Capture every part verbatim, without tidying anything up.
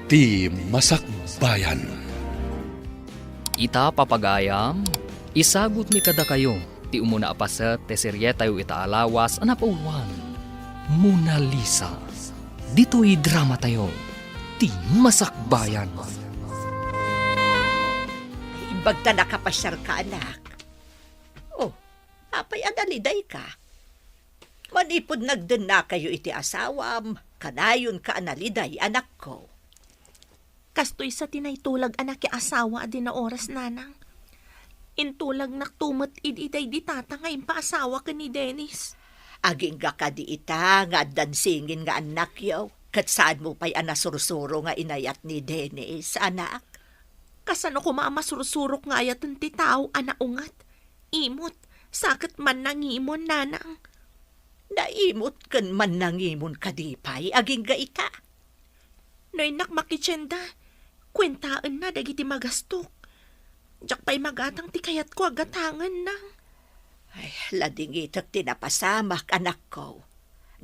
Ti Masakbayan. Ita, papagayam, isagutmi kadakayo ti umuna a paset ti serietayo ita a lawas a napauluan, Mona Lisa. Ditoy dramatayo, Ti Masakbayan. Imbag ta nakapasiarka, anak. Oh, apay a nalidayka? Manipud nagdennakayo iti asawam, kanayonka a naliday, anakko. Kastoy sa ti naitulag a nakiasawa a di naoras, nanang. Intulagnak to met idi daydi tata nga impaasawa ken ni Dennis. Agingga kadi ita nga addan singin nga annakyo, ket saanmo pay a nasursuro nga inayat ni Dennis, anak? Kasano koma a masursurok nga ayaten ti tao a naunget, imot, sa ket mannangimon, nanang? Naimot ken mannangimon kadi pay agingga ita? No innak makitienda, kuentaenna dagiti magastok. Diak pay magatang ti kayatko a gatangen, nang. Ay, ladingitek ti napasamak, anakko.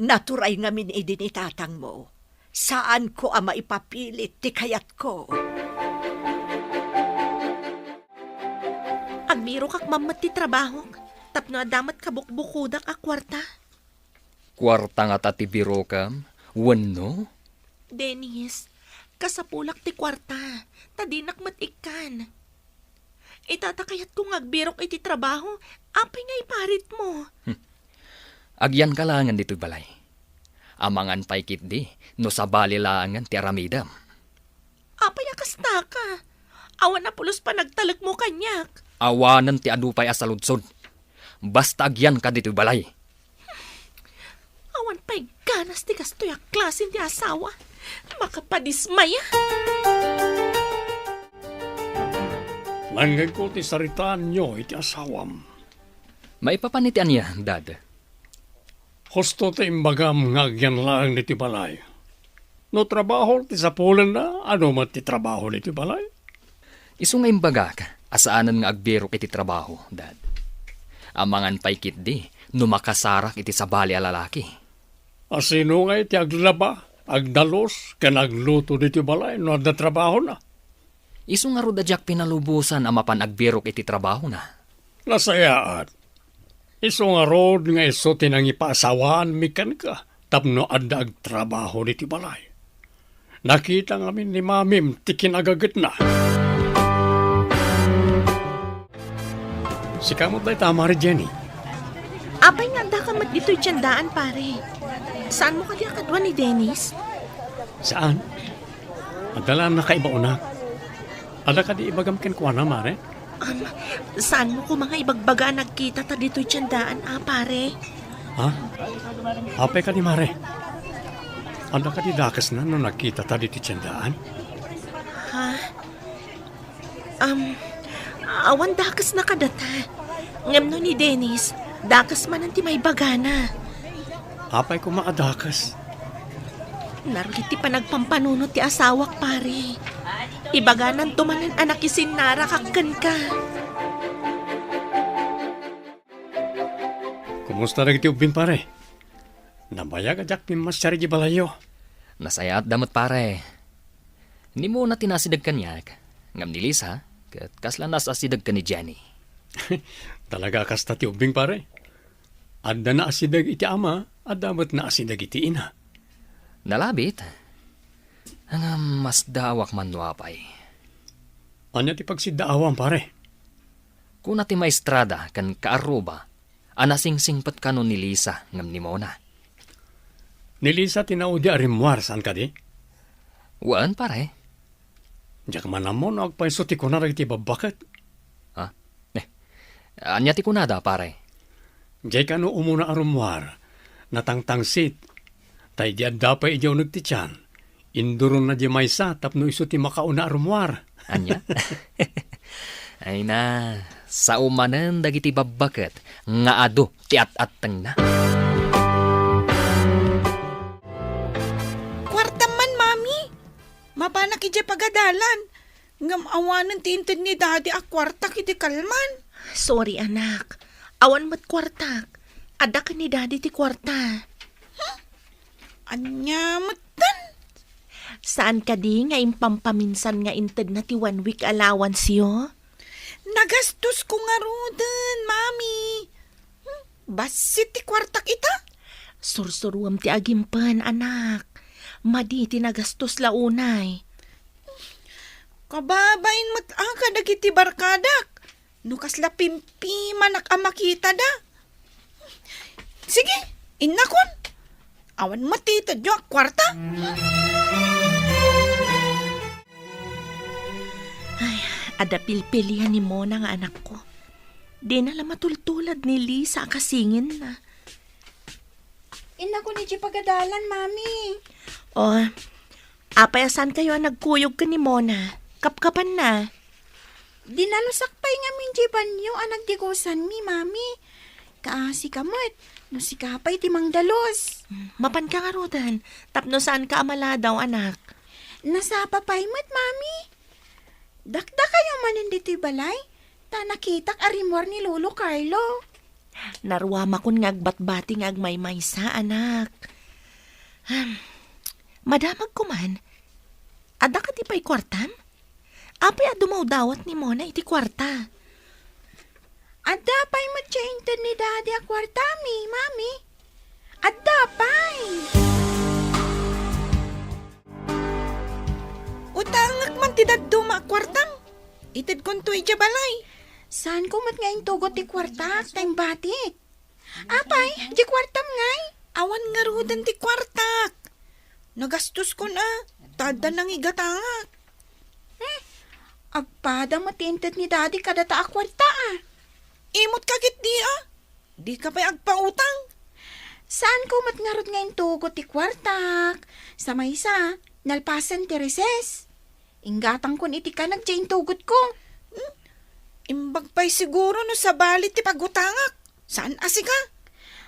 Naturay ngamin idi ni tatangmo. Saanko a maipapilit ti kayatko. Agbirokak man met ti trabahok, tapno adda met kabukbukodak a kuarta. Kuarta ngata ti birokam, wenno? Dennis, kasapulak ti kuarta, ta dinak met ikkan. Ita ta kayatko nga agbirok iti trabaho, apay nga iparitmo? Hmm. Agyanka laengen ditoy balay. Amangan pay ketdi no sabali laengen ti aramidem. Apay a kastaka? Awan a pulos panagtalekmo kaniak. Awanen ti adu pay a saludsod. Basta agyanka ditoy balay. Awan pay ganas ti kastoy a klase ti asawa. Makapadismaya. Nangngegko ti saritaanyo iti asawam. Maipapan iti ania, Dad? Husto ti imbagam nga agyan laeng ditoy balay. No trabaho ti sapulenna, adu met ti trabaho ditoy balay? Isu nga imbagak a saanen nga agbirok iti trabaho, Dad. Amangan pay ketdi no makasarak iti sabali a lalaki. A sino ngay ti aglaba, agdalus, ken agluto ditoy balay no adda trabahona? Isu ngarud a diak pinalubosan a mapan agbirok iti trabahona. Nasayaat. Isu ngarud nga isu ti nangipaasawaanmi kenka tapno adda agtrabaho ditoy balay. Nakita ngamin ni Mamim ti kinagagetna. Sika met dayta, Mare Jenny. Apay nga addaka met ditoy tiendaan, pare? Saanmo kadi a kadua ni Dennis? Saan. Adda la a nakaibaonak. Adda kadi ibagam kenkuana, Mare? Am, saanmo koma nga ibagbaga a nagkitata ditoy tiendaan, a, pare? Ha? Apay kadi, Mare? Adda kadi dakesna no nagkitata ditoy tiendaan? Ha? Am, awan dakesna kadata. Ngem no ni Dennis, dakes manen ti maibagana. Apay koma a dakes? Narugit ti panagpampanunot ti asawak, pare. Ibagananto manen a nakisinnarakak kenka. Kumusta dagiti ubbing, pare? Nabayag a diak pimmasiar idiay balayyo. Nasayaatda met, pare. Ni Mona ti naasideg kaniak, ngem ni Lisa, ket kasla naasideg ken ni Jenny. Talaga a kasta ti ubbing, pare. Adda naasideg iti ama, adda met naasideg iti ina. Nalabit. Ngem masdaawak man no apay. Ania ti pagsiddaawam, pare? Kuna ti maestrada ken kaarruba a nasingsingpet kano ni Lisa ngem ni Mona. Ni Lisa ti naudi a rimmuar, saan kadi? Wen, pare. Diak man ammo no agpayso ti kuna dagiti babbaket. Ha? Eh, ania ti kunada, pare? Diay kano umuna a rummuar, natangtangsit. Ta idi adda pay idiay uneg ti tian, induronna diay maysa tapno isu ti makauna a rummuar. Ania? Ay na, sao manen dagiti babbaket nga adu ti at-attengna. Kuartam man, Mami. Mapanak idiay pagadalan. Ngem awanen ti inted ni Daddy a kuartak iti kalman. Sorry, anak. Awan met kuartak. Adda ken ni Daddy ti kuarta. Hmm? Ania metten? Saan kadi nga impampaminsan nga intedna ti one week allowance-yo? Nagastosko ngaruden, Mami. Hmm, bassit ti kuartak ita. Sursuruem ti agimpen, anak. Madi ti nagastos la unay. Kababain met a kadagiti barkadak. No kasla pimpimanak a makitada. Sige, innakon. Awan met ti itedyo a kuarta. Ay, adda pilpilian ni Mona nga anakko. Dina la matultulad ni Lisa a kasinginna. Innakon idiay pagadalan, Mami. Oh, apay a saankayo a nagkuyog ken ni Mona? Kapkapanna. Dinalusak pay ngamin diay banio a nagdigosanmi, Mami. Kaasika met, no sika pay ti mangdalus. Hmm, mapanka ngaruden, tapno saanka a maladaw, anak. Nasapa pay met, Mami. Dakdakayo manen ditoy balay, ta nakitak a rimmuar ni Lolo Carlo. Naruamakon nga agbatbati nga agmaymaysa, anak. Hmm. Madamagko man. Adda kadi pay kuartam? Apay a dumawdawat ni Mona iti kuarta? Adda pay met ti inted ni Daddy a kuartami, Mami. Adda pay. Utangek man ti dadduma a kuartam. Itedkonto idiay balay. Saanko met nga intugot ti kuartak ta imbatik. Apay, diay kuartam ngay? Awan ngaruden ti kuartak. Nagastoskon a, ta adda nangigatangak. Hmm, agpada met ti inted ni Daddy kadata a kuarta a. Imotka ketdi a. Dika pay agpautang. Saanko met ngarud nga intugot ti kuartak. Sa maysa, nalpasen ti recess. Inggatangkon iti kanag diay intugotko. Hmm? Imbag pay siguro no sabali ti pagutangak. Saan a sika?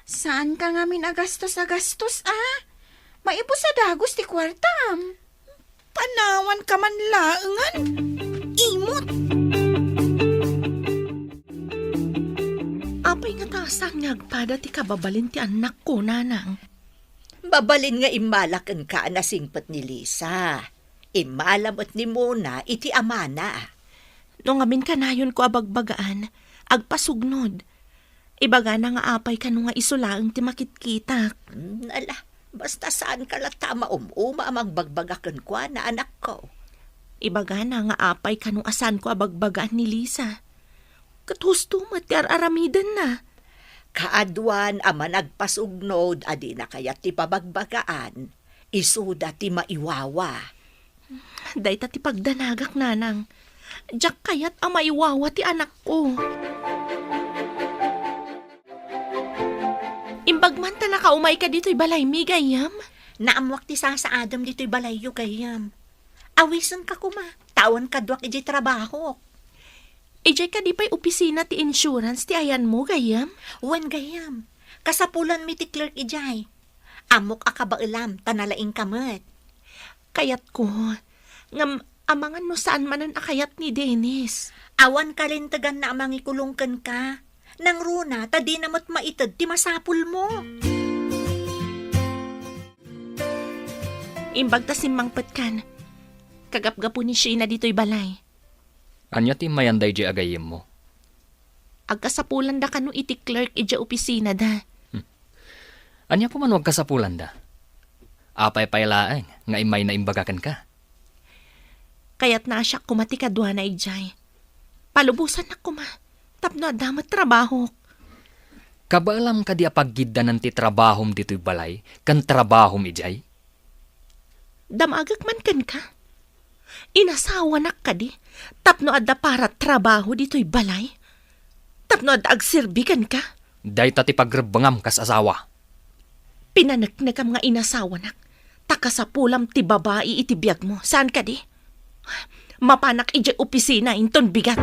Saanka ngamin a gastos a gastos, a? Maibus a dagus ti kuartam. Panawanka man laengen. Imot. Apay ngata a saan nga agpada ti kababalin ti annakko, nanang? Mabalin nga immala kenka a nasingpet ni Lisa. Immala met ni Mona iti amana. No ngamin kanayonko a bagbagaan, agpasugnod. Ibagana nga apay kano nga isu laeng ti makitkitak. Hmm, ala, basta saanka latta a maum-uma a magbagbaga kenkuana, anakko. Ibagana nga apay kano a saanko a bagbagaan ni Lisa. Ket husto met ti ar-aramidenna. Kaaduan a managpasugnod a dina kayat ti pabagbagaan, isuda ti maiwawa. Dayta ti pagdanagak, nanang. Diak kayat a maiwawa ti anakko. Imbag man ta nakaumayka ditoy balaymi, gayyem? Naammoak ti sasaadem ditoy balayyo, gayyem. Awisenka koma, ta awan kaduak idiay trabahok. Idiay kadi pay opisina ti insurance ti ayanmo, gayyem? Wen, gayyem. Kasapulanmi ti clerk idiay. Ammok a kabaelam, ta nalaingka met. Kayatko. Ngem, amangan no saan manen a kayat ni Dennis. Awan kalinteganna a mangikulong kenka. Nangruna, ta dina met maited ti masapulmo. Imbag ta simmangpetkan, kagapgapo ni Sheena ditoy balay. Ania ti immayan daydiay a gayyemmo? Agkasapulanda kano iti clerk idiay opisinada. Hmm. Ania koma no agkasapulanda? Apay pay laeng nga immayna imbaga kenka? Kayatna a siak koma ti kaduana idiay. Palubosannak koma, tapno adda met trabahok. Kabaelam kadi a paggiddanan ti trabahom ditoy balay ken trabahom idiay? Damagek man kenka. Inasawanak kadi tapno adda para trabaho ditoy balay? Tapno adda agserbi kenka? Dayta ti pagrebbengam kas asawa. Pinaneknekam nga inasawanak, ta kasapulam ti babai iti biagmo. Saan kadi? Mapanak idiay opisina inton bigat.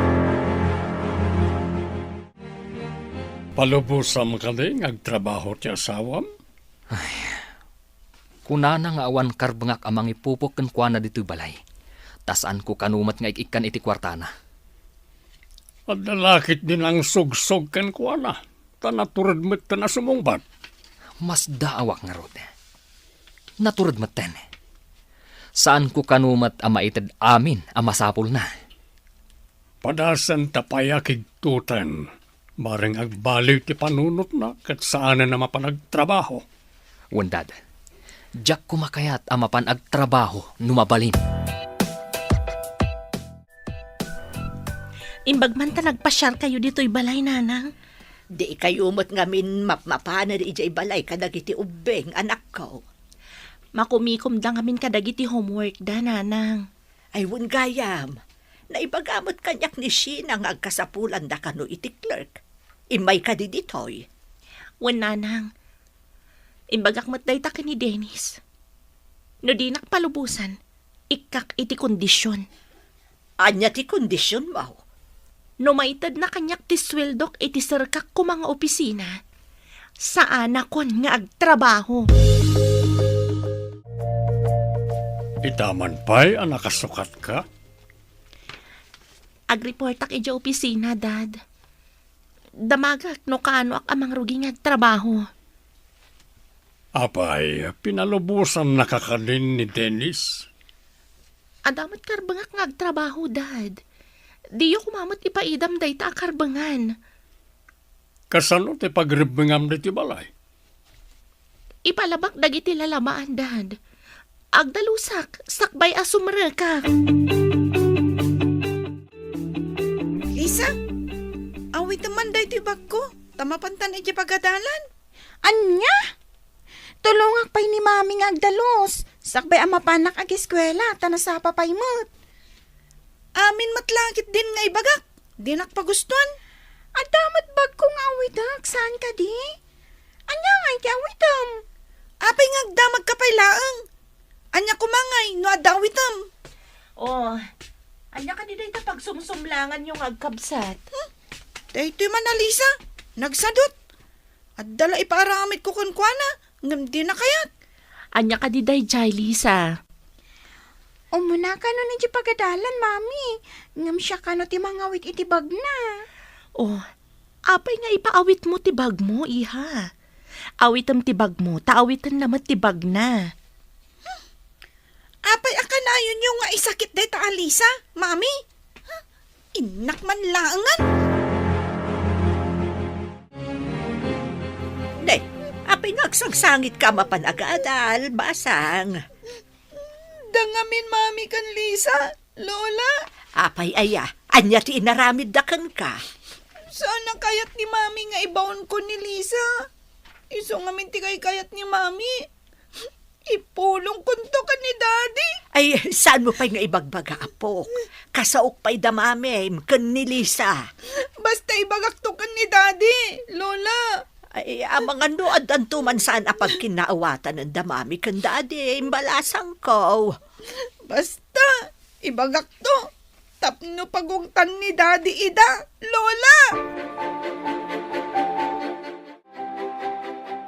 Palubosam kadi nga agtrabaho ti asawam? Ay, kunana nga awan karbengak a mangipupok kenkuana ditoy balay, ta saanko kano met nga ik-ikkan iti kuartana. Adda la ketdi nangsugsog kenkuana, ta natured metten a sumungbat. Masdaawak ngarud. Natured metten. Saanko kano met a maited amin a masapulna. Padasenta pay a kigtoten, bareng agbaliw ti panunotna ket saanen a mapan agtrabaho. Wen, Dad, diak koma kayat a mapan agtrabaho no mabalin. Imbag man ta nagpasiarkayo ditoy balay, Nanang. Dikayo met ngamin mapmapanen idiay balay kadagiti ubbing, anakko. Makumikomda ngamin kadagiti homeworkda, Nanang. Ay, wen gayam. Naibaga met kaniak ni Sheena nga agkasapulanda kano iti clerk. Immay kadi ditoy. Wen, Nanang. Imbagak met dayta ken ni Dennis. No dinak palubosan, ikkak iti kondision. Ania ti kondisionmo? No maitedna kaniak ti sueldok iti serkak koma nga opisina, saanakon nga agtrabaho. Ita man pay a nakasukatka? Agreportak idiay opisina, Dad. Damagak no kaanoak a mangrugi nga agtrabaho. Apay, pinalubosannaka kadin ni Dennis? Adda met karbengak nga agtrabaho, Dad. Diyo koma met ipaidam dayta a karbengan. Kasano ti pagrebbengam ditoy balay? Ipalabak dagiti lalamaan, Dad. Agdalusak, sakbay a sumrekak. Lisa, awitem man daytoy bagko, ta mapantan idiay pagadalan. Ania? Tulongak pay ni Mami nga agdalus, sakbay a mapanak ageskuela, ta nasapa pay met. Amin met la ketdin nga ibagak, dinak pagustuan. Adda met bagko nga awitek, saan kadi? Ania ngay ti awitem? Apay nga agdamagka pay laeng? Ania koma ngay no adda awitem? Oh, ania kadi dayta pagsumsumlanganyo nga agkabsat? Hmm? Daytoy man a Lisa, nagsadut. Adda la ipaaramidko kenkuana, ngem dina kayat. Ania kadi daydiay, Lisa? Umuna kano idiay pagadalan, Mami. Ngem siak kano ti mangawit iti bagna. Oh, apay nga ipaawitmo ti bagmo, iha? Awitem ti bagmo, ta awitenna met ti bagna. Apay a kanayonyo nga isakit dayta a Lisa, Mami? Innak man laengen. Ne, apay nga agsangsangitka a mapan agadal, basang? Dangamin, Mami, ken Lisa, Lola. Apay aya, ania ti inaramidda kenka? Saan a kayat ni Mami nga ibaonko ni Lisa. Isu ngamin ti kaykayat ni Mami. Ipulongkonto ken ni Daddy. Ay, saanmo pay nga ibagbaga, apok? Kasaok pay da Mamim ken ni Lisa. Basta ibagakto ken ni Daddy, Lola. Ay, amangan no addanto man saan a pagkinnaawatan da Mami ken Daddy, imbalasangko. Basta, ibagakto. Tapno pagungtan ni Daddy ida, Lola.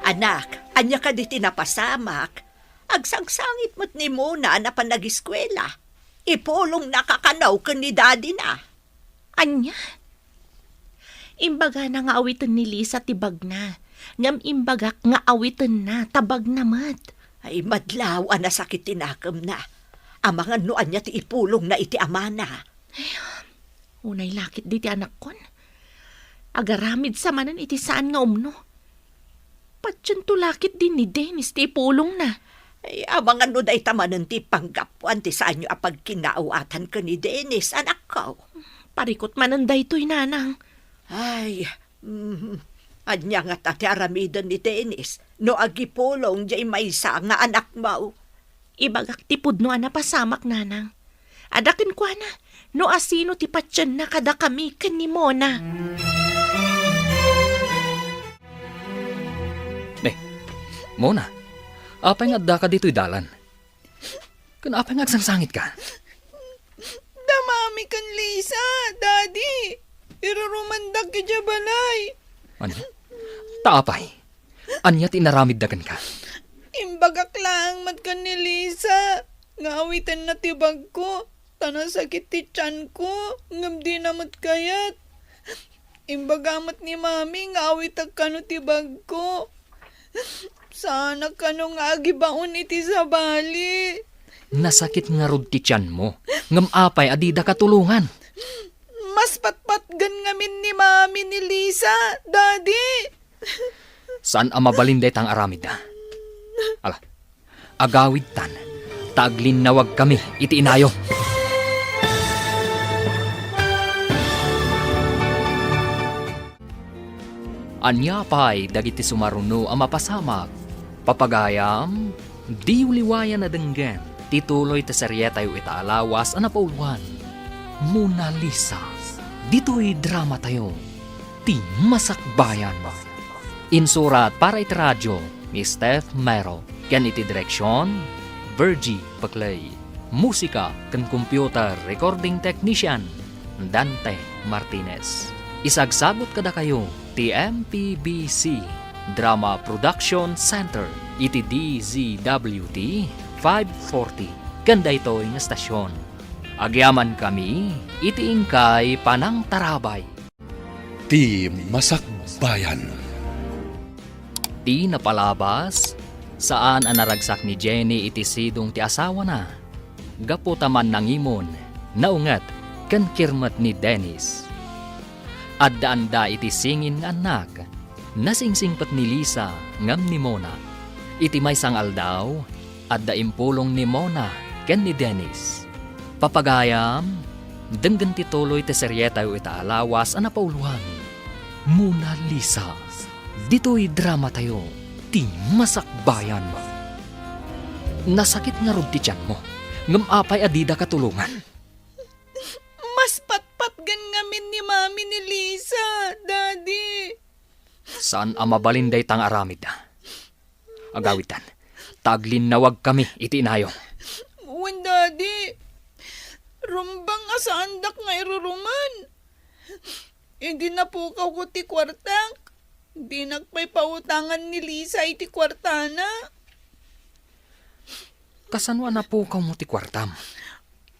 Anak, ania kadi ti napasamak? Agsangsangit met ni Mona a napan ageskuela. Ipulongnaka kano ken ni dadina. Ania? Imbagana nga awiten ni Lisa ti bagna, ngem imbagak nga awitenna ta bagna met. Ay, madlaw a nasakit ti nakemna. Amangan no ania ti ipulongna iti amana. Ay, unay la ketdi ti anakkon. Agaramid sa manen iti saan nga umno. Patiento la ketdi ni Dennis ti ipulongna. Ay, amangan no dayta manen ti panggapuan ti saanyo a pagkinnaawatan ken ni Dennis, anakko. Parikut manen daytoy, Nanang. Ay, mm, ania ngata ti aramiden ni Dennis no agipulong diay maysa nga anakmo? Ibagak ti pudno a napasamak, Nanang. Adda kenkuana no asino ti patienna kadakami ken ni Mona. Ne, Mona, apay nga addaka ditoy dalan? Ken apay nga agsangsangitka? Da Mami ken Lisa, Daddy. Irurumandak idiay balay. Ania? Ta apay? Ania ti inaramidda kenka? Imbagak laeng met ken ni Lisa nga awitenna ti bagko, ta nasakit ti tianko, ngem dina met kayat. Imbaga met ni Mami nga awitek kano ti bagko. Saanak kano nga agibaon iti sabali. Nasakit ngarud ti tianmo, ngem apay a didaka tulongan? Mas patpatgen ngamin ni Mami ni Lisa, Daddy. Saan a mabalin dayta nga aramidda. Ala, agawidtan, ta aglinnawagkami iti inayo. Ania pay dagiti sumaruno a mapasamak? Papagayam, diyo liwayan a denggen ti tuloy ti serietayo ita a lawas a napauloan, Mona Lisa. Ditoy dramatayo, ti Masakbayan. Insurat para iti radio ni Steph Mero, ken iti direksion, Virgie Paclay. Musika ken computer recording technician, Dante Martinez. Isagsagut kadakayo ti M P B C Drama Production Center iti D Z W T five forty ken daytoy nga estasion. Agyamankami iti inkay panangtarabay. Ti Masakbayan. Ti napalabas, saan a naragsak ni Jenny iti sidong ti asawana. Gapu ta mannangimon, naunget, ken kirmet ni Dennis. Addaanda iti singin nga annak. Nasingsingpet ni Lisa ngem ni Mona. Iti maysa nga aldaw, adda impulong ni Mona ken ni Dennis. Papagayam, denggen ti tuloy ti serietayo ita a lawas a napauloan, Mona Lisa. Ditoy dramatayo, ti Masakbayan. Nasakit ngarud ti tianmo, ngem apay a didaka tulongan? Mas patpatgen ngamin ni Mami ni Lisa, Daddy. Saan a mabalin dayta nga aramidda. Agawidtan, ta aglinnawagkami iti inayo. Wen, Daddy. Rumbeng a saandak nga irurumen. Idi napukawko ti kuartak, dinak pay pautangan ni Lisa iti kuartana. Kasano a napukawmo ti kuartam?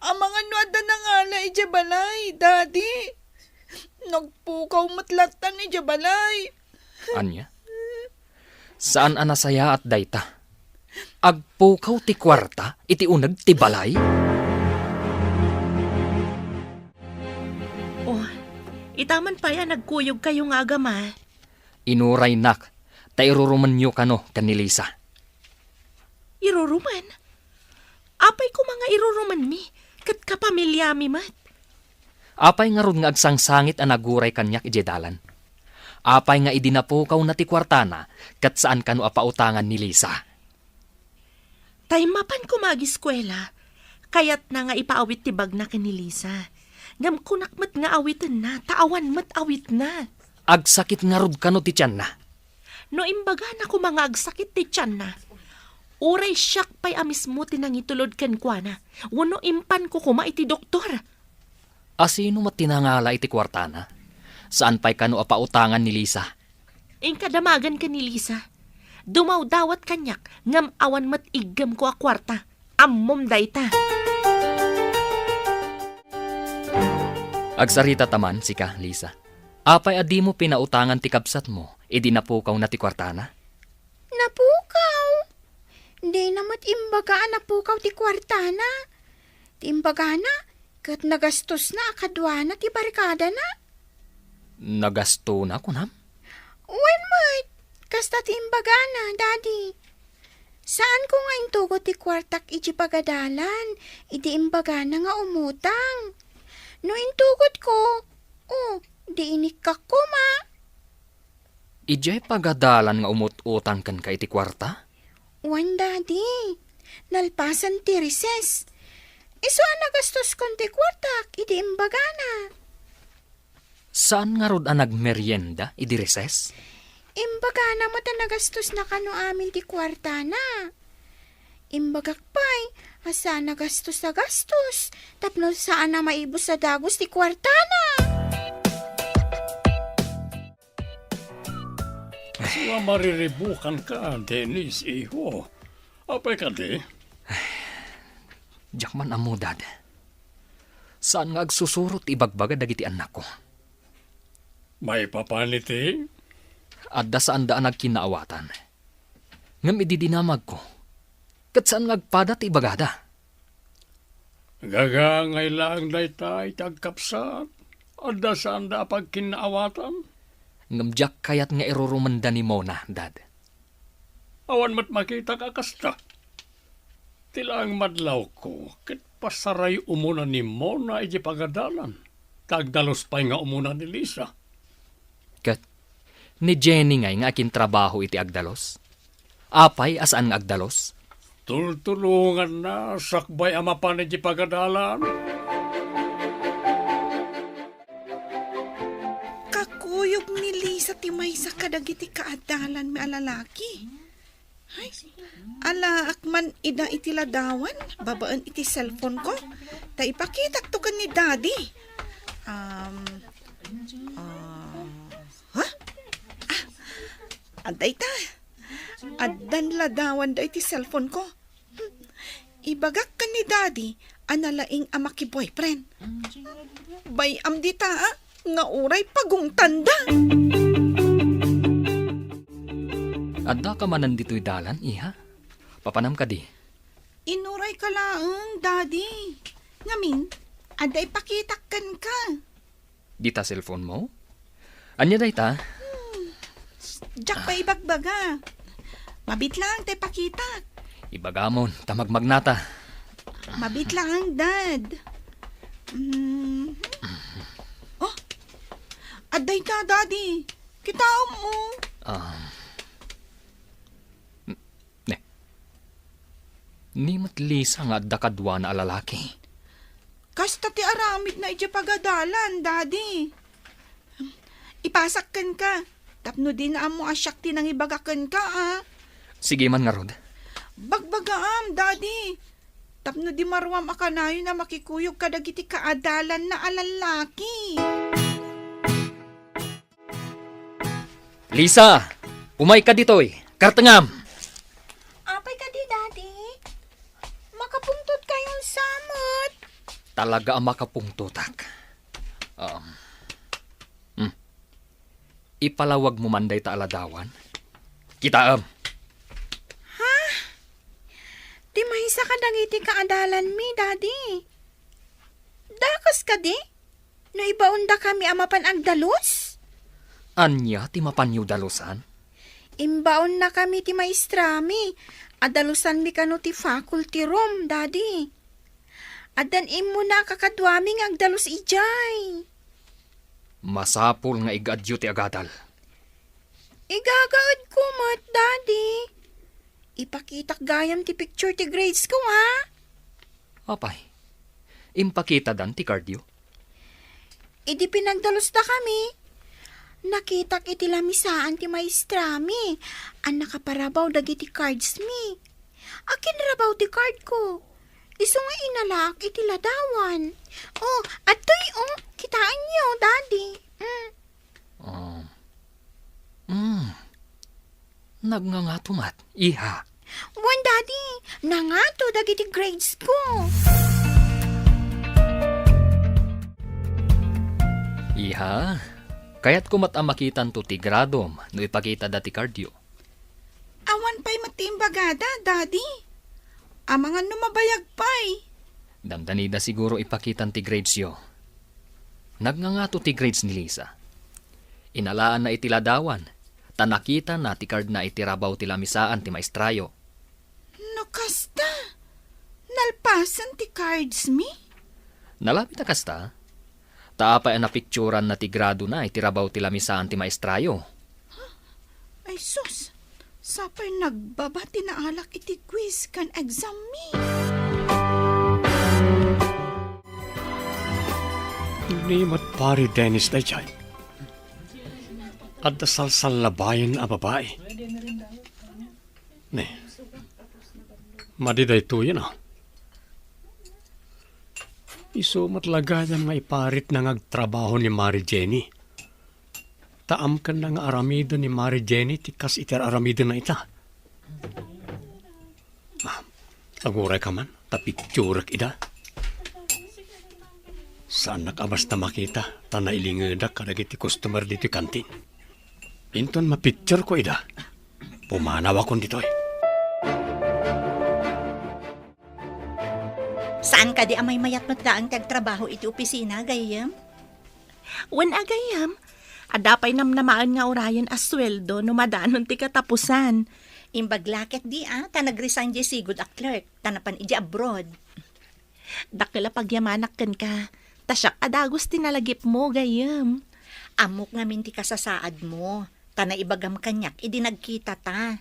Amangan no adda nangala idiay balay, Daddy. Nagpukaw met lattan idiay balay. Ania? Saan a nasayaat dayta. Agpukaw ti kuarta iti uneg ti balay? Oh, ita man pay a nagkuyogkayo nga agama. Inuraynak, ta irurumenyo kano ken ni Lisa. Irurumen? Apay koma nga irurumenmi, ket kapamiliami met? Apay ngarud nga agsangsangit a naguray kaniak idiay dalan? Apay nga idi napukawna ti kuartana, ket saan kano a pautangan ni Lisa? Tay mapan koma agiskuela, kayatna nga ipaawit ti bagna ken ni Lisa. Ngem kunak met nga awitenna, ta awan met awitna. Agsakit ngarud kano ti tianna? No imbagana koma nga agsakit ti tianna, uray siak pay a mismo ti nangitulod kenkuana, wenno impanko koma iti doktor. A sino met ti nangala iti kuartana? Saan pay kano a pautangan ni Lisa? Inka damagen ken ni Lisa. Dumawdawat kaniak, ngem awan met iggemko a kuarta. Ammom dayta. Agsarita ta man, sika, Lisa. Apay a dimo pinautangan ti kabsatmo idi napukawna ti kuartana? Napukaw? Dina met imbaga a napukaw ti kuartana. Ti imbagana, ket nagastosna a kaduana ti barkadana. Nagastona, kunam? Wen met, kasta ti imbagana, Daddy. Saanko nga intugot ti kuartak iti pagadalan, idi imbagana nga umutang. No intugotko, o, di inikkak koma. Idiay pagadalan nga umut-utang kenka iti kuarta? Wen, Daddy. Nalpasen ti recess. Isu a nagastoskon ti kuartak idi imbagana. Saan ngarud a nagmerienda idi recess? Imbagana met a nagastosna kano amin ti kuartana. Imbagak pay a saan a gastos a gastos tapno saan a maibus a dagus ti kuartana. Isu a mariribukanka, Dennis, iho. Apay kadi? Diak man ammo, Dad. Saan nga agsusuro ti ibagbaga dagiti annakko? Maipapan iti? Adda saanda a nagkinnaawatan. Ngem idi dinamagko, ket saan nga agpada ti ibagada. Gagangay laeng dayta iti agkapsat. Adda saanda a pagkinnaawatan. Ngem diak kayat nga irurumenda ni Mona, Dad. Awan met makitak a kasta. Ti laeng madlawko, ket pasaray umuna ni Mona iti pagadalan, ta agdalus pay nga umuna ni Lisa. Ket ni Jenny ngay nga akintrabaho iti agdalus? Apay a saan nga agdalus? Tultulonganna sakbay a mapan iti pagadalan. Kakuyog ni Lisa ti maysa kadagiti kaadalanmi a lalaki. Ay, alaak man ida iti ladawan babaen iti cellphone ko. Ta ipakitakto ken ni Daddy. Um, ah, ha? Ah, adda ita. Addan ladawan da iti cellphone ko. Hmm. Ibagak ken ni Daddy a nalaing a maki-boyfriend. Bay-am dita, ah, nga uray pagungtanda. Addaka manen ditoy dalan, iha? Papanam kadi? Inurayka laeng, Daddy. Ngamin, adda ipakitak kenka. Dita cellphone mo? Ania dayta? Hmm. Diak pay ibagbaga. Mabiit laeng ta ipakitak. Ibagamon, ta magmagnata. Mabiit laeng, Dad. Hmm. Oh, adda ita, Daddy. Kitaem, oh. Ah. Ne. Ni met Lisa nga adda kaduana a lalaki. Kasta ti aramidna idiay pagadalan, Daddy. Ipasak kenka, tapno dina ammo a siak ti nangibaga kenka, a. Sige man ngarud. Bagbagaam, Daddy. Tapno di maruam a kanayon a makikuyog kadagiti kaadalanna a lalaki. Lisa, umayka ditoy. Kartengam. Apay kadi, Daddy? Makapungtotkayon sa met. Talaga a makapungtotak. Um, hmm. Ipalawag mo man dayta a ladawan. Kitaem. Ha? Ti maysa kadagiti kaadalanmi, Daddy. Dakas kadi? No ibaondakami a mapan agdalus? Ania ti mapanyo dalusan? Imbaonnakami ti maestrami a dalusanmi kano ti faculty room, Daddy. Addan immuna a kakaduami nga agdalus idiay. Masapul nga igaadyo ti agadal. Igagaedko met, Daddy. Ipakitak gayam ti picture ti grades ko, ha? Apay, impakitadan ti cardyo? Idi pinagdalusdakami, nakitak iti lamisaan ti maestrami a nakaparabaw dagiti cardsmi. Akinrabaw ti cardko. Isu nga inalaak iti ladawan. Oh, adtoy, oh, kitaenyo, Daddy. Mm. Ah. Hmm. Nagngangato met, iha. Wen, Daddy, nangato dagiti grades ko. Iha, kayatko met a makitanto ti gradom no ipakitada ti cardyo. Awan pay met ti imbagada, Daddy. Amangan no mabayag pay. Dandanida siguro ipakitan ti gradesyo. Nagngangato ti grades ni Lisa. Inalaanna iti ladawan, ta nakitana ti cardna iti rabaw ti lamisaan ti maestrayo. No kasta, nalpasen ti cardsmi? Nalabit a kasta, ta apay a napicturanna ti gradona iti rabaw ti lamisaan ti maestrayo. Ay sus, sapay nagbaba ti naalak iti quiz ken exammi. Ni met Pari Dennis daydiay. Adda salsallabayen a babai. Ne. Madi daytoyen, a. Isu met la gayam nga iparitna nga agtrabaho ni Mari Jenny. Ta amkenna nga aramiden ni Mari Jenny ti kas iti ar-aramidenna ita. Ah, agurayka man, ta picturek ida. Saannak a basta makita, ta nailingedak kadagiti customer ditoy kantin. Inton mapictureko ida, pumanawakon ditoy. Sa Saan kadi a maymayat met laeng ti agtrabaho iti opisina, gayyem? Wen a gayyem, adda pay namnamaen nga urayen a sueldo no madanon ti katapusan. Imbag la ketdi a, ta nag-resign diay sigud a clerk, ta napan idiay abroad. Dakkel a pagyamanak kenka, ta siak a dagus ti nalagipmo, gayyem. Ammok ngamin ti kasasaadmo, ta naibagam kaniak idi nagkitata.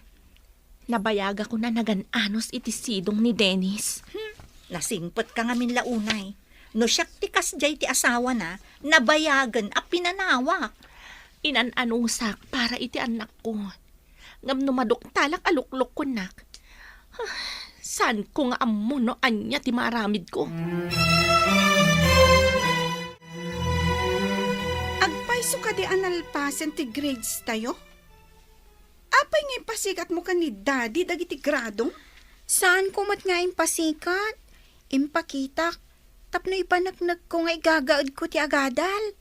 Nabayagakon a nagan-anos iti sidong ni Dennis. Hmm, nasingpetka ngamin la unay. No siak ti kasdiay ti asawana, nabayagen a pinanawak. Inan-anusak para iti annakko. Ngem no maduktalak a luklukkonnak, saanko nga ammo no ania ti maaramidko. Agpayso kadi a nalpasen ti grades tayo? Apay nga impasigatmo ken ni Daddy dagiti gradom? Saanko met nga impasigat. Impakitak tapno ipaneknekko nga igagaedko ti agadal.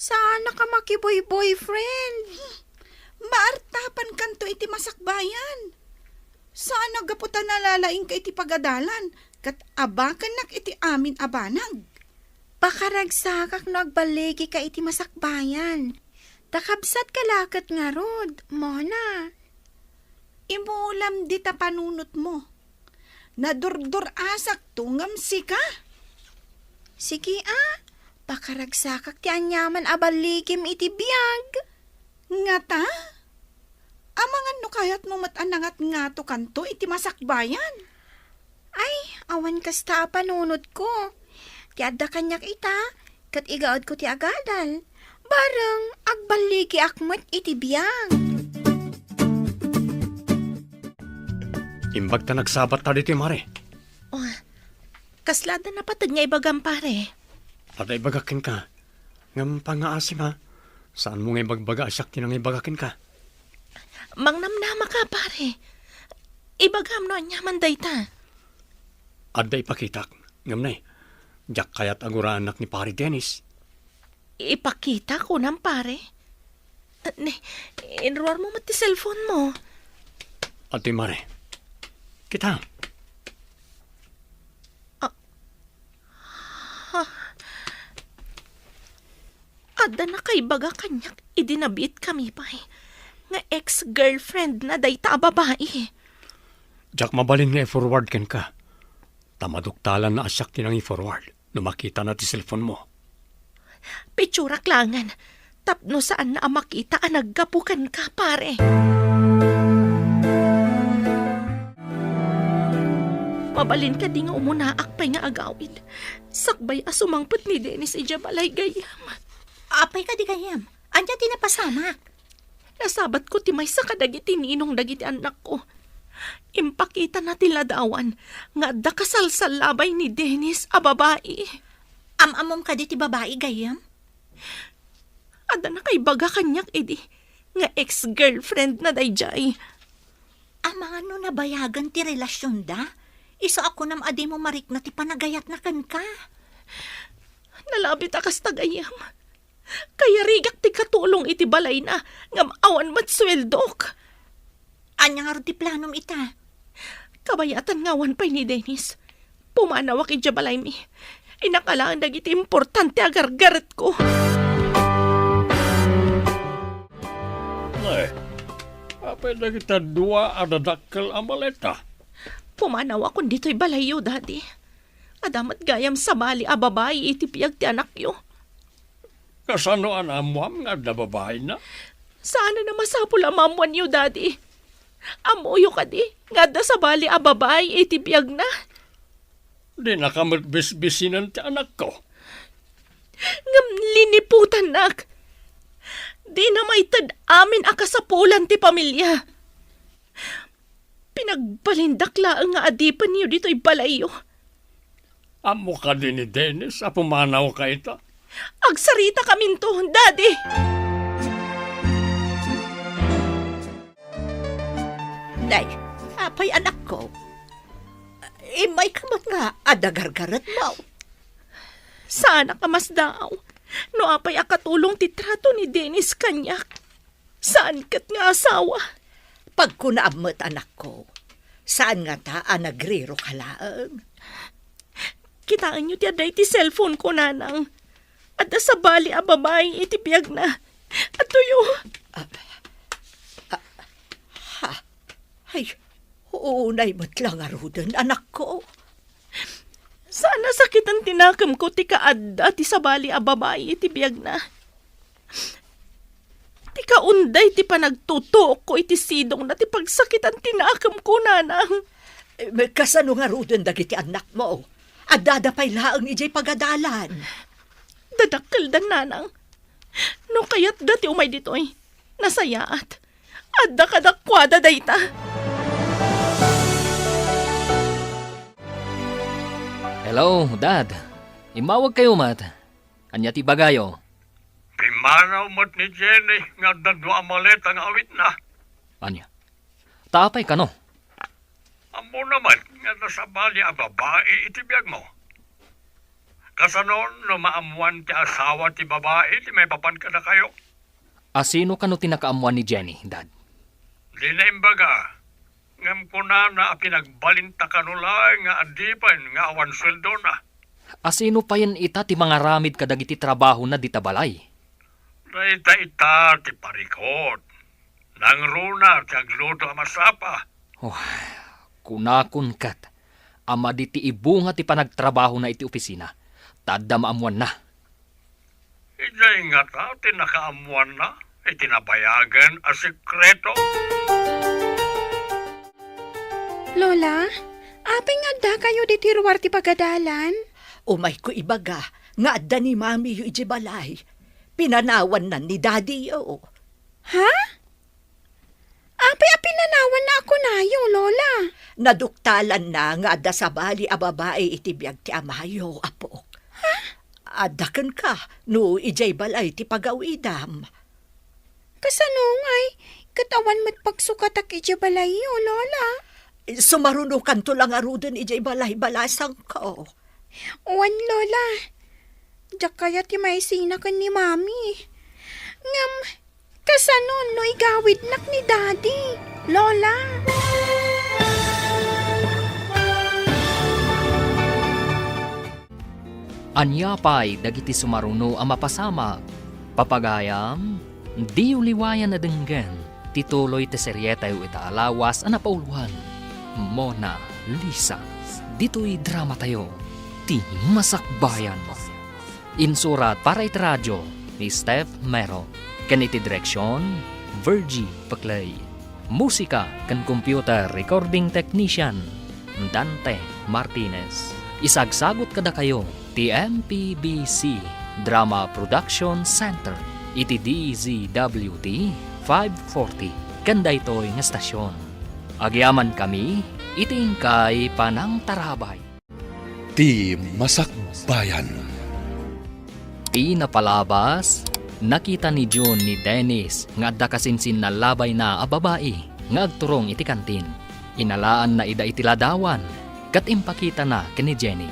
Saanak a makiboy-boyfriend. Maartapankanto iti masakbayan. Saan a gapu ta nalalaingka iti pagadalan, ket abakennak iti amin a banag. Pakaragsakak no agballigika iti masakbayan. Ta kabsatka la ket ngarud, Mona. Imulam dita panunotmo. Nadurdur-asakto ngem sika? Sige a, pakaragsakak ti aniaman a balligim iti biag. Ngata? Amangan no kayatmo met a nangatngatokanto iti masakbayan? Ay, awan kasta a panunotko. Ti adda kaniak ita, ket igaedko ti agadal. Bareng, agballigiak met iti biag. Imbag ta nagsabat ta ditoy, Mare. Oh, kasla adda napateg nga ibagam, pare? Adda ibagak kenka. Ngem pangngaasim, ha? Saanmo nga ibagbaga a siak ti nangibaga kenka. Mangnamnama ka, pare. Ibagam no aniaman dayta. Adda ipakitak. Ngem ne, diak kayat a guraennak ni Pare Dennis. Ipakita, kunam, pare? Ne, inruarmo met ti cellphone mo. Adtoy, Mare. Kita. Ah, ha? Adda nakaibaga kaniak idi nabiitkami pay nga ex-girlfriendna dayta a babai. Diak mabalin nga i-forward kenka. Ta maduktalanna a siak ti nangi-forward no makitana ti cellphone mo. Pitsurak laengen tapno saanna a makita a naggapu kenka, pare. Mabalin kadi nga umunaak pay nga agawid sakbay a sumangpet ni Dennis idiay balay, gayyem? Apay kadi, gayyem? Ania ti napasamak? Nasabatko ti maysa kadagiti ninong dagiti annakko. Impakitana ti ladawan nga adda kasalsallabay ni Dennis a babai. Am-ammom kadi ti babai, gayyem? Adda nakaibaga kaniak idi nga ex-girlfriendna daydiay. Amangan no nabayagen ti relasionda, isu a kunam a dimo marikna ti panagayatna kenka. Nalabit a kasta, gayyem. Kayarigak ti katulong iti balayna, ngem awan met sueldok. Ania ngarud ti planom ita? Kabayatan nga awan pay ni Dennis, pumanawak idiay balaymi. Innak alaen dagiti importante a gargaretko. Nay, apay dagiti dua a dadakkel a maleta? Pumanawakon ditoy balayyo, Daddy. Adda met gayam sabali a babai iti biag ti anakyo. Kasano a naammoam nga adda babaina? Saanen a masapul a maammoanyo, Daddy. Ammoyo kadi nga adda sabali a babai iti biagna? Dinaka met bisbisinen ti anakko. Ngem liniputannak. Dina maited amin a kasapulan ti pamilia. Pinagbalindak laeng nga adipenyo ditoy balayyo. Ammo kadi ni Dennis a pumanawka ita? Agsaritakaminto, Daddy! Nay, apay, anakko? Immayka met nga adda gargaretmo? Saanak a masdaaw no apay a katulong ti trato ni Dennis kaniak. Saan ket nga asawa. Pagkunaam met, anakko. Saan ngata a nagriroka laeng? Kitaenyo ti adda iti cellphone ko, Nanang. Adda sabali a babai iti biagna. Adtoyo. Ah, ah, ha? Ay, unay met la ngaruden, anakko. Saan a sakiten ti nakemko ti kaadda ti sabali a babai iti biagna. Ti kaunday ti panagtutuokko iti sidongna ti pagsakitan ti nakemko, Nanang. Eh, kasano ngaruden dagiti annakmo? Addada pay laeng idiay pagadalan. Dadakkeldan, Nanang. No kayatda ti umay ditoy, nasayaat. Adda kadakuada dayta. Hello, Dad. Immawagkayo met. Ania ti ibagayo? Pimmanaw met ni Jenny nga adda dua a maleta nga awitna. Ania? Ta apay kano? Ammona met nga adda sabali a babai iti biagmo. Kasano no maammuan ti asawa ti babai ti maipapan kadakayo? A sino kano ti nakaammuan ni Jenny, Dad? Dina imbaga, ngem kunana a pinagbalinta kano laeng nga adipen nga awan sueldona. A sino payen ita ti mangaramid kadagiti trabahona dita balay? Dayta ita ti parikot. Nangruna ti agluto a masapa. Oh, kunakon ket a madi ti ibunga ti panagtrabahona iti opisina, ta adda maammuanna. Idiay ngata ti nakaammuanna iti nabayagen a sekreto? Lola, apay nga addakayo ditoy ruar ti pagadalan? Umayko ibaga nga adda ni Mamiyo idiay balay. Pinanawanna ni Dadiyo. Ha? Apay a pinanawanna a kunayo, Lola? Naduktalanna nga adda sabali a babai iti biag ti amayo, apok. Ha? Adda kenka no idiay balay ti pagawidam. Kasano ngay? Ket awan met pagsukatak idiay balayyo, Lola. Sumarunokanto la ngaruden idiay balay, balasangko. Wen, Lola. Diak kayat ti maisina ken ni Mami. Ngem, kasano no igawidnak ni Daddy, Lola? Ania pay dagiti sumaruno a mapasamak? Papagayam, diyo liwayan a denggen ti tuloy ti serietayo ita a lawas a napauluan, Mona Lisa. Ditoy dramatayo, Ti Masakbayan. Insurat para iti radio ni Steph Mero, ken iti direksion, Virgie Peclay. Musika ken computer recording technician, Dante Martinez. Isagsagut kadakayo ti M P B C Drama Production Center iti D Z W T five forty ken daytoy nga estasion. Agyamankami iti inkay panangtarabay. Ti Masakbayan. Ti napalabas, nakita ni Jun ni Dennis nga adda kasinsinnallabayna a babai nga agturong iti kantin. Inalaanna ida iti ladawan ket impakitana ken ni Jenny.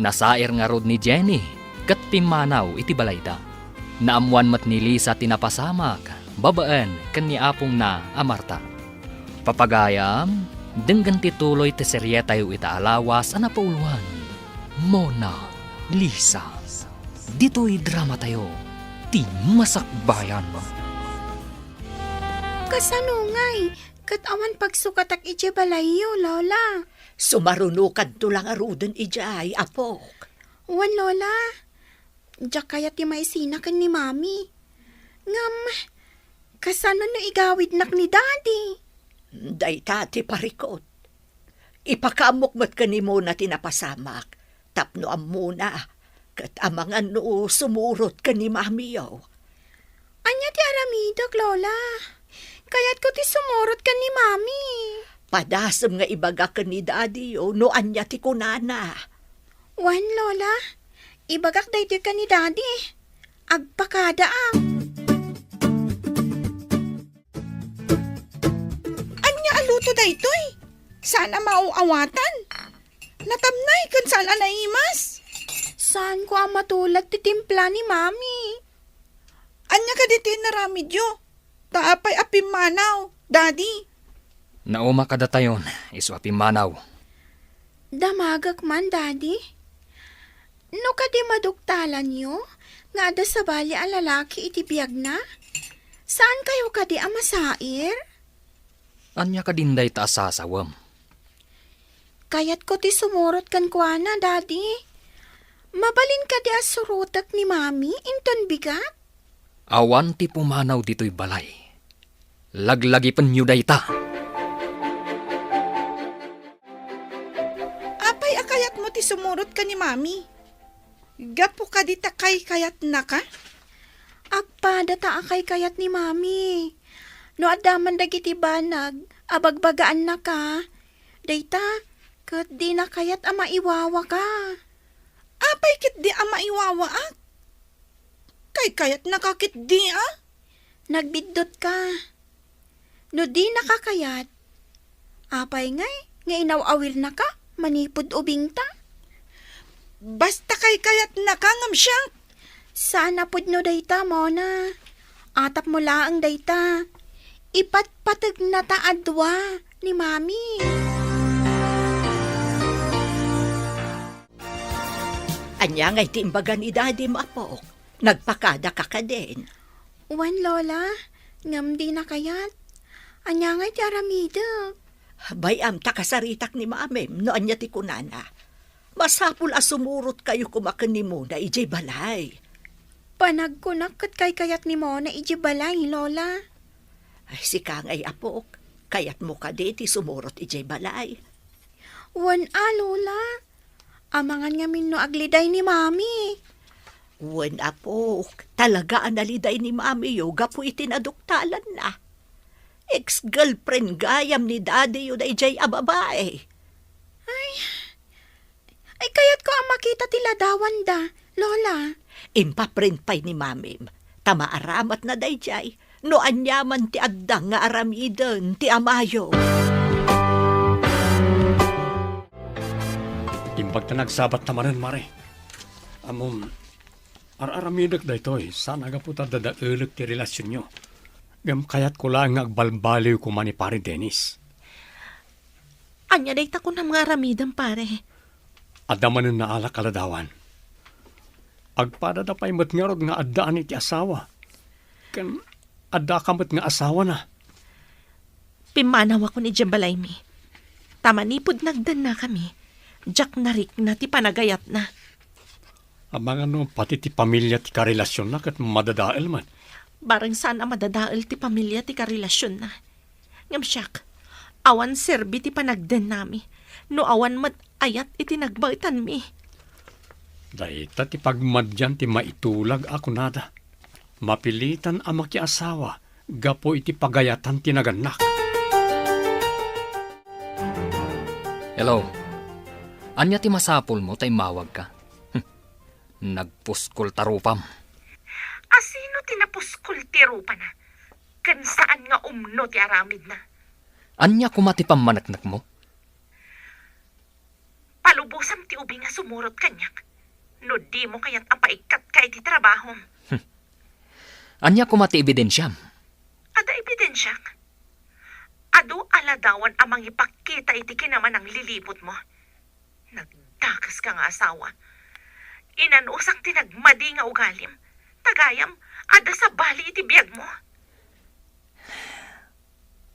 Nasair ngarud ni Jenny ket pimmanaw iti balayda. Naammoan met ni Lisa ti napasamak babaen ken ni apongna a Marta. Papagayam, denggen ti tuloy ti serietayo ita a lawas a napauluan, Mona Lisa. Ditoy dramatayo, Ti Masakbayan. Kasano ngay? Ket awan pagsukatak idiay balayyo, Lola. Sumarunokanto la ngaruden idiay, apok. Wen, Lola. Diak kayat ti maisina ken ni Mami. Ngem, kasano no igawidnak ni Daddy? Dayta ti parikot. Ipakaammok met ken ni Mona ti napasamak, tapno ammona, ket amangan no sumurot ken ni Mamiyo. Ania ti aramidek, Lola? Kayatko ti sumurot ken ni Mami. Padasem nga ibaga ken ni Daddy, o, no ania ti kunana. Wen, Lola. Ibagak daytoy ken ni Daddy. Agpakadaak. Ania a luto daytoy? Saan a maaw-awatan? Natamnay ken saan a naimas? Saanko a matulad ti timpla ni Mami. Ania kadi ti inaramidyo? Ta apay a pimmanaw, Daddy? Nauma kadatayon, isu a pimmanaw. Damagek man, Daddy. No kadi maduktalanyo nga adda sabali a lalaki iti biagna, saankayo kadi a masair? Ania kadin dayta a sasawem? Kayatko ti sumurot kenkuana, Daddy. Mabalin kadi a surotek ni Mami inton bigat? Awan ti pumanaw ditoy balay. Laglagipenyo dayta. Apay a kayatmo ti sumurot ken ni Mami? Gapu kadi ta kaykayatnaka? Agpada ta a kaykayat ni Mami. No adda man dagiti banag a bagbagaannaka, dayta ket dina kayat a maiwawaka. Apay ketdi a maiwawaak? Kaykayatnaka ketdi a? Nagbiddutka. No dinaka kayat, apay ngay nga inaw-awirnaka manipud ubingta? Basta kaykayatnaka ngem siak. Saan a pudno dayta, Mona. Atapmo laeng dayta. Ipatpategnata a dua ni Mami. Ania ngay ti imbaga ni Dadim, apok? Nagpakadaka kadin? Wen, Lola. Ngem dina kayat. Ania ngay ti aramidek? Bay-am ta kasaritak ni Mamim no ania ti kunana. Masapul a sumurotkayo koma ken ni Mona idiay balay. Panagkunak ket kaykayat ni Mona idiay balay, Lola. Ay, sika ngay, apok. Kayatmo kadi ti sumurot idiay balay? Wen a, Lola. Amangan ngamin no agliday ni Mami. Wen, apok. Talaga a naliday ni Mamiyo gapu iti naduktalanna. Ex-girlfriend gayam ni Dadiyo daydiay a babae. Ay, ay, kayatko a makita ti ladawanda, Lola. Impaprint pay ni Mamim, ta maaramatna daydiay no aniaman ti adda nga aramiden ti amayo. Imbag ta nagsabat ta manen, Mare. Ammom, ar-aramidek daytoy, saan a gapu ta dadaelek ti relasionyo. Ngem kayatko laeng nga agbalbaliw koma ni Pare Dennis. Ania dayta kunam nga aramidem, pare? Adda manen naalak a ladawan. Agpadada pay met ngarud nga addaan iti asawa. Ken addaka met nga asawana. Pimmanawakon idiay balaymi. Ta manipud nagdennakami, diak narikna ti panagayatna. Amangan no pati ti pamilia ti karelasionna ket madadael met. Bareng saan a madadael ti pamilia ti karelasionna. Ngem siak, awan serbi ti panagdennami no awan met ayat iti nagbaetanmi. Dayta ti pagmadian ti maitulag a kunada. Mapilitan a makiasawa gapu iti pagayatan ti nagannak. Hello. Ania ti masapulmo ta immawagka? Hm. Nagpuskol ta rupam. Asino ti napuskol ti rupana? Ken saan nga umno ti aramidna? Ania koma ti pammaneknekmo? Palubosam ti ubing a sumurot kaniak. No dimo kayat a paikkatka iti trabahom. Ania koma ti ebidensiam? Adda ebidensiak. Adu a ladawan a mangipakita iti kinamananglilibutmo. Nagdakaska nga asawa. Inanusang ti nagmadi nga ugalim. Ta gayam, adda sabali iti biagmo.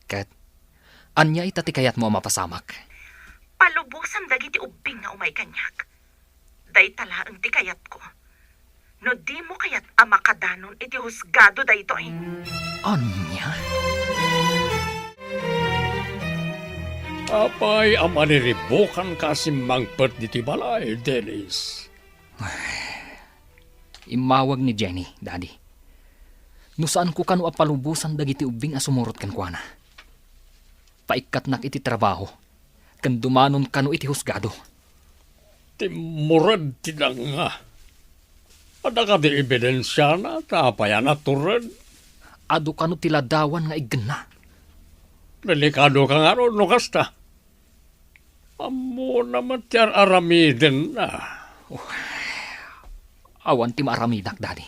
Ket, ania ita ti kayatmo a mapasamak? Palubosam dagiti ubbing nga umay kaniak. Dayta laeng ti kayatko. No dimo kayat a makadanon iti husgado daytoy. Ania? Apay a maniribukanka a simmangpet ditoy balay, Dennis? Immawag ni Jenny, Daddy. No saanko kano a palubosan dagiti ubbing a sumurot kenkuana, paikkatnak iti trabaho, ken dumanon kano iti husgado. Timmured ti danga. Adda kadi ebidensiana ta apay a natured? Adu kano ti ladawan nga iggenna. Delikadoka ngarud no kasta. Ammona met ti ar-aramidenna. Oh, awan ti maaramidak, Daddy.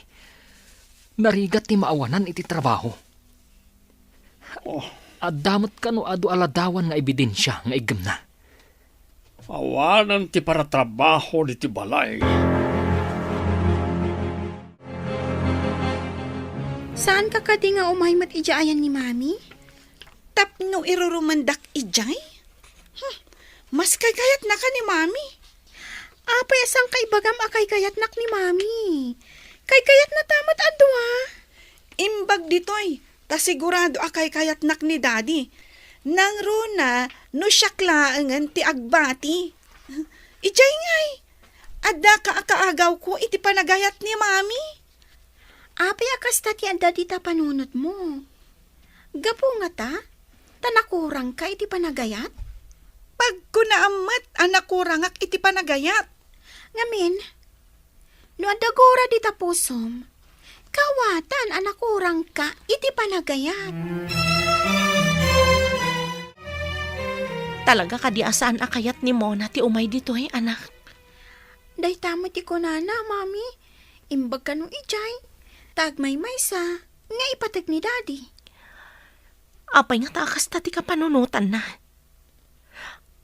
Narigat ti maawanan iti trabaho. Oh. Adda met kano adu a ladawan nga ebidensia nga iggemna? Awanen ti paratrabaho diti balay. Saanka kadi nga umay met idiay ayan ni Mami? Tapno irurumendak idiay? Hmm, mas kaykayatnaka ni Mami. Apay a saanka ibagam a kaykayatnak ni Mami? Kaykayatnata met a dua. Imbag ditoy, ta sigurado a kaykayatnak ni Daddy. Nangruna no siak laengen ti agbati. Idiay ngay, addaka a kaagawko iti panagayat ni Mami. Apay a kasta ti adda dita panunotmo? Gapu ngata, ta nakurangka iti panagayat? Pagkunaam met a nakurangak iti panagayat. Ngamin, no adda gura dita pusom, kawatan a nakurangka iti panagayat. Talaga kadi a saan a kayat ni Mona ti umay ditoy, anak? Dayta met ti kunana, Mami. Imbag kano idiay, ta agmaymaysa nga ipateg ni Daddy. Apay ngata a kasta ti kapanunotanna?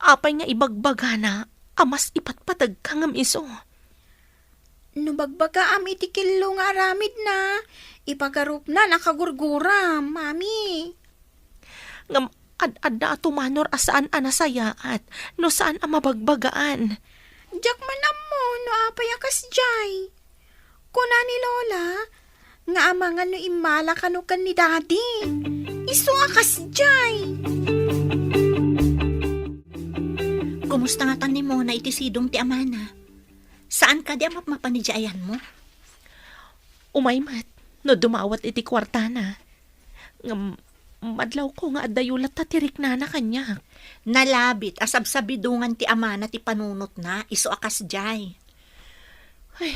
Apay nga ibagbagana a mas ipatpategka ngem isu? No bagbagaam iti kello nga aramidna, ipagarupna a kagurguram, Mami. Ngem ad-adda a tumanor a saan a nasayaat no saan a mabagbagaan. Diak man ammo no apay a kasdiay. Kuna ni Lola nga amangan no immala kano ken ni Daddy. Isu a kasdiay. Kumusta ngatan ni Mona iti sidong ti amana? Saan kadi a mapmapan idiay ayanmo? Umay met no dumawat iti kuartana. Ngem, madlawko nga addayo latta ti riknana kaniak. Nalabit a sabsabidongan ti amana ti panunotna, isu a kasdiay. Ay,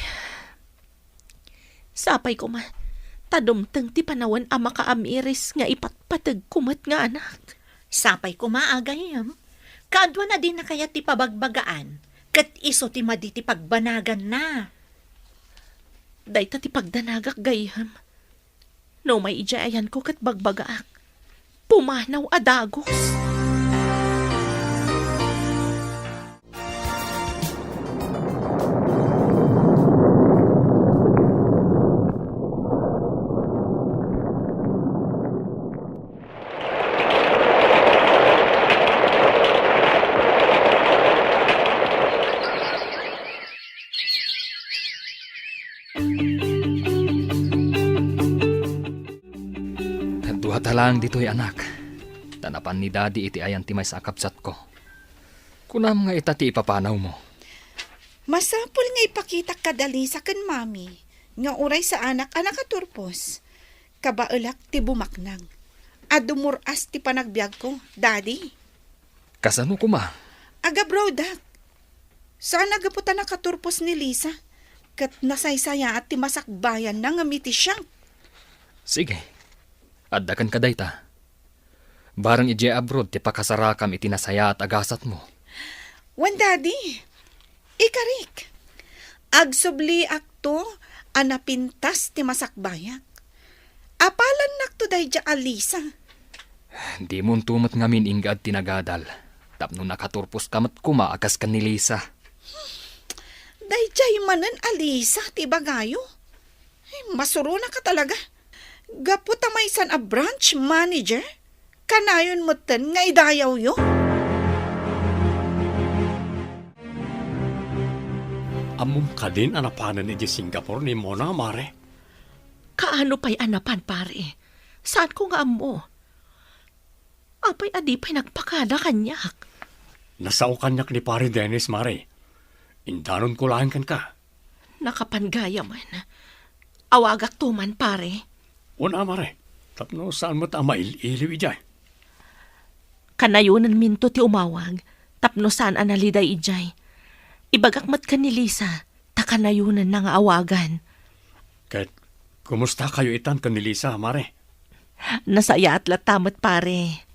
sapay koma, ta dumteng ti panawen a makaamiris nga ipatpategko met nga anak. Sapay koma, agayem. Kaduana dina kayat ti pabagbagaan, ket isu ti madi ti pagbanaganna. Dayta ti pagdanagak, gayyem. No umay idiay ayanko ket bagbagaak, pumanaw a dagus. Dua ta laeng ditoy, anak. Ta napan ni Daddy iti ayan ti maysa a kabsatko. Kunam nga ita ti ipapanawmo. Masapul nga ipakitak kada Lisa ken Mami nga uray saanak a nakaturpos. Kabaelak ti bumaknang a dumur-as ti panagbiagko, Daddy. Kasano koma? Agabroadak. Saan a gapu ta nakaturpos ni Lisa, ket nasaysayaat ti masakbayanna ngem iti siak. Sige. Adda kenka dayta. Bareng idiay abroad ti pakasarakam iti nasayaat a gasatmo. Wen, Daddy, ikarik. Agsubliakto a napintas ti masakbayak. Apalannakto daydiay a Lisa. Dimonto met ngamin inggad ti nagadal tapno nakaturposka met koma a kas ken ni Lisa. Daydiay manen a Lisa ti ibagayo? Ay, masuronaka talaga. Gapu ta maysan a branch manager, kanayon metten nga idayawyo? Ammom kadin a napanen idiay Singapore ni Mona, Mare? Kaano pay a napan, pare? Saanko nga ammo. Apay a di pay nagpakada kaniak? Nasao kaniak ni Pare Dennis, Mare. Indanonko laeng kenka. Nakapan gayam. Awagakto man, pare. Una, Mare. Tapno saan met a mail-iliw idiay. Kanayonenminto ti umawag tapno saan a naliday idiay. Ibagak met ken ni Lisa ta kanayonenna nga awagan. Ket kumustakayo itan ken ni Lisa, Mare? Nasayaat latta met, pare.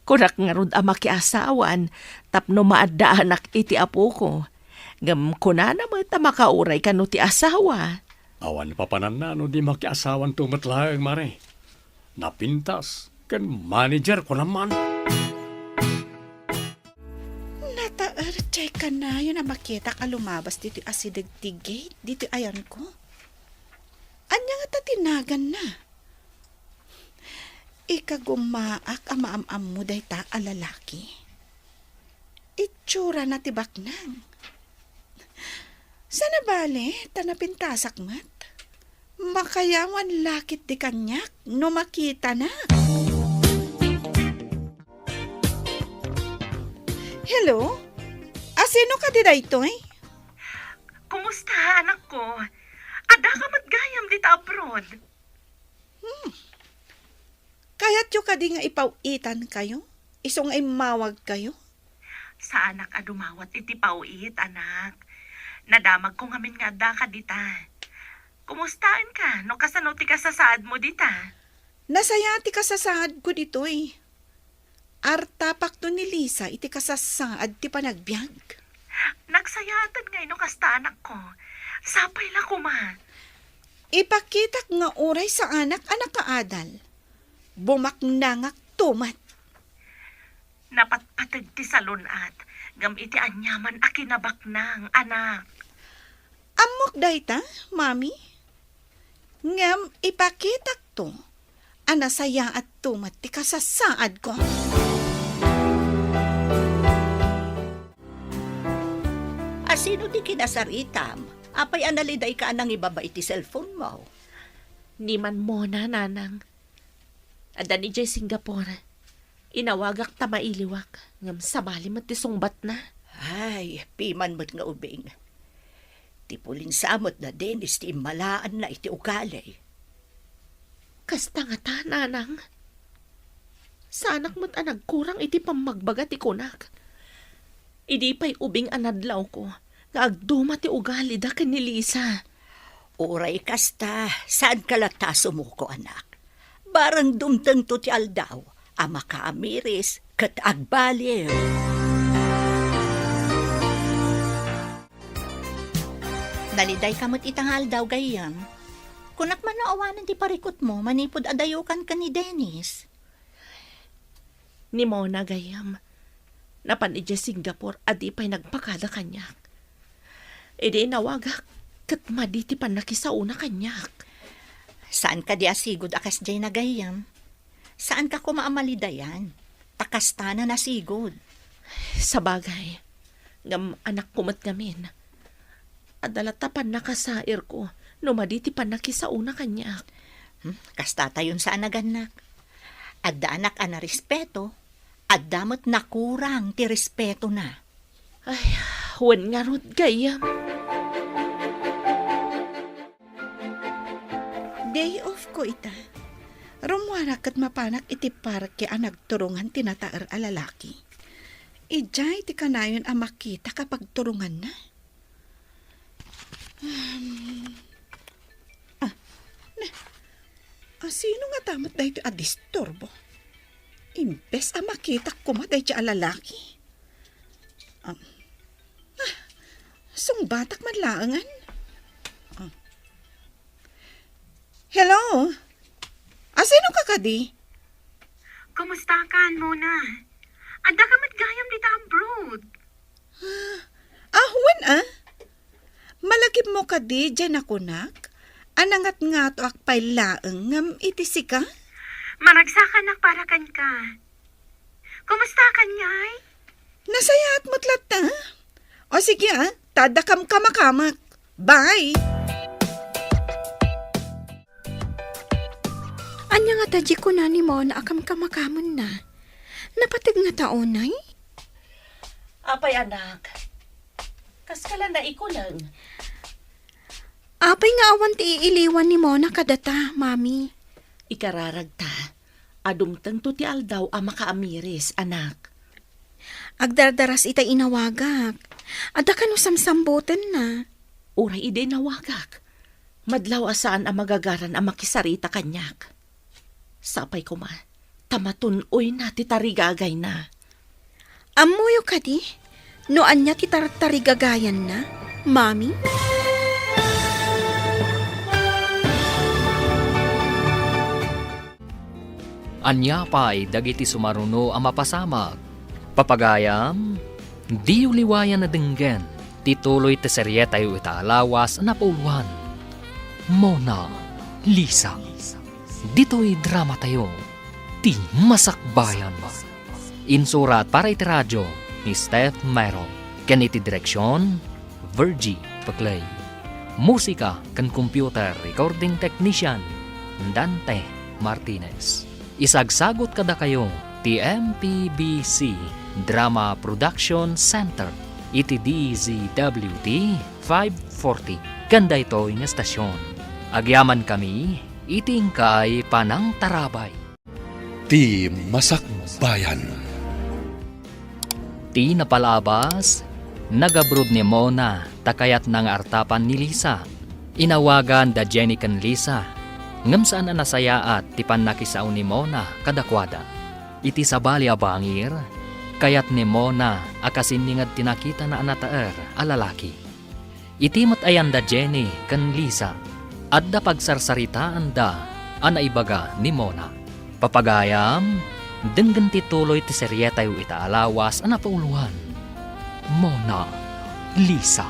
Kunak ngarud a makiasawan tapno maaddaanak iti apoko. Ngem kunana met a makauray kano ti asawa. Awan papananna no di makiasawanto met laeng, Mare. Napintas ken manager ko naman. Nataer ti kanayon a makitak a lumabas ditoy asideg ti gate ditoy ayanko. Ania ngata ti naganna? Ikagumaak a maam-ammo dayta a lalaki. Itsurana ti baknang. Saan a bale ta napintasak met? Makayawan la ketdi kaniak no makitanak. Hello? Asino kadi daytoy? Kumusta, anakko? Addaka met gayam dita abroad? Hmm. Kayatyo kadi nga ipaw-itankayo? Isu nga immawagkayo? Saanak a dumawat iti paw-it, anak. Nadamagko ngamin nga addaka dita. Kumustaenka no kasano ti kasasaadmo dita? Nasayaat ti kasasaadko ditoy. Artapakto ni Lisa iti kasasaad ti panagbiag. Nagsayaatan ngay no kasta, anakko. Sapay la koma. Ipakitak nga uray saanak a nakaadal. Bumaknangakto met. Napatpateg ti salun-at, ngem iti aniaman a kinabaknang, anak. Ammok dayta, Mami. Ngem ipakitakto a nasayaatto met ti kasasaadko. Asino ti kinasaritam? Apay a nalidayka a nangibaba iti cellphone mo? Ni Manmona, nanang. Adda ni jay Singapore. Inawagak ta mailiwak, ngem sabali met ti sungbatna. Ay, piman met nga ubing. Ti pulinsa met da Dennis ti immalaanna iti ugali. Kasta ngata, nanang. Saanak met a nagkurang iti pammagbaga ti kunak. Idi pay ubing a nadlawko nga agduma ti ugalida ken ni Lisa. Uray kasta, saanka latta a sumuko, anak. Barang dumtengto ti aldaw a makaamiris ket agbaliw. Nalidayka met ita nga aldaw, gayyem. Kunak man no awanen ti parikutmo manipud adayokan ken ni Dennis. Ni Mona, gayyem, napan idiay Singapore a di pay nagpakada kaniak. Idi inawagak, ket madi ti pannakisaona kaniak. Saan kadi a sigud a kasdiay na, gayyem? Saanka koma a malidayan, ta kastana nasigud. Sabagay, ngem anakko met ngamin. Adda latta pannakasairko no madi ti pannakisaona kaniak. Hmm, kastatayon sa anagannak. Adda anak a narespeto, adda met nakurang ti respetona. Ay, wen ngarud, gayyem. Day off ko ita. Rummuarak ket mapanak iti parke a nagturongan ti nataer a lalaki. Idiay ti kanayon a makitak a pagturonganna. Um, ah, na, asino ngata met daytoy a disturbo? Imbes a makitak koma daydiay a lalaki. Um, ah, sungbatak man laengen. Ah. Hello? Asino ka kadi? Kumusta ka, Mona? Adda ka met gayam dita abroad. Ah, wen a? Malagipmo kadi diay nakunak a nangatngatoak pay laeng ngem iti sika? Maragsakanak para kenka. Kumusta ka ngay? Nasayaat met latta. O sige a, ta adda kamkamakamek. Bye! Ania ngata diay kuna ni Mona a kamkamakamenna? Napateg ngata unay? Apay, anak, kaska la naikuleng? Apay nga awan ti iiliwan ni Mona kadata, Mami? Ikararagta a dumtengto ti aldaw a makaamiris, anak. Agdardaras ita inawagak. Adda kano samsambutenna? Uray idi inawagak, madlaw a saan a magagaran a makisarita kaniak. Sapay koma ta matun-oyna ti tarigagayna. Ammoyo kadi no ania ti tartarigagayanna, Mami? Ania pay dagiti sumaruno a mapasamak? Papagayam, diyo liwayan a denggen ti tuloy ti serietayo ita a lawas a napauluan, Mona Lisa. Ditoy dramatayo, Ti Masakbayan. Insurat para iti radio ni Steph Mero, ken iti direksion, Virgie Peclay. Musika ken computer recording technician, Dante Martinez. Isagsagut kadakayo ti M P B C Drama Production Center iti D Z W T five forty ken daytoy nga estasion. Agyamankami iti inkay panangtarabay. Ti Masakbayan. Ti napalabas, nagabroad ni Mona ta kayatna nga artapan ni Lisa. Inawagan da Jenny ken Lisa, ngem saan a nasayaat ti pannakisao ni Mona kadakuada. Iti sabali a bangir, kayat ni Mona a kasinginged ti nakitana a nataer a lalaki. Iti met ayan da Jenny ken Lisa, adda pagsarsaritaanda a naibaga ni Mona. Papagayam, denggen ti tuloy ti serietayo ita a lawas a napauloan. Mona, Lisa,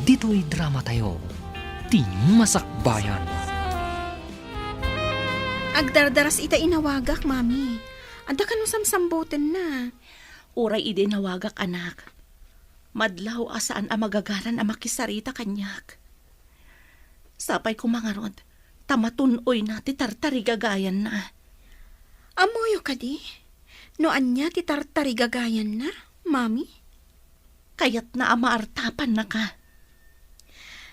ditoy dramatayo, Ti Masakbayan. Agdardaras ita inawagak, Mami. Adda kano samsambutenna? Uray idi inawagak, anak. Madlaw a saan a magagaran a makisarita kaniak. Sapay koma ngarud, ta matun-oyna ti tartarigagayanna. Ammoyo kadi? No ania ti tartarigagayanna, Mami? Kayatna a maartapannaka.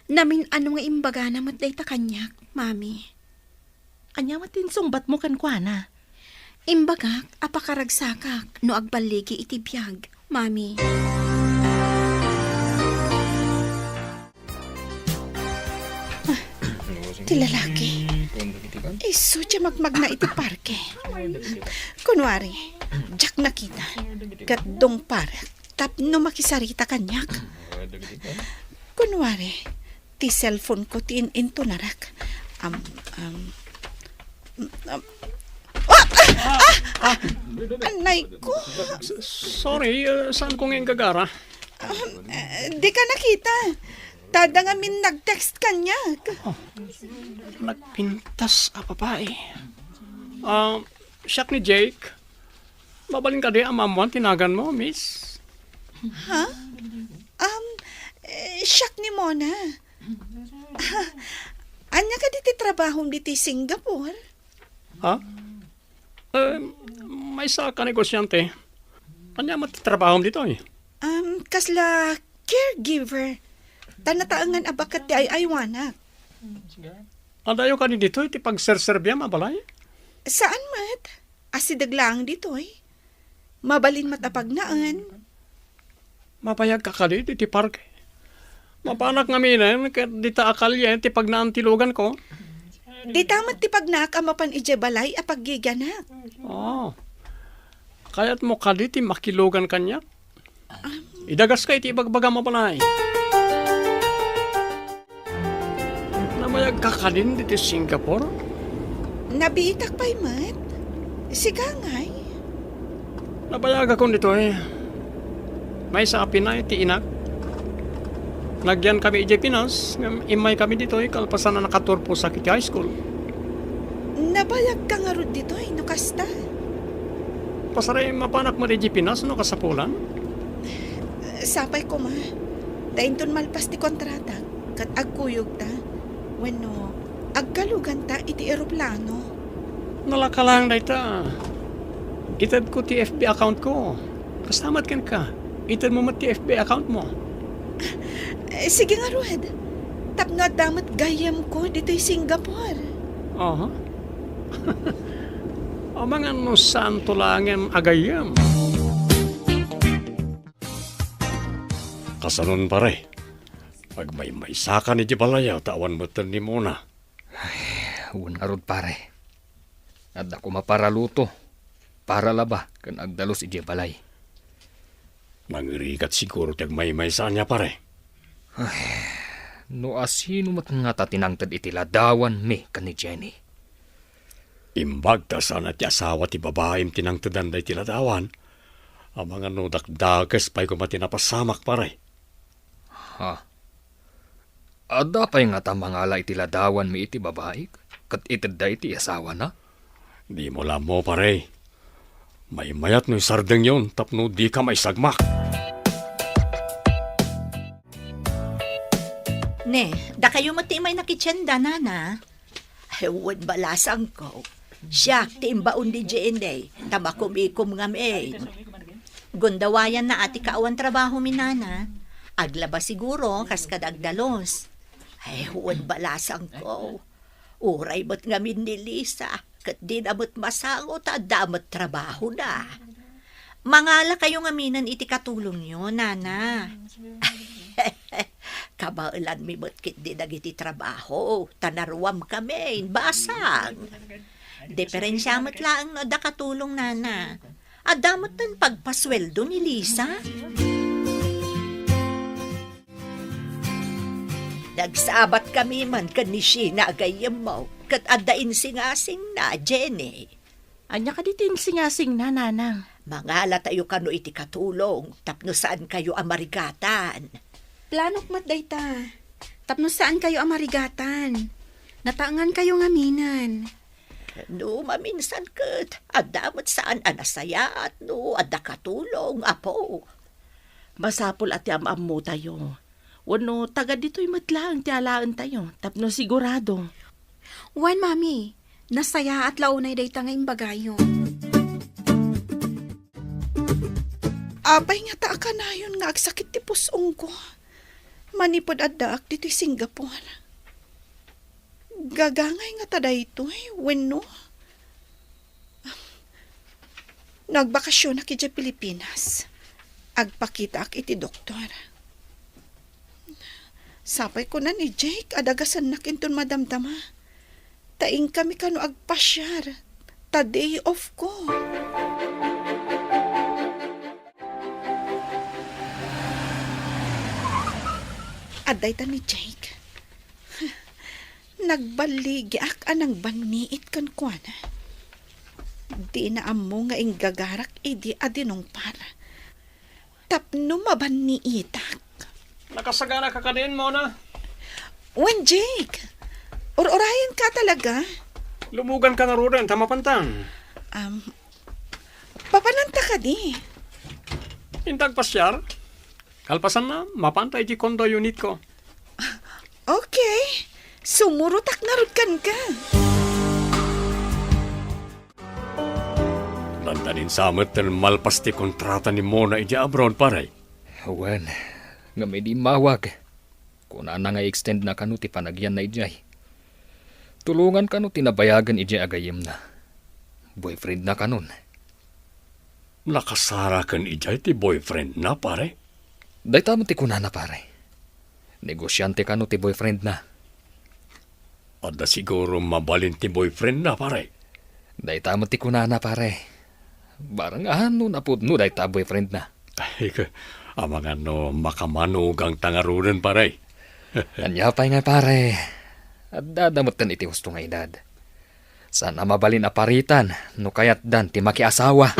Namin-ano nga imbagana met dayta kaniak, Mami. Ania met ti insungbatmo kenkuana? Imbagak a pakaragsakak no agballigi iti biag, Mami. Ah, ti lalaki. Isu ti magmagna iti parke. Kunuari, diak nakita. Ket dungparek tapno makisarita kaniak. Kunuari, ti cellphone ko ti in-, intunarak. Am, am, am, ah! Ah! Ah! Anay ko! S-, sorry, uh, saan ko nga inggagara? Um, eh, di ka nakita. Tada ngamin nag-text kaniak. Oh, nagpintas a babae. Ah, siak ni Jake. Mabalin kadi a maammoan ti naganmo, miss? Ha? Um, eh, siak ni Mona. Ania kadi ti trabahom ditoy Singapore? Ha? Eh, maysa ka negosyante. Ania met ti trabahom ditoy? Um, kasla caregiver. Ta nataengan a baket ti ay-aywanak. Adayo kadi ditoy ti pagserserbiam a balay? Saan met. Asideg laeng ditoy. Mabalin met a pagnaen. Mabayagka kadi iti parke? Mapanak ngaminen ket dita a kalien ti pagnaan ti luganko. Dita met ti pagnaak a mapan idiay balay a paggigianak. Oh. Kayatmo kadi ti makilugan kaniak? Idagaska iti ibagbagam a balay. Nabayagka kadin ditoy Singapore? Nabiitak pay met. Sika ngay? Nabayagakon ditoy. Maysa a pinay ti inak. Nagyan kami idiay Pinas, ngem immay kami ditoy kalpasan a nakaturposak iti high school. Nabayagka ngarud ditoy no kasta? Pasari, mapanak met idiay Pinas no kasapulan? Sapay koma, ta inton malpas ti kontratak, ket agkuyogta, wenno agkaluganta iti eroplano. Nalaka laeng dayta. Itedko ti F B account ko. Kasta met kenka. Itedmo met ti F B account mo. Eh, sige ngarud. Tapno adda met gayyemko ditoy Singapore. Aha. Amangan no saanto laengen a gayyem. Kasanon, pare? Agmaymaysakan idiay balayaw ta awan metten ni Mona. Ay, wen ngarud, pare. Adda koma para luto, para laba, ken agdalus idiay balay. Nangirigat siguro ti agmaymaysa ania, pare. Ay, no asino met ngata ti nangted iti ladawanmi ken ni Jenny? Imbag ta saan a ti asawa ti babaim ti nangtedan daydi ladawan, amangan no dakdakes pay koma ti napasamak, pare. Ha? Adda pay ngata mangala iti ladawanmi iti babaik, ket itedda iti asawana? Dimo la ammo, pare. Maymayat no isardengyon tapno dika maisagmak. Ne, dakayo met ti imayna iti tienda, nana? Ay, wen, balasangko. Siak ti imbaon ni Jenny, ta makumikom ngamin. Gundawayanna a ti kaawan trabaho mi, nana. Aglaba siguro, kas kada agdalus. Ay, wen, balasangko. Uray met ngamin ni Lisa, ket dina met masango ta adda met trabahona. Mangalakayo ngaminen iti katulongyo, nana. Kabaelanmi met ketdi dagiti trabaho, ta naruamkami, basang. Diferensia met laeng no adda katulong, nana. Adda met pagpasueldo ni Lisa. Nagsabatkami man ken ni Sheena a gayyemmo, ket adda insingasingna, Jenny. Ania kadi ti insingasingna, nanang? Mangalatayo kano iti katulong tapno saankayo a marigatan. Planok met dayta, tapno saankayo a marigatan. Nataengankayo ngaminen. No maminsan ket, adda met saan a nasayaat no adda katulong, apo. Masapul a ti am-ammotayo. Wenno, taga ditoy met laeng ti alaentayo, tapno sigurado. Wen, Mami, nasayaat la unay dayta nga imbagayo. Apay ngata a kanayon nga agsakit ti pus-ongko manipud addaak ditoy Singapore? Gagangay ngata daytoy, wenno? No agbakasionak idiay Pilipinas, agpakitaak iti doktor. Sapay kuna ni Jake a dagasennak inton madamdama, ta inkami kano agpasiar ta day off ko. Adda ita ni Jake. Nagballigiak a nangbanniit kenkuana. Dina ammo nga inggagarak idi a dinungpar tapno mabanniitak. Nakasaganaka kadin, Mona? Wen, Jake. Ur-urayenka talaga. Lumuganka ngaruden ta mapantan. Um, papananta kadi? Inta agpasiar? Kalpasanna, mapanta iti condo unit ko. Okay. Sumurotak ngarud kenka. Dandanin sa met ti malpas ti kontrata ni Mona idiay abroad, pare. Wen, ngem idi immawag, kunana nga i-extend na kano ti panagyanna idiay. Tulongan kano ti nabayagen idiay a gayyemna. Boyfriend na kanon. Nakasaraken idiay ti boyfriend na, pare? Dayta met ti kunana, pare. Negosiante kano ti boyfriend na. Adda siguro mabalin ti boyfriend na, pare. Dayta met ti kunana, pare. Barang a no napudno dayta boyfriend na. Ay, ka-, amangan no makamanugang ta ngaruden, pare. Ania pay nga, pare? Adda da metten iti husto nga edad. Saan a mabalin a paritan no kayatdan ti makiasawa.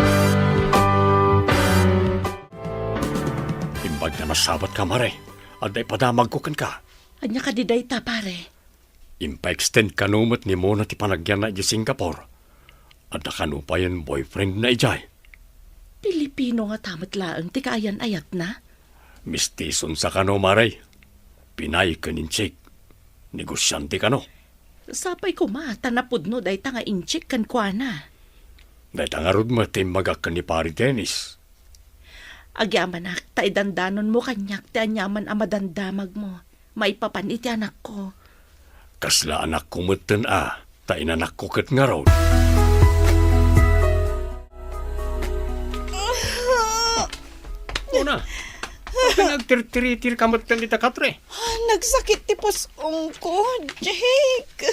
Imbag nga nasabat ka, mare, adda ipadamagko kenka. Ania kadi dayta, pare? Impa-extend kano met ni Mona ti panagyanna idiay Singapore. Adda kano payen boyfriend na idiay. Pilipino ngata met laeng ti kaayan-ayatna? Mestison sa kano, mare. Pinay ken Intsik. Negosiante kano. Sapay koma ta napudno dayta nga Intsik kenkuana. Dayta ngarud met ti imbagak ken ni Pari Dennis. Agyamanak ta idandanonmo kaniak ti aniaman a madamdamagmo maipapan iti anakko. Kasla anakko metten a, ta inanakko ket ngarud. Mona, apay nga agtirtiritirka metten dita katre? Nagsakit ti pus-ongko, Jake.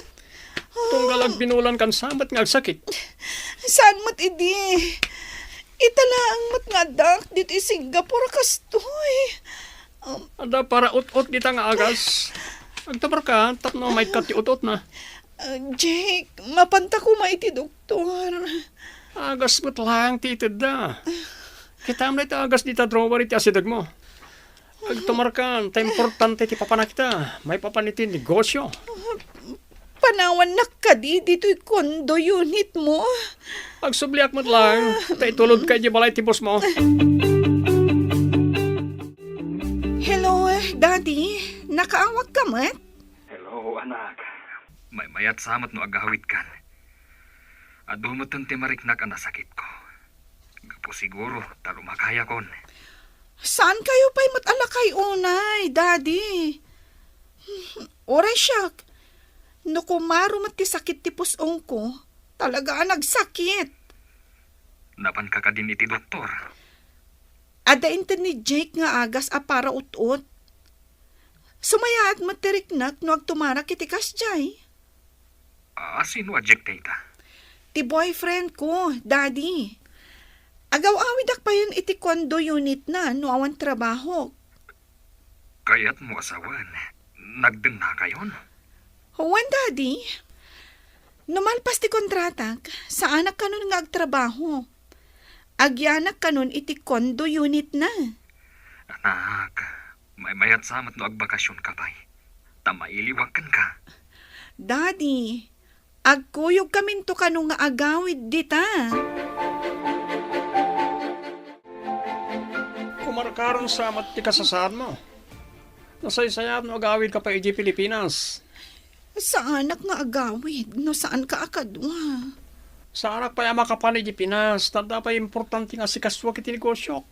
Tunggal agbinulankan sa met nga agsakit. Saan met idi? Ita laeng met nga addaak ditoy Singapore kastoy. Um, Adda para ut-ot dita nga agas. Agtumarka tapno maikkat ti ut-otna. Ah, Jake, mapanta koma iti doktor. Agas met laeng ti itedda. Kitaem dayta agas dita drawer iti asidegmo. Agtumarkan, ta importante ti papanak ita. Maipapan iti negosio. Panawannak kadi ditoy condo unit mo? Agsubliak met laeng, ta itulodka idiay balay ti boss mo. Hello, Daddy. Nakaawag ka met? Hello, anak. Maymayat sa met no agawidkan. Adu metten ti mariknak a nasakitko. Gapu siguro ta lumakayakon. Saan kayo pay met a lakay unay, Daddy? Uray siak, no kumaro met ti sakit ti pus-ongko, talaga a nagsakit. Napanka kadin iti doktor? Adda inted ni Jake nga agas a para ut-ot. Sumayaat met ti riknak no agtumarak iti kasdiay. A, sino a Jake dayta? Ti boyfriend ko, Daddy. Agaw-awidak payen iti condo unit na no awan trabahok. Kayatmo a sawen, nagdennakayon? Wen, Daddy. No malpas ti kontratak, saanak kanon nga agtrabaho. Agyanak kanon iti condo unit na. Anak, maymayat sa met no agbakasionka pay. Ta mailiwak kenka. Daddy, agkuyogkaminto kano nga agawid dita. Kumarkaron sa met ti kasasaadmo. Nasaysayaat no agawidka pay idiay Pilipinas. Saanak nga agawid no saanka a kadua. Saanak pay a makapan idiay Pinas, ta adda pay importante nga asikasuak iti negosiok.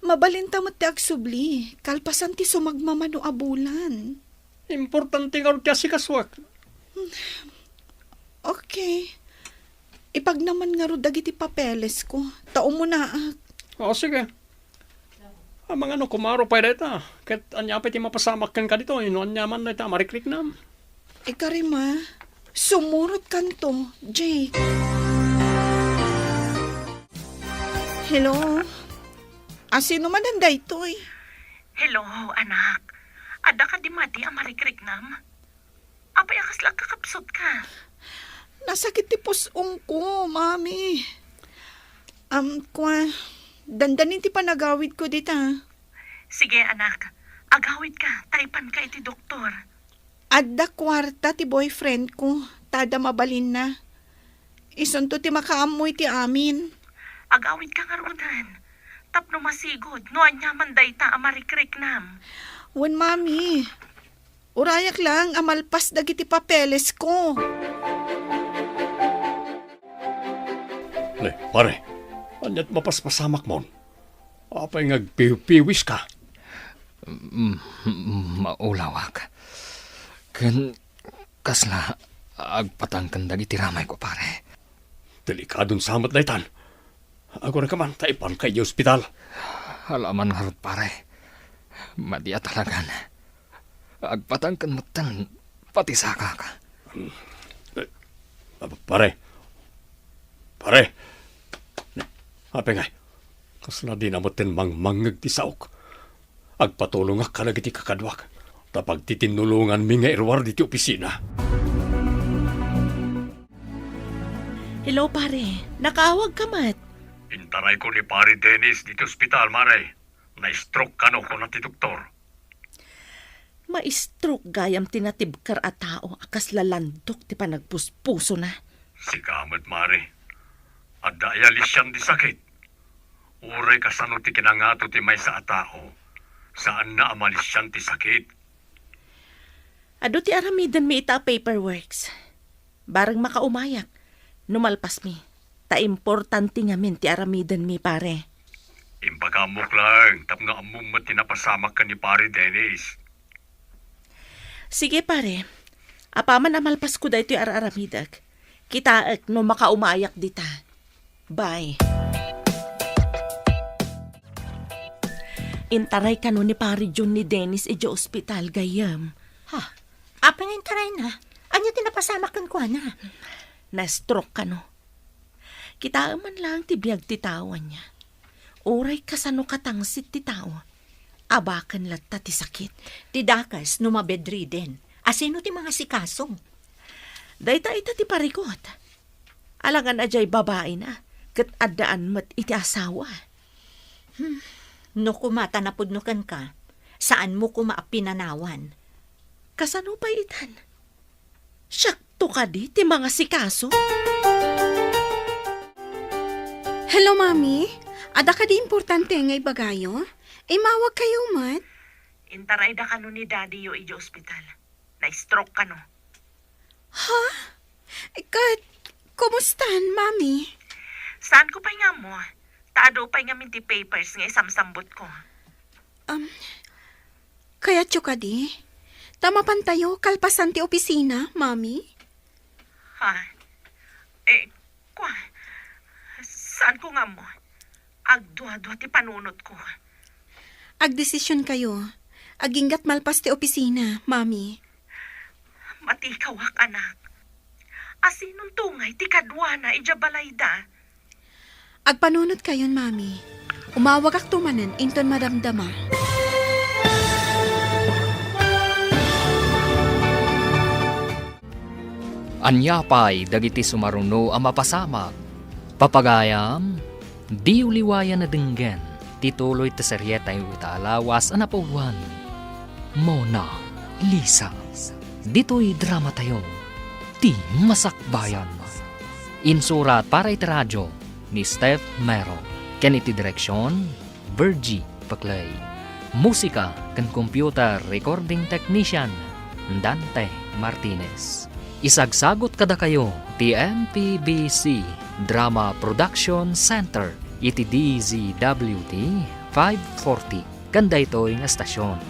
Mabalinta met ti agsubli, kalpasan ti sumagmamano a bulan. Importante ngarud ti asikasuak. Okay. Ipagnaman ngarud dagiti papelesko, ta umunaak. O, sige. Amangan no kumaro pay dayta, ket ania pay ti mapasamak kenka ditoy no aniaman dayta a marikriknam? Ikarima, sumurotkanto, Jake. Hello? Asino manen daytoy? Hello, anak. Adda kadi madi a marikriknam? Apay a kasla agkakapsutka? Nasakit ti pus-ongko, Mami. Am, kua, dandanin ti panagawidko dita. Sige, anak. Agawidka, ta ipanka iti doktor. Adda kuarta ti boyfriendko, ta adda mabalinna. Isunto ti makaammo iti amin. Agawidka ngaruden, tapno masigud no aniaman dayta a marikriknam. Wen, Mami. Urayak laeng a malpas dagiti papelesko. Ne, pare, ania't mapaspasamakmon? Apay nga agpiwpiwiska? Mm, mm, maulawak. Ken kasla agpatangken dagiti ramayko, pare. Delikadon sa met daytan. Agurayka man ta ipanka idiay ospital. Alaman ngarud, pare. Madi a talagan. Agpatangken metten pati sakak. Eh, ah, pare. Pare. Apay ngay? Kasla dina metten mangmangngeg ti saok. Agpatulongak kadagiti kakaduak, ta pagtitinnulonganmi nga iruar diti opisina. Hello, pare. Nakaawag ka met? Intarayko ni Pare Dennis diti ospital, mare. Na-stroke kano, kuna ti doktor. Ma-stroke gayam ti natibker a tao a kasla landok ti panagpuspusona. Sika met, mare. Adda aya lisian ti sakit? Uray kasano ti kinangato ti maysa a tao, saanna a malisian ti sakit. Adu ti aramidenmi ita a paperworks. Bareng makaumayak no malpasmi, ta importante ngamin ti aramidenmi, pare. Impakaamok laeng tapno ammom met ti napasamak ken ni Pare Dennis. Sige, pare. Apaman a malpasko daytoy ar-aramidek, kitaek no makaumayak dita. Bye. Intaray kano ni Pare Jun ni Dennis idiay ospital, gayyem. Ha? Apay nga intarayna? Ania ti napasamak kenkuana? Na-stroke kano. Kitaem man laeng ti biag ti tao, ania. Uray kasano katangsit ti tao, abaken latta ti sakit. Ti dakes no mabedriden, asino ti mangasikaso? Dayta ita ti parikut. Alangan a diay babaina, ket addaan met iti asawa. Hmm, no koma ta napudno kenka, saanmo koma a pinanawan. Kasano pay itan? Siak kadi ti mangasikaso? Hello, Mami. Adda kadi importante nga ibagayo? Imawag kayo met? Intarayda kano ni Daddy-yo idiay ospital. Na-stroke kano. Ha? Ket, kumustan, Mami? Saan ko pay nga ammo? Ta adu pay ngamin ti papers nga isamsambutko. Um, kayatyo kadi? Ta mapantayo kalpasan ti opisina, Mami? Ha? Eh, kua, saan ko nga ammo? Agduadua ti panunotko. Agdesisyon kayo. Aginggat malpas ti opisina, Mami. Matikawak, anak. Asinonto ngay ti kaduana idiay balayda? Agpanunot kayon, Mami. Umawagakto manen inton madamdama. Ania pay dagiti sumaruno a mapasamak? Papagayam, diyo liwayan a denggen ti tuloy ti serietayo ita a lawas a napauluan, Mona Lisa. Ditoy dramatayo, Ti Masakbayan. Insurat para iti radio ni Steph Mero, ken iti direksion, Virgie Paclay. Musika ken computer recording technician, Dante Martinez. Isagsagut kadakayo ti M P B C Drama Production Center iti D Z W T five forty ken daytoy nga estasion.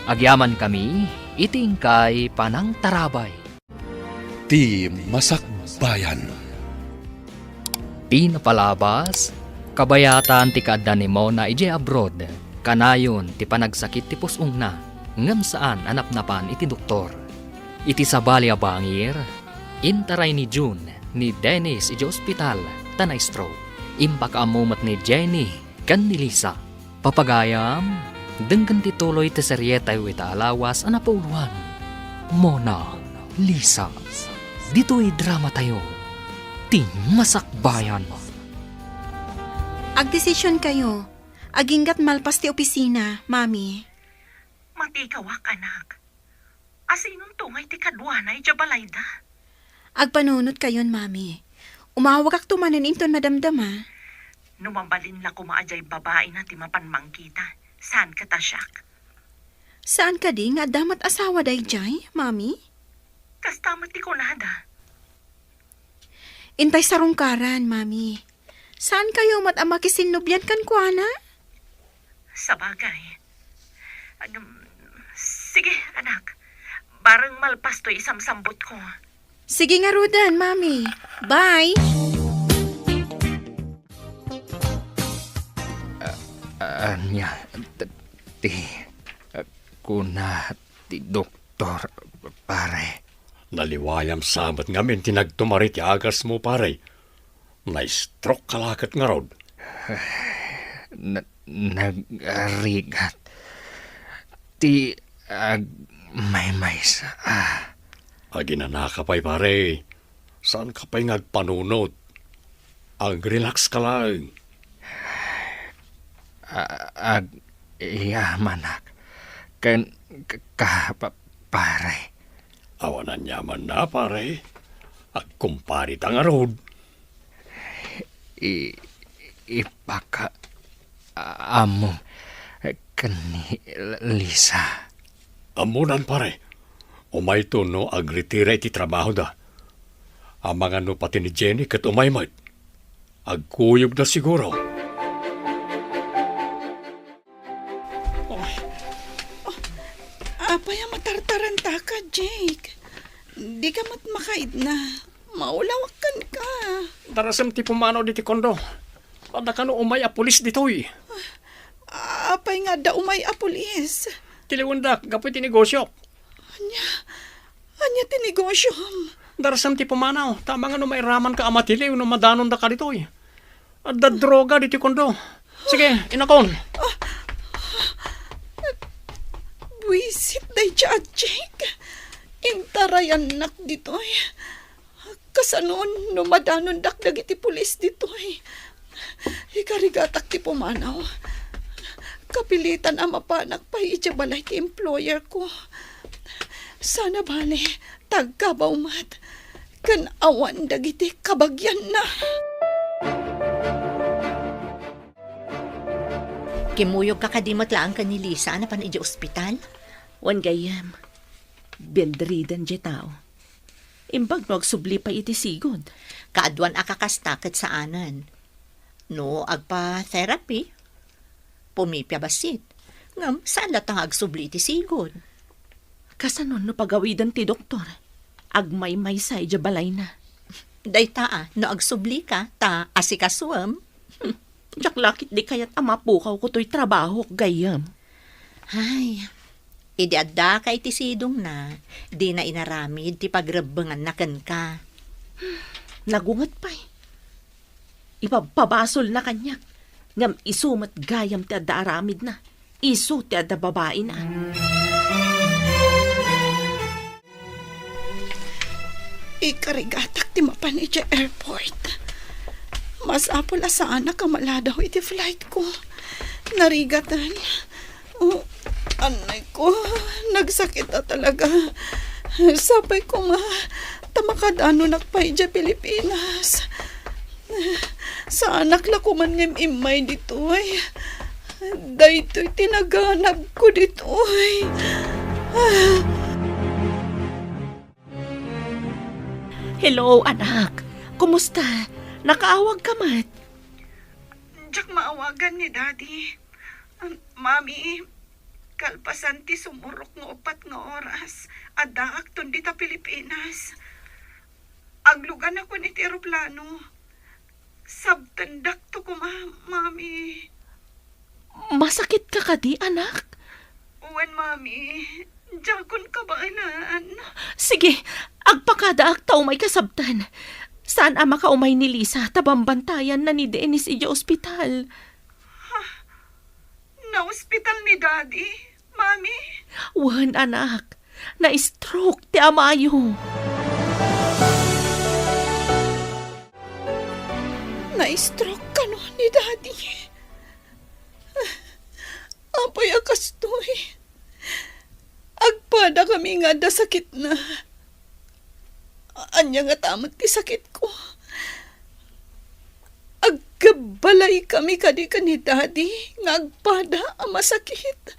Agyamankami iti inkay panangtarabay. Ti Masakbayan. Ti napalabas, kabayatan ti kaadda ni Mona idiay abroad, kanayon ti panagsakit ti pus-ongna, ngem saan a napnapan iti doktor. Iti sabali a bangir, intaray ni June ni Dennis idiay ospital ta na-stroke. Impakaammo met ni Jenny ken ni Lisa. Papagayam, denggen ti tuloy ti serietayo ita a lawas a napauluan, Mona Lisa. Ditoy dramatayo, Ti Masakbayan. Agdesisyon kayo. Aginggat malpas ti opisina, Mami. Matikawak, anak. Asinonto ngay ti kaduana idiay balayda? Agpanunot kayon, Mami. Umawagakto manen inton madamdama. No mabalin la koma a diay babaina ti mapan mangkita, saan ket a siak? Saan kadi nga adda met asawa daydiay, Mami? Kasta met ti kunada. Intay sarungkaran, Mami. Saan kayo met a makisinnublian kenkuana? Sabagay. Agam, sige, anak. Bareng malpas toy isamsambutko. Sige ngaruden, Mami. Bye! Ah, ania, t-, ti, ah, kuna ti doktor, pare. Naliwayam sa met ngamin ti nagtumari ti agasmo, pare. Na-stroke ka la ket ngarud. Na-, nagrigat ti agmaymaysa. Aginanaka pay, pare. Saan ka pay nga agpanunot? Ag-relax ka laeng. A-, agyamanak ken ka, pa-, pare. Awan aniamanna, pare. Agkumpare ta ngarud. I-, ipaka-, a-, ammo ken ni Lisa. Ammonan, pare. Umayto no agretira iti trabahoda. Amangan no pati ni Jenny ket umay met. Agkuyogda siguro. Oy. Oh, apay a matartarantaka, Jake? Dika met makaidna. Maulawak kenka. Darasem ti pumanaw ditoy kondo. Adda kano umay a pulis ditoy. Apay nga adda umay a pulis? Tiliwendak gapu iti negosiok. Ania? Ania ti negosiom? Darasem ti pumanaw, ta amangan no mairamanka a matiliw no madanondaka ditoy. Adda droga ditoy kondo. Sige, inakon. Buisit daydiay a Jake. Intarayannak ditoy. Kasano no madanondak dagiti pulis ditoy? Ikarigatak ti pumanaw. Kapilitan a mapanak pay idiay balay ti employer ko. Sana bale, tagkabaw met. ken awan dagiti kabagianna. Kimmuyogka kadi met laeng ken ni Lisa a napan idiay ospital? Wen gayyem, bedridden diay tao. Imbag no agsubli pay iti sigud. Kaaduan a kakasta ket saanen. No agpa-therapy, pumipia bassit. Ngem saan latta nga agsubli iti sigud. Kasano no pagawiden ti doktor? Agmaymaysa idiay balayna. Dayta a, no agsublika, ta asikasuem. Diak la ketdi kayat a mapukawko toy trabahok, gayyem. Ay, idi addaka iti sidongna, dina inaramid ti pagrebbenganna kenka. Nagunget pay. Ipabpabasolna kaniak, ngem isu met gayam ti adda aramidna. Isu ti adda babaina. Ikarigatak ti mapan idiay airport. Masapul a saanak a maladaw iti flight ko. Narigaten. Oh, anay ko, nagsakit a talaga. Sapay koma, ta makadanonak pay idiay Pilipinas. Saanak la koman nga im-immay ditoy. Daytoy ti naganabko ditoy. Hello, anak. Kumusta? Nakaawagka met? Diak maawagan ni Daddy. Um, Mami, kalpasan ti sumurok nga upat nga oras, addaakton dita Pilipinas. Agluganakon iti eroplano. Sabtendakto koma, Mami. Masakitka kadi, anak? Wen, Mami. Diakon kabaelan. Sige, agpakadaak ta umayka sabten. Saan a makaumay ni Lisa ta bambantayanna ni Dennis idiay ospital. Ha? Naospital ni Daddy? Mami? Wen, anak. Na-stroke ti amayo. Na-stroke kano ni Daddy? Apay a kastoy? Agpadakami nga adda sakitna. Ania ngata met ti sakitko? Agkabbalaykami kadi ken ni Daddy nga agpada a masakit.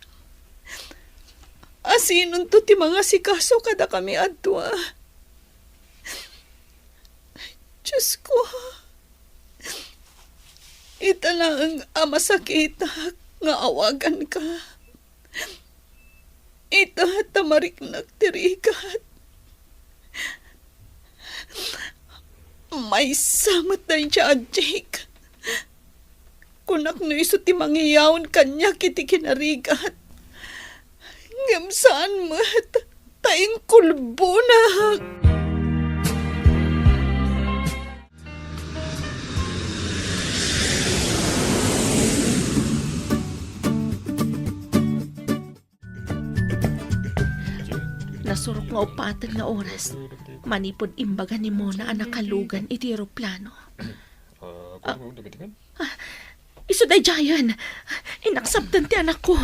Asinonto ti mangasikaso kadakami a dua? Diosko, ita laeng a masakitak nga awaganka. Ita ta mariknak ti rigat. Maysa met daydiay a Jake. Kunak no isu ti mangiyaon kaniak iti kinarigat. Ngem saan met, ta inkulbonak. Nasurok nga uppaten nga oras manipud imbaga ni Mona a nakalugan iti eroplano. Ah, isu daydiayen. Inaksabten ti anakko.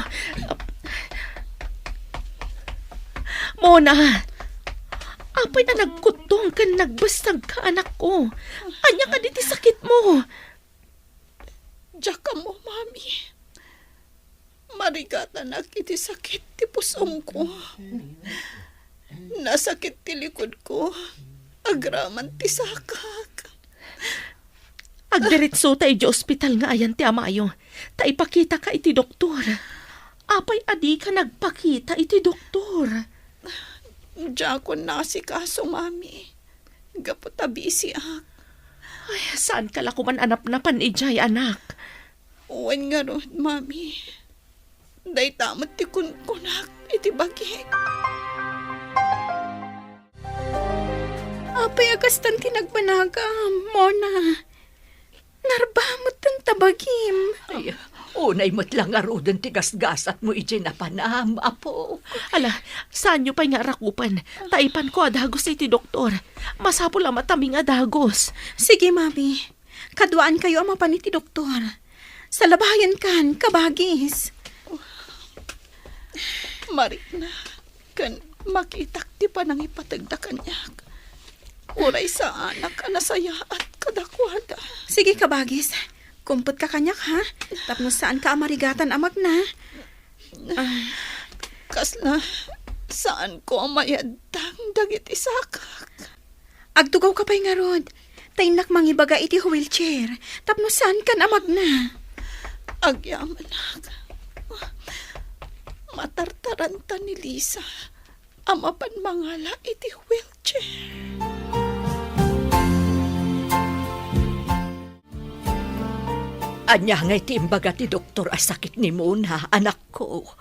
Mona, apay a nagkuttong ken nagbessagka, anakko? Ania kadi ti sakitmo? Diak ammo, Mami. Marigatanak iti sakit ti pusongko. Nasakit ti likudko agraman ti sakak. Agdiretsota idiay ospital nga ayan ti amayo, ta ipakitaka iti doktor. Apay a dika nagpakita iti doktor? Diakon naasikaso, Mami. Gapu ta bisiak. Ay, saanka la koman a napnapan idiay, anak. Wen ngarud, Mami. Dayta met ti kunkunak iti bagik. Apay a kastan ti nagbanagam, Mona? Narbametten ta bagim. Ay, unay met la ngaruden ti gasgasatmo idiay napanam, Apo. Ala, saanyo pay nga arakupen. Ta ipanko a dagus iti doktor. Masapul a matami nga dagus. Sige, Mami. Kaduaankayo a mapan iti doktor. Salabayankan, kabagis. Marikna, ken makitak ti panangipategda kaniak. Uray saanak a nasayaat kadakuada. Sige, kabagis. Kumpetka kaniak, ha? Tapno saanka a marigatan a magna. Ah, Kasla, saanko a mayaddang dagiti sakak. Agtugawka pay ngarud. Ta innak mangibaga iti wheelchair. Tapno saankan a magna. Agyamanak. Matartaranta ni Lisa a mapan mangala iti wheelchair. Ania ngay ti imbaga ti doktor a sakit ni Mona, anakko?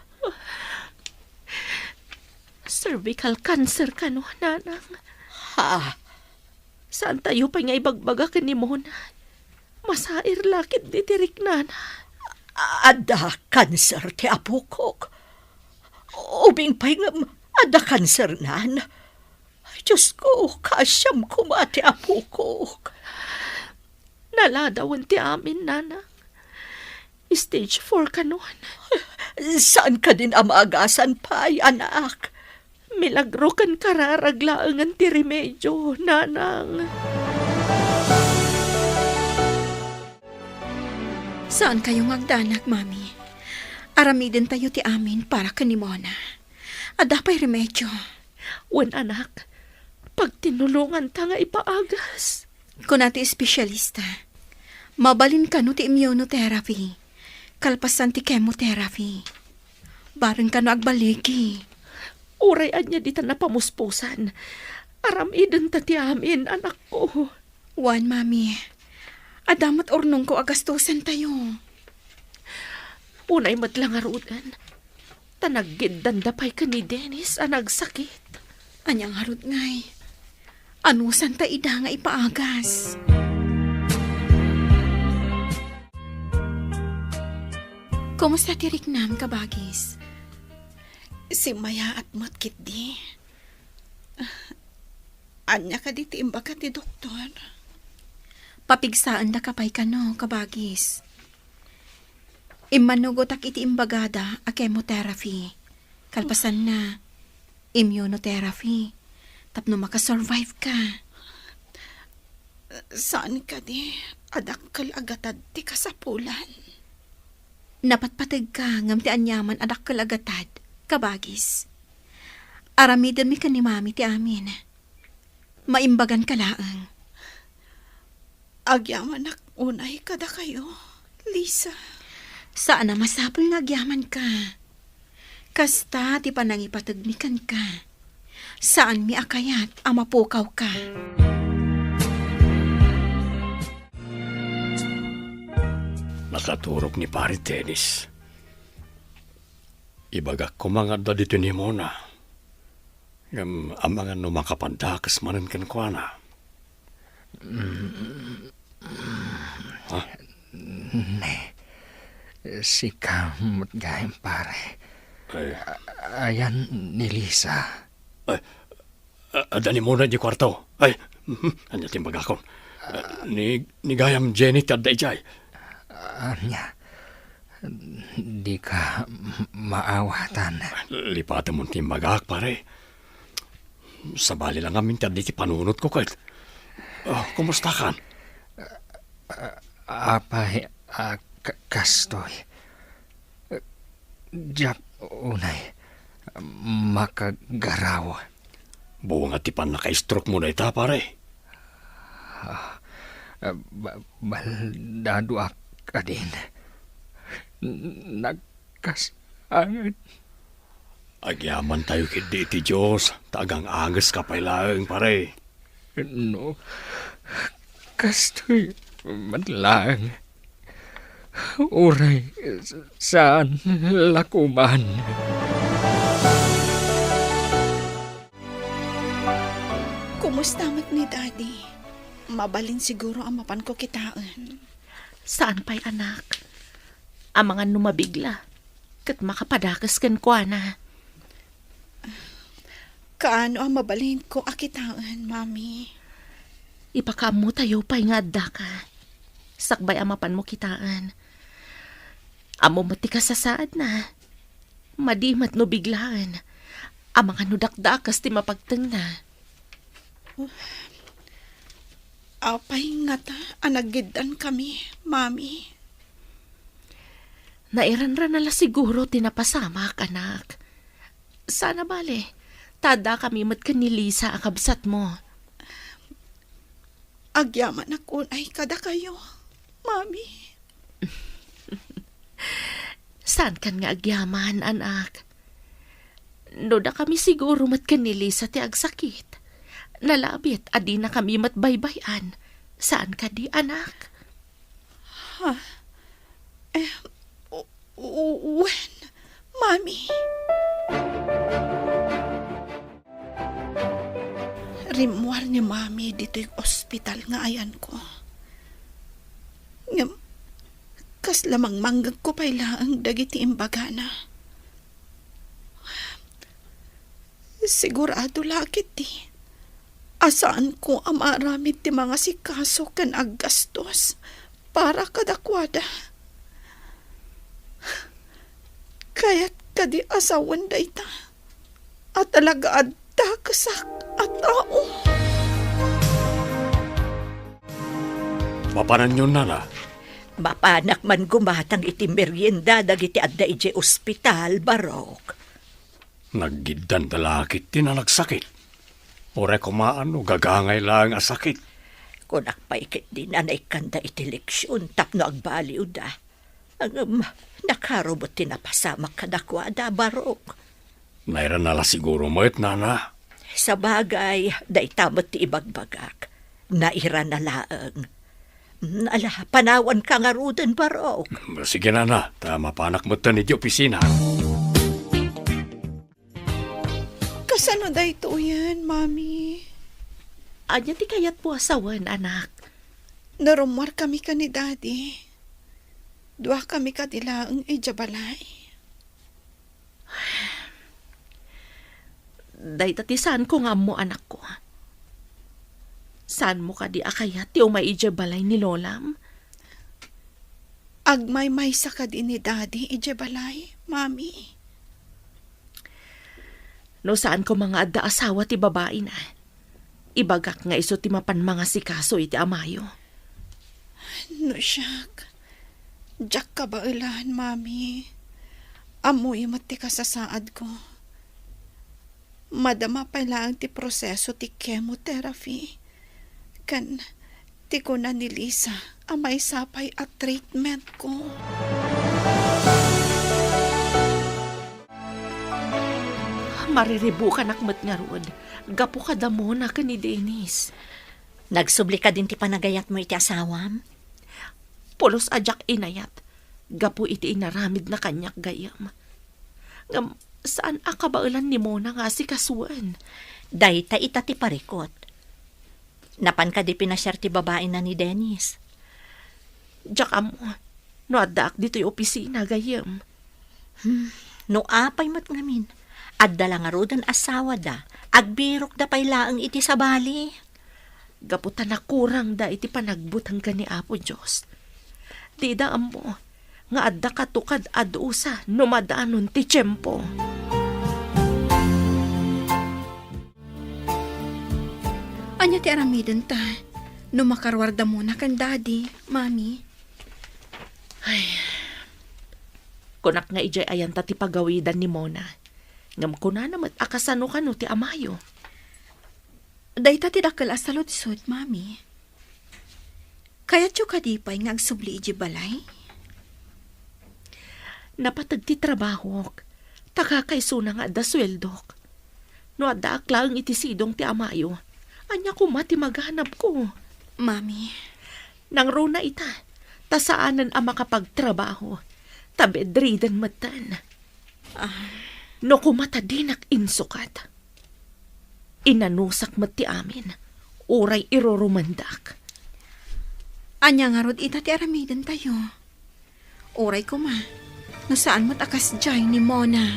Cervical cancer kano, nanang. Ha? Saantayo pay nga ibagbaga ken ni Mona. Masair la ketdi ti riknana. Adda kanser ti apokok. Ubing pay ngem adda kansernan. Diosko, kaasiam koma ti apokok. Naladawen ti amin, nanang. Stage four kanon. Saan kadin a maagasan pay, anak? Milagro ken kararag laengen ti remedio, nanang. Saankayo nga agdanag, Mami. Aramidentayo ti amin para ken ni Mona. Adda pay remedio. Wen, anak, pagtinulonganta nga ipaagas. Kuna ti espesyalista, mabalin kano ti immunotherapy, kalpasan ti chemotherapy. Bareng kano agbaligi. Uray ania dita napamuspusan, aramidenta ti amin, anakko. Wen, Mami. Adda met urnongko a gastosentayo. Unay met la ngaruden, ta naggiddanda pay ken ni Dennis a nagsakit. Ania ngarud ngay? Anusanta ida nga ipaagas? Kumusta ti riknam, kabagis? Simmayaat met ketdi. Ania kadi ti imbaga ti doktor? Papigsaendaka pay kano, kabagis. Immanugotak iti imbagada a chemotherapy. Kalpasanna, immunotherapy. Tapno makasurvive ka. Saan kadi a dakkel a gatad ti kasapulan? Napatpategka ngem ti aniaman a dakkel a gatad, kabagis. Aramidenmi ken ni Mami ti amin. Maimbaganka laeng. Agyamanak unay kadakayo, Lisa. Saan a masapul nga agyamanka. Kasta ti panangipategmi kenka. Saanmi a kayat a mapukawka. Nakaturog ni Pare Dennis. Ibagak koma nga adda ditoy ni Mona. Ngem amangan no makapandakes manen kenkuana. Mm. Ha? Ne, sika met gayam, pare. Ay. A-, ayan ni Lisa. Ay, a-, adda ni Mona idiay kuarto. Ay, mhm, ania ti imbagakon? A, ni, ni gayam Jenny ti adda idiay. Ania? Dika maawatan. Lipatem ti imbagak, pare. Sabali la ngamin ti adda iti panunotko ket. Oh, kumustakan? Apay a ka-, kastoy? Diak unay makagaraw. Bunga ti pannaka-stroke mo dayta, pare. Ah, ba-, baldadoak kadin. Nagkasangit. Agyamantayo ketdi iti Dios, ta agang-angeska pay laeng, pare. No, kastoy met laeng. Uray saan la koman. Kumusta met ni Daddy? Mabalin siguro a mapanko kitaen. Saan pay, anak. Amangan no mabigla, ket makapadakes kenkuana. Kaano a mabalinko a kitaen, Mami? Ipakaammotayo pay nga addaka. Sakbay a mapanmo kitaen. Ammo met ti kasasaadna. Madi met no biglaen. Amangan no dakdakes ti mapagtengna. Apay ngata a naggiddankami, Mami? Nairanran na la siguro ti napasamak, anak. Sana bale, ta addakami met ken ni Lisa a kabsatmo. Agyamanak unay kadakayo, Mami. Saankan nga agyaman, anak. No dakami siguro met ken ni Lisa ti agsakit, nalabit a dinakami met baybay-an. Saan kadi, anak? Ha? Eh, u-, u-, wen, Mami. Rimmuar ni Mami ditoy ospital nga ayanko. Ngem, kasla mangmanggegko pay laeng dagiti imbagana. Sigurado la ketdi a saanko a maaramid ti mangasikaso ken aggastos para kadakuada. Kayat kadi a sawen dayta a talaga a dakesak a tao? Mapananyon, nana. Mapanak man gumatang iti merienda dagiti adda idiay ospital, Barok. Naggiddanda la ketdi a nagsakit. Uray koma no gagangay laeng a sakit. Kunak pay ketdi a naikkanda iti leksion tapno agbaliwda. Ngem, nakaro met ti napasamak kadakuada, Barok. Nairana la siguro met, nana. Sabagay, dayta met ti ibagbagak. Nairana laeng. Mm, ala, panawanka ngaruden, Barok. Sige, nana, ta mapanak metten iti opisina. Kasano daytoyen, Mami? Ania ti kayatmo a sawen, anak? Narummuarkami ken ni Daddy. Duakami kadi laeng idiay balay. Dayta ti saanko nga ammo, anakko. Saanmo kadi a kayat ti umay idiay balay ni Lolam? Agmaymaysa kadi ni Daddy idiay balay, Mami? No saan koma nga adda asawa ti babaina, ibagak nga isu ti mapan mangasikaso iti amayo. No siak, diak kabaelan, Mami. Ammoyo met ti kasasaadko. Madama pay laeng ti proseso ti chemotherapy. Ken ti kuna ni Lisa a maysa pay a treatmentko. Mariribukanak met ngarud gapu kada Mona ken ni Dennis. Nagsubli kadin ti panagayatmo iti asawam? Pulos a diak inayat gapu iti inaramidna kaniak gayyem. Ngem saan a kabaelan ni Mona nga asikasuen. Dayta ita ti parikut. Napan kadi pinasiar ti babaina ni Dennis? Diak ammo no addaak ditoy opisina gayyem. Hmm, no apay met ngamin, adda la ngaruden asawada, agbirokda pay laeng iti sabali. Gapu ta nakurangda iti panagbuteng ken ni Apo Dios. Dida ammo nga adda katukad a dusa no madanon ti tiempo. Ania ti aramidenta no makaruarda Mona ken Daddy, Mami? Ay, kunak nga idiay ayanta ti pagawidan ni Mona. Ngem kunana met a kasano kano ti amayo. Dayta ti dakkel a saludsod, Mami. Kayatyo kadi pay nga agsubli idiay balay? Napateg ti trabahok, ta kakaisuna nga adda sueldok. No addaak laeng iti sidong ti amayo, ania koma ti maganabko? Mami. Nangruna ita, ta saanen a makapagtrabaho, ta bedridden metten. Ah. No koma ta dinak insukat, inanusak met ti amin, uray irurumendak. Ania ngarud ita ti aramidentayo? Uray koma, no saan met a kasdiay ni Mona.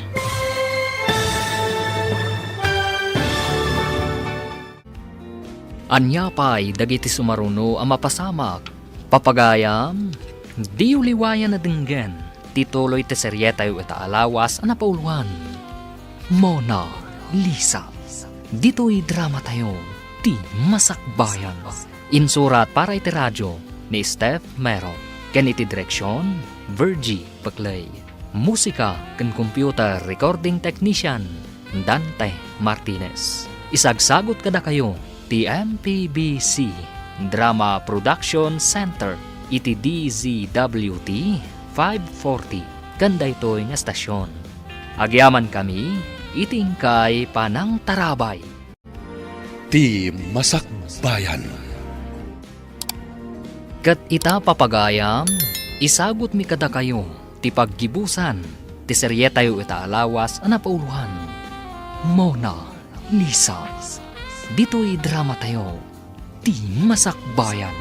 Ania pay dagiti sumaruno a mapasamak? Papagayam, diyo liwayan a denggen ti tuloy ti serietayo ita a lawas a napauloan, Mona Lisa. Ditoy dramatayo ti Masakbayan. Insurat para iti radio ni Steph Mero, ken iti direksion, Virgie Peclay. Musika ken computer recording technician, Dante Martinez. Isagsagut kadakayo ti M P B C Drama Production Center iti D Z W T five forty ken daytoy nga estasion. Agyamankami iti inkay panangtarabay. Ti Masakbayan. Ket ita, papagayam, isagutmi kadakayo ti paggibusan ti serietayo ita a lawas a napauloan, Mona Lisa. Ditoy dramatayo, Ti Masakbayan.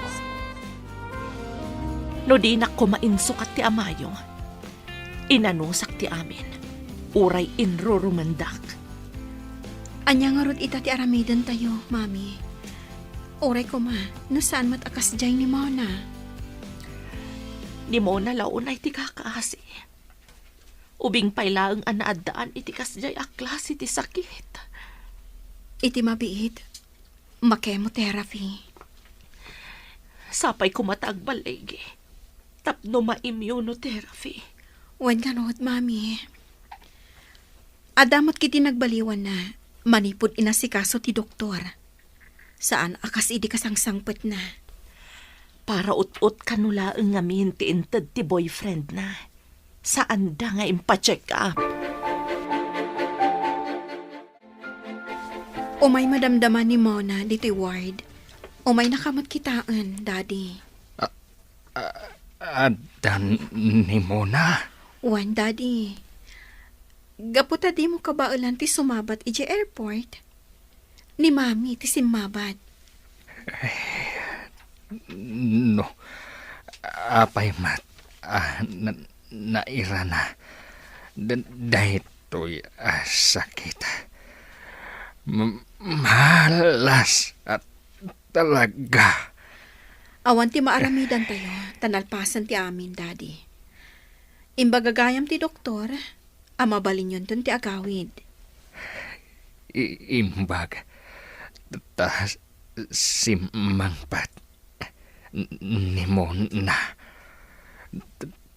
No dinak koma insukat ti amayo, inanusak ti amin, uray inrurumendak. Ania ngarud ita ti aramidentayo, Mami? Uray koma, no saan met a kasdiay ni Mona. Ni Mona la unay ti kakaasi. Ubing pay laeng a naaddaan iti kasdiay a klase ti sakit. Iti mabiit, ma-chemotherapy. Sapay koma ta agballigi tapno ma-immunotherapy. Wen ngarud, Mami. Adda met ketdi nagbaliwanna manipud inasikaso ti doktor. Saan a kas idi kasangsangpetna. Para ut-ot kano laeng ngamin ti inted ti boyfriendna. Saanda nga impacheck up. Umay madamdama ni Mona ditoy ward. Umaynaka met kitaen, Daddy. A-, a-, adda ni Mona? Wen, Daddy. Gapu ta dimo kabaelan ti sumabat idiay airport, ni Mami ti simmabat. No, apay met a na-, nairana da-, daytoy a sakit. M-, malas a talaga. Awan ti maaramidantayo, ta nalpasen ti amin, Daddy. Imbaga gayam ti doktor, a mabalinyonton ti agawid. I-, imbag ta simmangpet ni Mona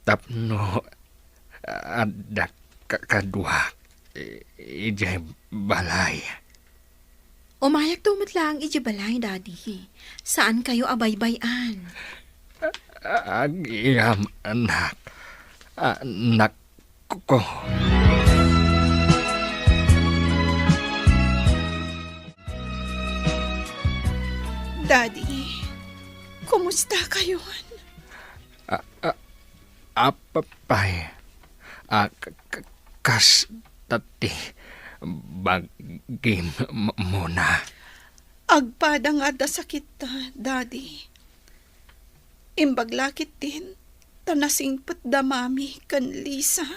tapno adda ka-, kaduak i-, idiay balay. Umayakto met laeng idiay balay, Daddy. Saankayo a baybay-an. Agyamanak, anakko. Daddy, kumusta kayon? A-, a-, apay a k-, k-, kasta ti bagim, M-, Mona? Agpada nga adda sakitta, Daddy. Imbag la ketdin ta nasingpetda Mami ken Lisa.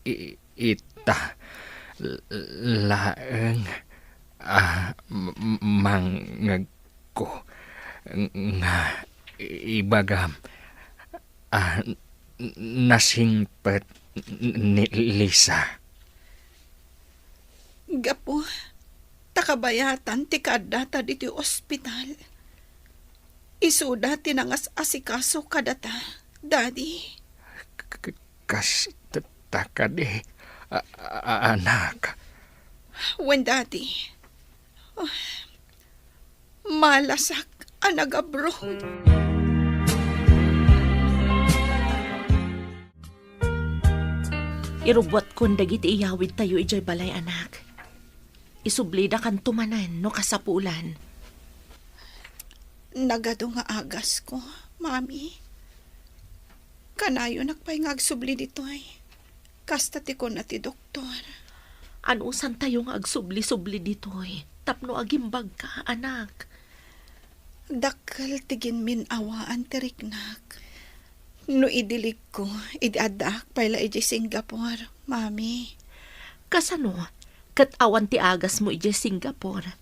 I-, ita l-, laeng a m-, m-, mangngegko nga ibagam a n-, nasingpet ni Lisa. Gapu ta kabayatan ti kaaddata ditoy ospital, isuda ti nangas-asikaso kadata, Daddy. K-, k-, kasta kadi, a-, a-, anak? Wen, Daddy. Ah, malasak a nag-abroad. Irubbuatkon dagiti iyawidtayo idiay balay, anak. Isublidakanto manen no kasapulan. Nagadu nga agasko, Mami. Kanayonak pay nga agsubli ditoy. Kasta ti kuna ti doktor. Anusantayo nga agsubli-subli ditoy tapno agimbagka, anak. Dakkel ti ginmin-awaan ti riknak. No idiligko, idi addaak pay la idiay Singapore, Mami. Kasano? Ket awan ti agasmo idiay Singapore?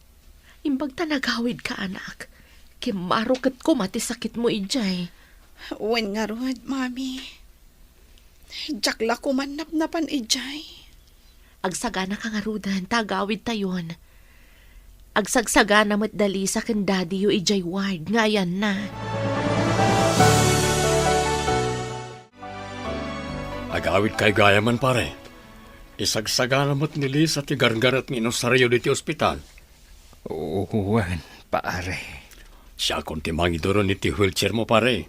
Imbag ta nagawidka, anak. Kimmaro ket koma ti sakitmo idiay. Wen ngarud, Mami. Diak la koman napnapan idiay. Agsaganaka ngaruden ta agawidtayon. Agsagsagana met da Lisa ken Daddy-yo idiay ward nga ayanna. Agawidkayo gayam, pare. Isagsagana met ni Lisa ti gargaret nga inusaryo ditoy ospital. Wen, pare. Siakon ti mangiduron iti wheelchair mo, pare.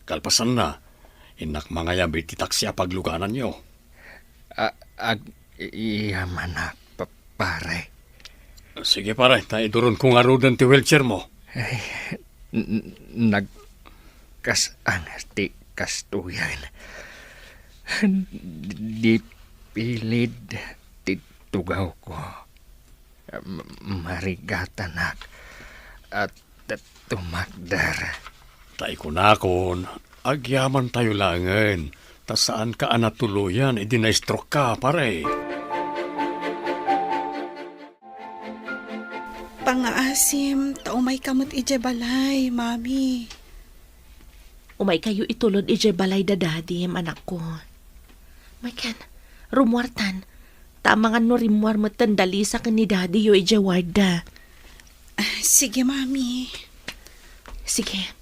Kalpasanna, innak mangayab iti taksi a paglugananyo. A-, ag-, iyamanak, pa-, pare. Sige, pare, ta iduronko ngaruden ti wheelchair mo. Ay, n-, nagkas-, ang ti kastoyan. Di pilid ti tugawko. M-, marigatanak. At tumakder. Ta ikunakon, agyamantayo laengen, ta saanka a natuloyan idi na-stroke ka, pare. Pangngaasim, ta umayka met idiay balay, Mami. Umaykayo itulod idiay balay da Daddy, anakko. Maykan, rummuartan. Ta amangan no rimmuar metten da Lisa ken ni Daddy-yo idiay ward da. Ah, sige, Mami. Sige.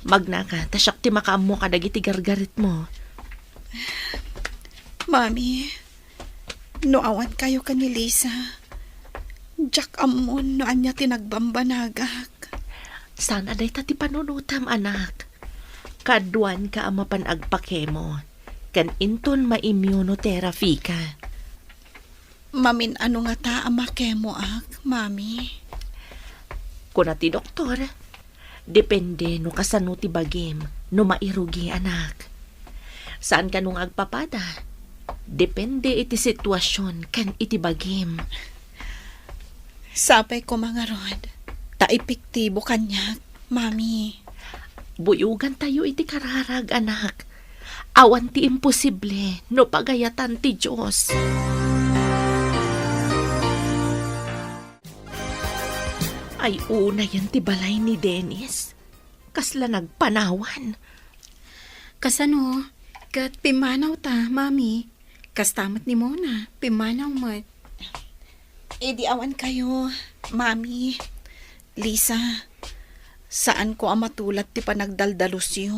Magnaka, ta siak ti makaammo kadagiti gargaretmo. Mami, no awankayo ken ni Lisa, diak ammon no ania ti nagbambanagak. Saan a dayta ti panunotam, anak. Kaaduanka a mapan agpakemo, ken inton ma-immunotherapy ka. Mamin-ano ngata a makemoak, Mami? Kuna ti doktor, depende no kasano ti bagim no mairugi, anak. Saan kano nga agpapada? Depende iti situasion ken iti bagim. Sapay koma ngarud, ta epektibo kaniak, Mami. Buyogantayo iti kararag, anak. Awan ti imposible no pagayatan ti Dios. Ay, unayen ti balay ni Dennis. Kasla nagpanawan. Kasano? Ket pimmanaw ta, Mami. Kasta met ni Mona, pimmanaw met. Idi awankayo, Mami, Lisa, saanko a matulad ti panagdaldalusyo.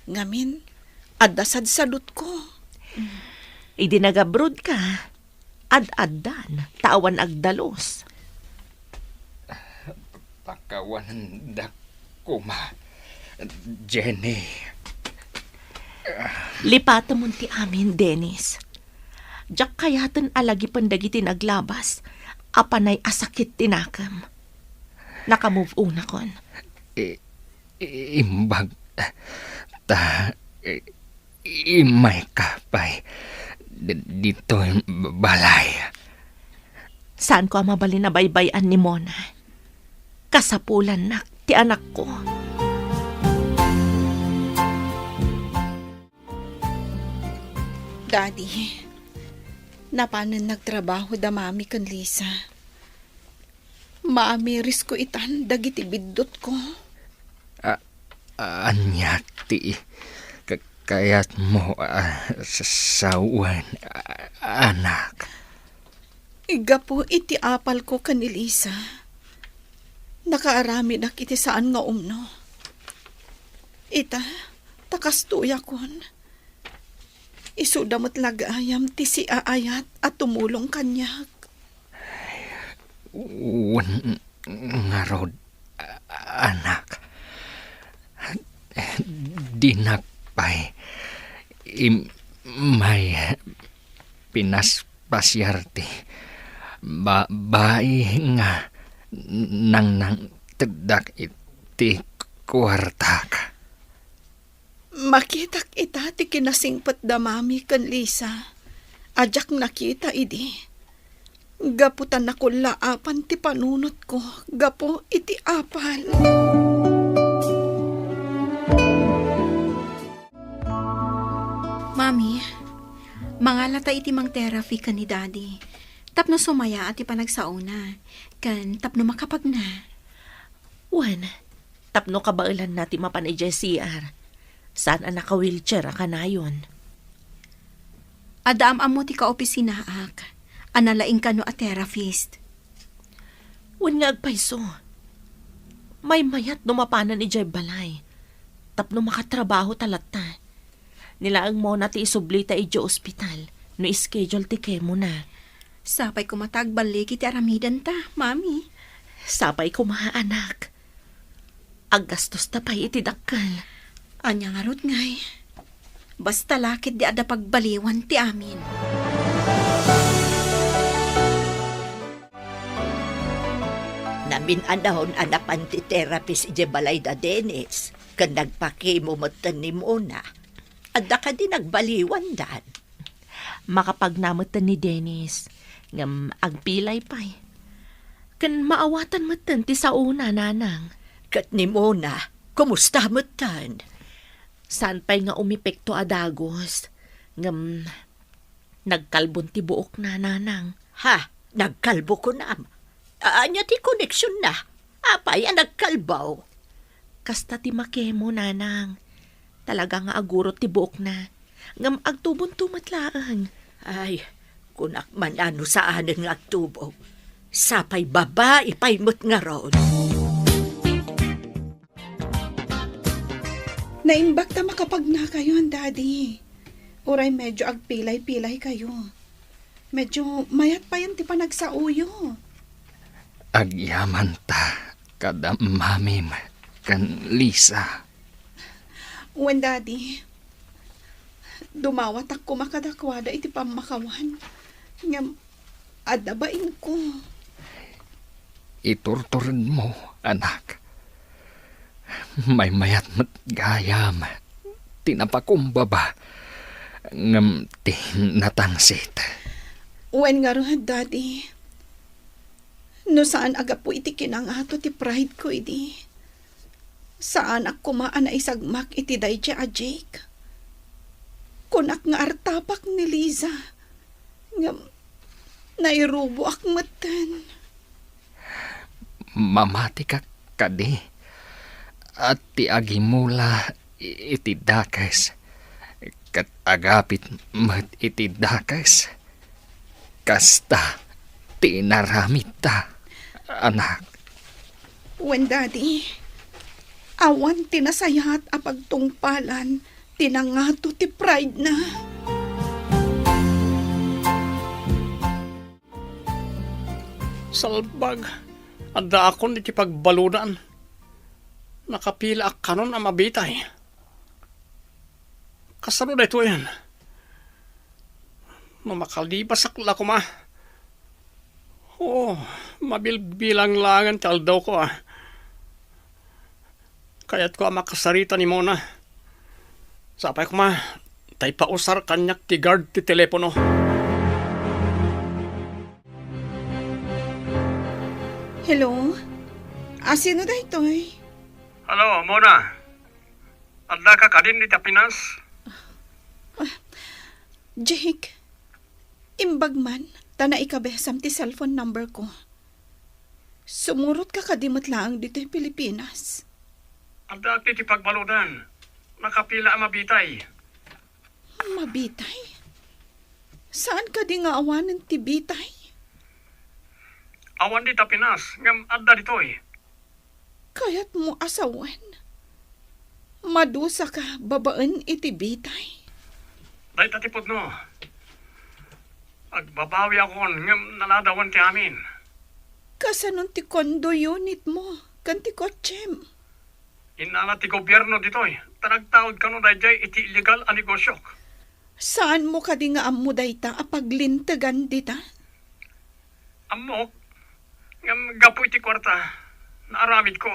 Ngamin, adda sadsadutko. Idi nagabroad ka, ad-addan, ta awan agdalus. Pakawanendak koma, Jenny. Lipatemon ti amin, Dennis. Diak kayaten a lagipen dagiti naglabas a panay a sakit ti nakem. Naka-move on akon. I-, i-, imbag ta, i-, Immayka pay d-, ditoy balay. Saanko a mabalin a baybay-an ni Mona. Kasapulannak ti anakko. Daddy, napanen nagtrabaho da Mami ken Lisa. Maamirisko itan dagiti biddutko. A-, ania ti ka-, kayatmo a sa-, sawen, a-, anak? Gapu iti apalko ken ni Lisa, nakaaramidak iti saan nga umno. Ita, ta kastoyakon. Isuda met la gayam ti siaayat a tumulong kaniak. Wen ngarud, a-, anak. Dinak pay im-, may pinaspasiar ti ba-, bai nga nangnangteddak iti kuartak. Makitak ita ti kinasingpet da Mami ken Lisa a diak nakita idi, gapu ta nakullaapan ti panunotko gapu iti apal. Mami, mangalata iti mang-therapy ken ni Daddy tapno sumayaat ti panagsaona ken tapno makapagna. Wen, tapno kabaelanna ti mapan idiay C R. Saan a naka-wheelchair a kanayon. Adda am-ammo ti kaopisinaak a nalaing kano a therapist. Wen nga agpayso. Maymayat no mapanen idiay balay. Tapno makatrabaho ta latta. Ni laeng Mona ti isublita idiay ospital no schedule ti chemo na. Sapay koma ta agballigi ti aramidenta, Mami. Sapay koma, anak. Aggastosta pay iti dakkel. Ania ngarud ngay? Basta la ketdi adda pagbaliwan ti amin. Namin-anon a napan ti therapist idiay balay da Dennis, ken nagpakimo metten ni Mona. Adda kadi nagbaliwandan? Makapagna metten ni Dennis, ngem agpilay pay. Ken maawatan metten ti saona, nanang. Ket ni Mona, kumusta metten? Saan pay nga umepekto a dagus, ngem nagkalbon ti buokna, nanang. Ha? Nagkalbo kunam? Ania ti koneksionna? Apay a nagkalbo? Kasta ti makemo, nanang. Talaga nga agurot ti buokna. Ngem agtubonto met laeng. Ay, kunak man a no saanen nga agtubo. Sapay babai pay met ngarud. Naimbag ta makapagnakayon, Daddy. Uray medyo agpilay-pilay kayo. Medyo mayat payen ti panagsaoyo. Agyamanta kada mamim ken Lisa. Wen, Daddy. Dumawatak koma kadakuada iti pammakawan. Ngem adda bainko. Iturturedmo, anak. Maymayat met gayam ti napakumbaba ngem ti natangsit. Wen ngarud, Daddy. No saan a gapu iti kinangato ti pride ko idi, saanak koma a naisagmak iti daydiay a Jake. Kunak nga artapak ni Liza, ngem nairuboak metten. Mamatikak kadi a ti agimula iti dakes ket agapit met iti dakes. Kasta ti inaramidta, anak. Wen, Daddy, awan ti nasayaat a pagtungpalan ti nangato ti pride na. Salbag, addaakon iti pagbaludan. Nakapilaak kanon a mabitay. Kasano daytoyen? No makalibasak la koma. Oo, mabilbilang laengen ti aldawko, a. Kayatko a makasarita ni Mona. Sapay koma, ta ipausar kaniak ti guard ti telepono. Hello? A, sino daytoy? Hello, Mona. Addaka kadin ita Pinas? Ah, Jake, imbag man, ta naikabesam ti cellphone number ko. Sumurotka kadi met laeng ditoy Pilipinas? Adda ti pagbaludan. Nakapila a mabitay. Mabitay? Saan kadi nga awanen ti bitay? Awan dita Pinas, ngem adda ditoy. Kayatmo a sawen? Madusaka babaen iti bitay? Dayta ti pudno. Agbabawiakon ngem naladawen ti amin. Kasanon ti condo unitmo ken ti kotsem? Innala ti gobierno ditoy, ta nagtaud kano daydiay iti illegal a negosiok. Saanmo kadi nga ammo dayta a paglintegan dita? Ammok, ngem gapu iti kuarta, naaramidko.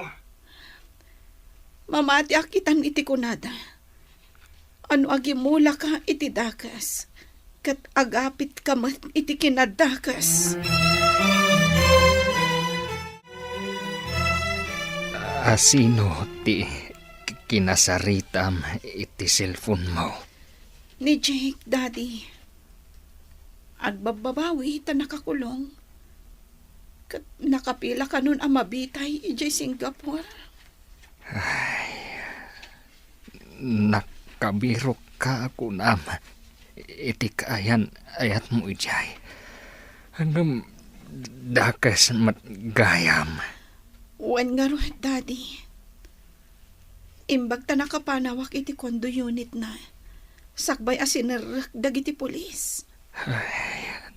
Mamatiak itan iti kunada. A no agimulaka iti dakes, ket agapitka met iti kinadakes. A sino ti kinasaritam iti cellphone mo? Ni Jake, Daddy. Agbabbabawi ta nakakulong. Ket nakapila kanon a mabitay idiay Singapore. Ay, nakabirokka, kunam, iti kaayan-ayatmo idiay. Ngem Dakes met gayam. Wen ngarud, Daddy. Imbag ta nakapanawak iti condo unit na, sakbay a sinerrek dagiti pulis. Ay,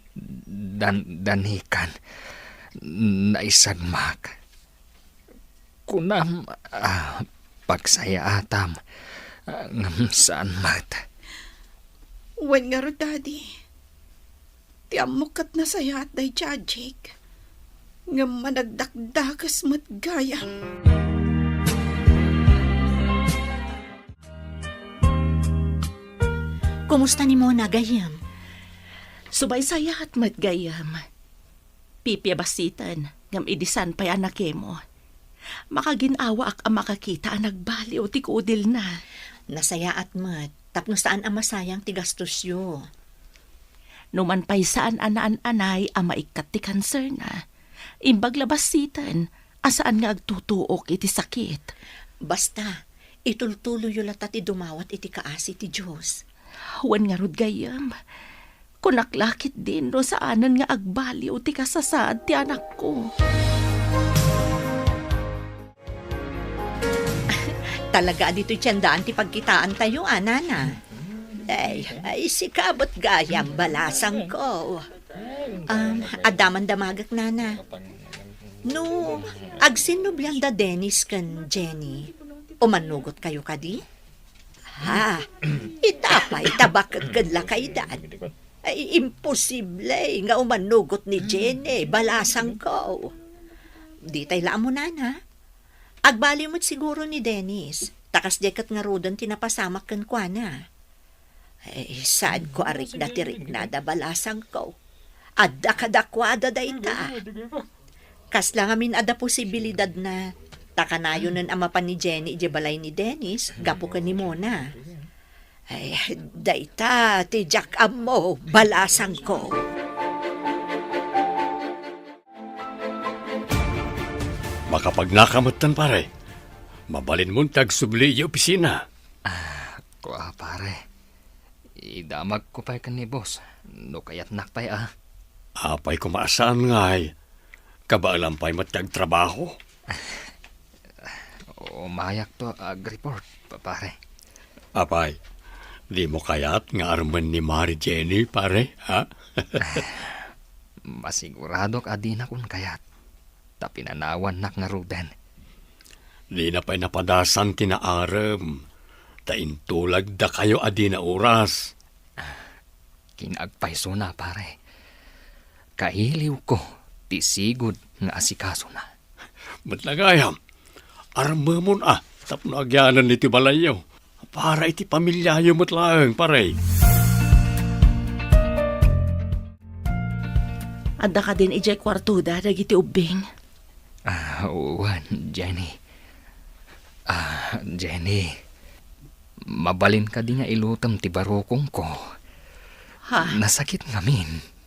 dan-, danikan. Naisagmak. Kunam, ah, pagsayaatam, ah, ngem saan met. Wen ngarud, Daddy. Ti ammok ket nasayaat dayta a Jake. Ngem managdakdakes met gayam. Kumusta ni Mona, gayyem? Subay sayaat met, gayyem. Pipia basiten, ngem idi saan pay a nakemo. Makagin-awaak a makakita a nagbaliw ti kudilna. Nasayaat met, tapno saan a masayang ti gastosyo. Numan pay saan a naan-anay a maikkat ti kanserna, imbag la basiten a saan nga agtutuok iti sakit. Basta, itultuloyyo latta ti dumawat iti kaasi ti Dios. Wen ngarud, gayyem, kunak la ketdin no saanen nga agbaliw ti kasasaad ti anakko. Talaga a ditoy tiendaan ti pagkitaantayo, a, nana? Ay, ay, sika met gayam, balasangko. Um, adda man damagek, nana. No, agsinnublian da Dennis ken Jenny, umannugotkayo kadi? Ha, ita pay ta baket ken lakaydan. Ay, imposible nga umannugot ni Jenny, balasangko. Ditay la ammo, nana. Agbaliw met siguro ni Dennis, ta kasdiay ket ngaruden ti napasamak kenkuana. Ay, saanko a rikna ti riknada, balasangko. Adda kadakuada dayta. Kasla ngamin adda posibilidadna, ta kanayonen a mapan ni Jenny idiay balay ni Dennis gapu ken ni Mona. Ay, dayta ti diak ammo, balasangko. Makapagnaka metten, pare. Mabalinmon ti agsubli idiay opisina. Ah, kua, pare. Idamagko pay ken ni boss, no kayatnak pay a. Apay koma a saan ngay? Kabaelam pay met ti agtrabaho? Umayakto agreport, pa-, pare. Apay, dimo kayat nga armen ni Mari Jenny, pare, ha? Masiguradok a dinakon kayat, ta pinanawannak ngaruden. Dina pay napadasan ti naarem, ta intulagdakayo a dina oras. Kin-agpaysona, pare. Kailiwko ti sigud nga asikasona. Met la gayam, armemon a tapno agyanan iti balayyo. Para iti pamiliayo met laeng, pare. Adda kadin idiay kuartoda dagiti ubbing? Ah, wen, Jenny. Ah, Jenny. Mabalin kadi nga ilutem ti barukongko? Ha? Nasakit ngamin.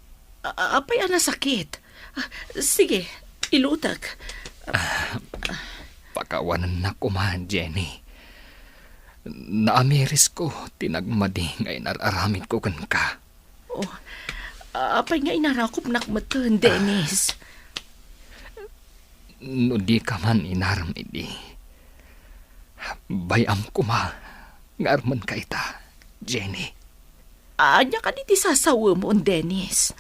A-, apay a nasakit? Ah, sige, ilutek. Ah, pakawanennak koma, Jenny. Naamirisko ti nagmadi nga inar-aramidko kenka. Oh, apay nga inarakupnak metten, Dennis? No dika man inarem idi, bay-am koma nga armenka ita, Jenny. Ania kadi ti sasawemon, Dennis?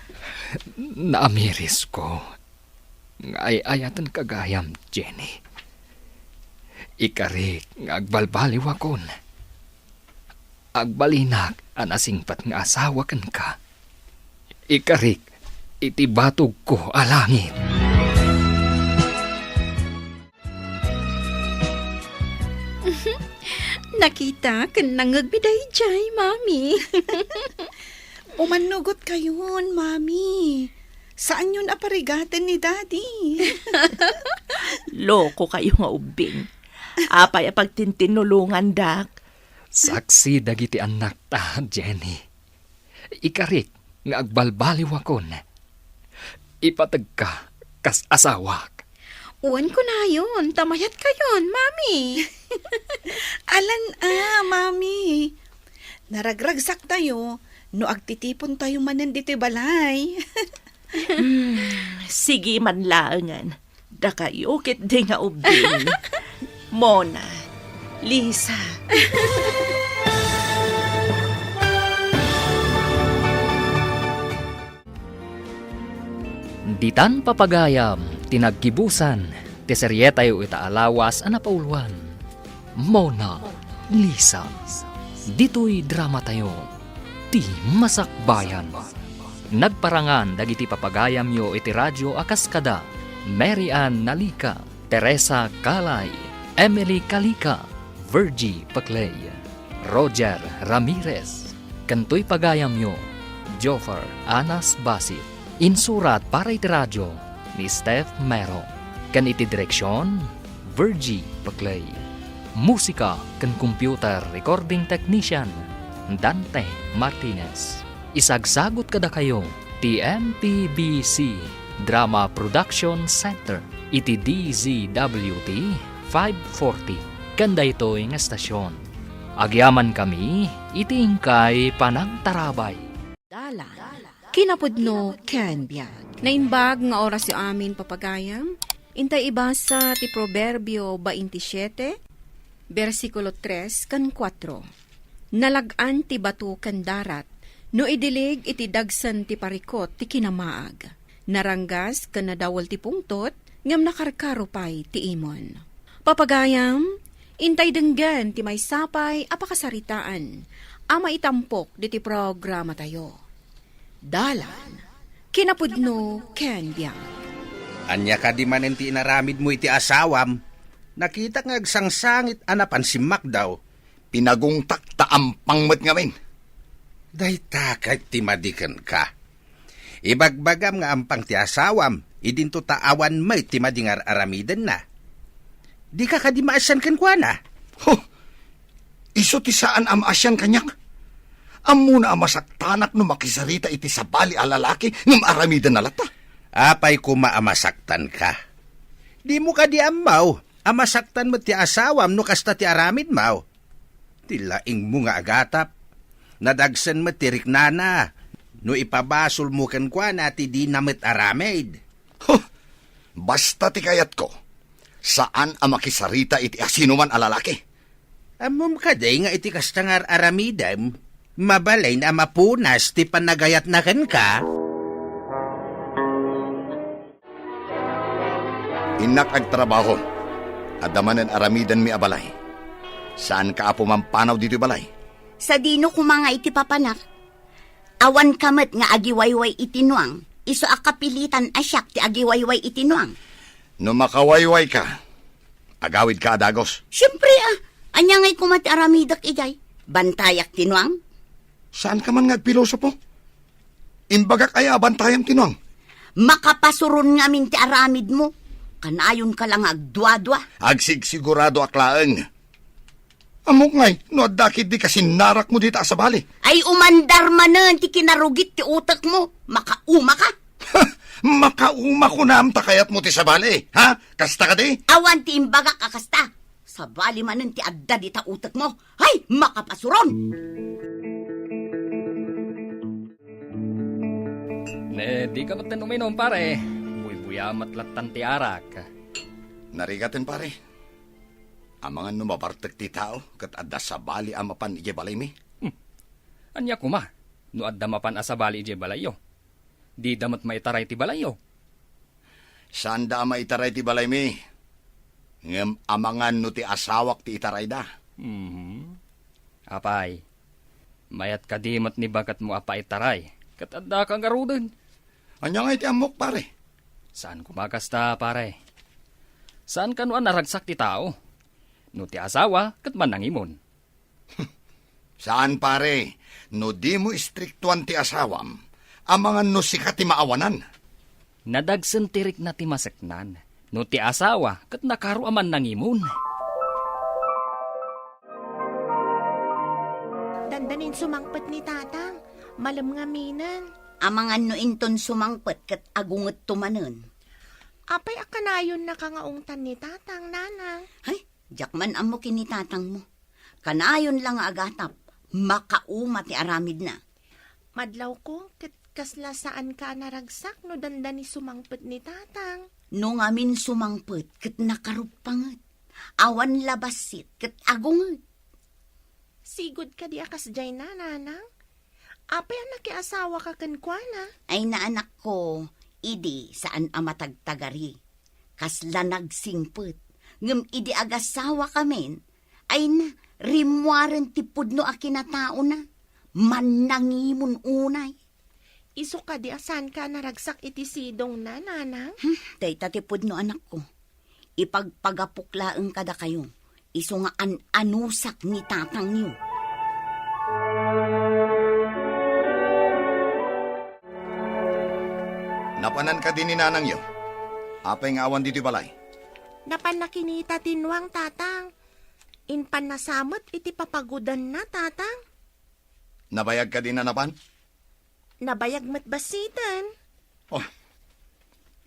Naamirisko nga ay-ayatenka gayam, Jenny. Ikarik nga agbalbaliwakon. Agbalinak a nasingpet nga asawa kenka. Ikarik iti batogko a langit. Nakita ken nangngegmi daydiay, Mami. Umannugotkayon, Mami. Saanyon a parigaten ni Daddy. Lokokayo nga ubbing. Apay a pagtintinnulongandak? Saksi dagiti annakta, Jenny. Ikarik nga agbalbaliwakon. Ipategka kas asawak. Wen kunayon, ta mayatkayon, Mami. Alan a, Mami. Naragragsaktayo no agtitipontayo manen ditoy balay. Hmm, sige man laengen. Dakayo ketdi nga ubbing. Mona, Lisa. Ditan papagayam ti naggibusan ti serietayo ita a lawas a napauloan. Mona Lisa. Ditoy dramatayo, ti Masakbayan. Nagparangan dagiti papagayamyo iti radio a kas kada Mary Ann Nalica, Teresa Calay, Emily Calica, Virgie Paclay, Roger Ramirez, ken toy pagayamyo, Joffer Anas Basit. Insurat para iti radio ni Steph Mero, ken iti direksion, Virgie Paclay. Musika ken computer recording technician, Dante Martinez. Isagsagut kadakayo ti M P B C Drama Production Center iti D Z W T five forty ken daytoy nga estasion. Agyamankami iti inkay panangtarabay. Dalan, kinapudno ken biag. Naimbag nga orasyo amin, papagayam. Intay ibasa ti Proverbio baintisiete, bersikulo tres ken kuatro. Nalag-an ti bato ken darat, no idilig iti dagsen ti parikut ti kinamaag. Naranggas ken nadawel ti pungtot, ngem nakarkaro pay ti imon. Papagayam, intay denggen ti maysa pay a pakasaritaan a maitampok ditoy programatayo. Dalan, kinapudno ken biag. Ania kadi manen ti inaramidmo iti asawam? Nakitak nga agsangsangit a napan simmakdaw. Pinagungtak ta ampang met ngamin. Dayta ket ti madi kenka. Ibagbagam nga ampang ti asawam, idinto ta awan met ti madi nga ar-aramidenna. Dika kadi maasian kenkuana? Huh! Isu ti saan a maasian kaniak. Ammona a masaktanak no makisarita iti sabali a lalaki ngem aramidenna latta. Apay koma a masaktanka? Dimo kadi ammo a masaktan met ti asawam no kasta ti aramidmo? Ti laingmo nga agatap, nadagsen met ti riknana no ipabasolmo kenkuana ti dina met aramid. Huh! Basta ti kayatko, saan a makisarita iti asinoman a lalaki. Ammom kadi nga iti kasta nga ar-aramidem, mabalin a mapunas ti panagayatna kenka? Innak agtrabaho. Adda manen aramidenmi a balay. Saanka a pumampanaw ditoy balay? Sadino koma nga iti papanak? Awanka met nga agiwayway iti nuang, isu a kapilitan a siak ti agiwayway iti nuang. No makawaywayka, agawidka a dagus. Siempre a, ania ngay koma ti aramidek idiay? Bantayak ti nuang? Saanka man nga agpilosopo? Imbagak aya a bantayam ti nuang? Makapasuron ngamin ti aramidmo. Kanayonka la nga agduadua. Agsigsiguradoak laeng. Ammok ngay, no adda ketdi kasinnarakmo dita a sabali. Ay, umandar manen ti kinarugit ti utekmo. Makaumaka. Makauma kunam ta kayatmo ti sabali, ha? Kasta kadi? Awan ti imbagak a kasta. Sabali manen ti adda dita utekmo. Ay, makapasuron! Ne, dika met uminom, pare. Buybuya met lattan ti arak. Narigaten, pare. Amangan no mabartek ti tao ket adda sabali a mapan idiay balaymi? Hmm. Ania koma no adda mapan a sabali idiay balayyo? Dida met maitaray ti balayyo? Saanda a maitaray ti balaymi, ngem amangan no ti asawak ti itarayda. Mhm. Apay, mayat kadi met ni baketmo a paitaray, ket addaka ngaruden? Ania ngay ti ammok, pare? Saan koma kasta, pare. Saan kano a naragsak ti tao? No ti asawa, ket mannangimon. Saan, pare, no dimo istriktuan ti asawam, amangan no sika ti maawanan. Nadagsen ti rikna ti maseknan, no ti asawa ket nakaro a mannangimon. Dandanin sumangpet ni Tatang, malem ngaminen. Amangan no inton sumangpet ket agungetto manen. Apay a kanayonnaka nga ungtan ni Tatang, Nanang? Ay, diak man ammo ken ni Tatangmo. Kanayon la nga agatap, makauma ti aramidna. Madlawko, ket Kasla saanka a naragsak no dandani sumangpet ni Tatang? No ngamin sumangpet ket nakaruppanget. Awan la bassit ket agunged. Sigud kadi a kasdiay na, Nanang? Apay a nakiasawaka kenkuana? Ay na, anakko, idi saan a matagtagari. Kasla nagsingpet. Ngem idi agasawakamin, ay na, rimmuaren ti pudno a kinataona. Mannangimon unay. Isu kadi a saanka a naragsak iti sidongna, Nanang? Hmm, dayta ti pudno, anakko. Ipagpagapok laeng kadakayo, isu nga an-anusak ni tatangyo. Napanan kadi ni nanangyo? Apay nga awan ditoy balay? Napanna kinita ti nuang, Tatang. Impanna sa met iti papagudanna, Tatang. Nabayag kadi a napan? Nabayag met bassiten. Oh,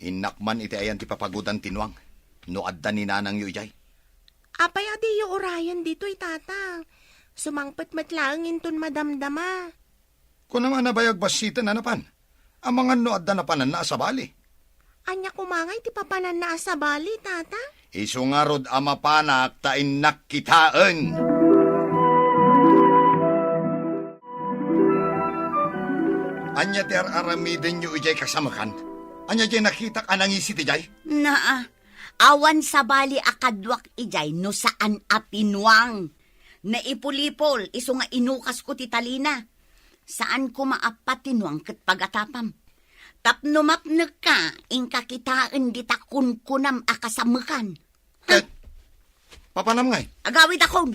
innak man iti ayan ti papagudan ti nuang no adda ni nanangyo idiay. Apay a diyo urayen ditoy, Tatang? Sumangpet met laeng inton madamdama. Kunam a nabayag bassiten a napan. Amangan no adda napananna a sabali. Ania koma ngay ti papananna a sabali, Tatang? Isu ngarud a mapanak ta innak kitaen. Ania ti ar-aramidenyo idiay kasamekan? Ania diay nakitak a nangisit idiay? Naa, awan sabali a kaduak idiay no saan a ti nuang. Naipulipol, isu nga inukasko ti talina. Saan koma a patinuang ket pagatapam. Tapno mapnekka, inka kitaen dita kunkunam a kasamekan. Ha? Ket, papanam ngay? Agawidakon.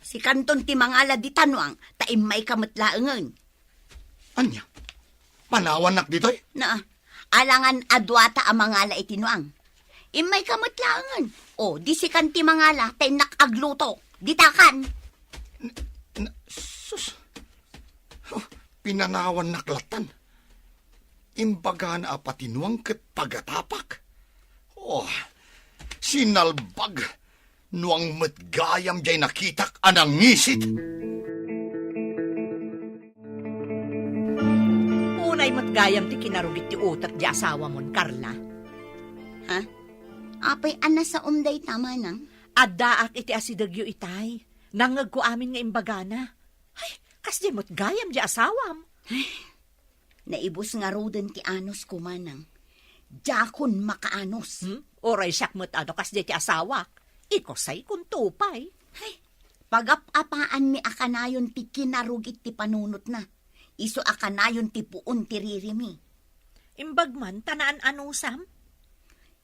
Sikanton ti mangala dita nuang, ta immayka met laengen. Ania? Panawannak ditoy? Naa, alangan a duata a mangala iti nuang. Immayka met laengen. O, di sikan ti mangala, ta innak agluto. Ditakan. N-, n-, sus. Huh, pinanawannak lattan. Imbagana a patinuang ket pagatapak. Oh, sinalbag. Nuang met gayam diay nakitak a nangisit. Unay met gayam ti kinarugit ti utek ti asawamon, Carla. Ha? Apay a nasaom dayta, manang? Addaak iti asidegyo itay. Nangngegko amin nga imbagana. Ay, kasdiay met gayam ti asawam. Naibus ngaruden ti anusko, manang. Diakon makaanus. Hmm? Uray siak met a no kasdiay ti asawak. Ikusaykon to pay. Ay, pagap-apaanmi a kanayon ti kinarugit ti panunotna. Isu a kanayon ti puon ti ririmi. Imbag man ta naan-anusam?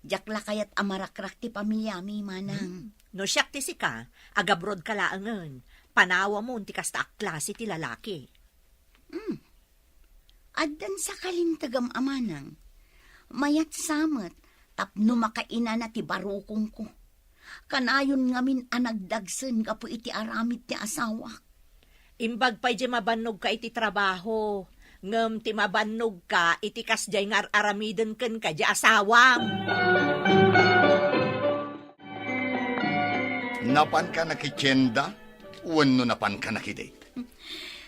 Diak la kayat a marakrak ti pamiliami, manang. Hmm. No siak ti sika, agabrodka laengen. Panawamon ti kasta a klase ti lalaki. Hmm. Addan sa kalintegam a manang. Mayat sa met tapno makainana ti barukongko. Kanayon ngamin a nagdagsen gapu iti aramid ti asawak. Imbag pay diay mabannogka iti trabaho, ngem ti mabannogka iti kasdiay nga ar-aramiden kenka diay asawam. Napanka nakitienda wenno napanka nakidate?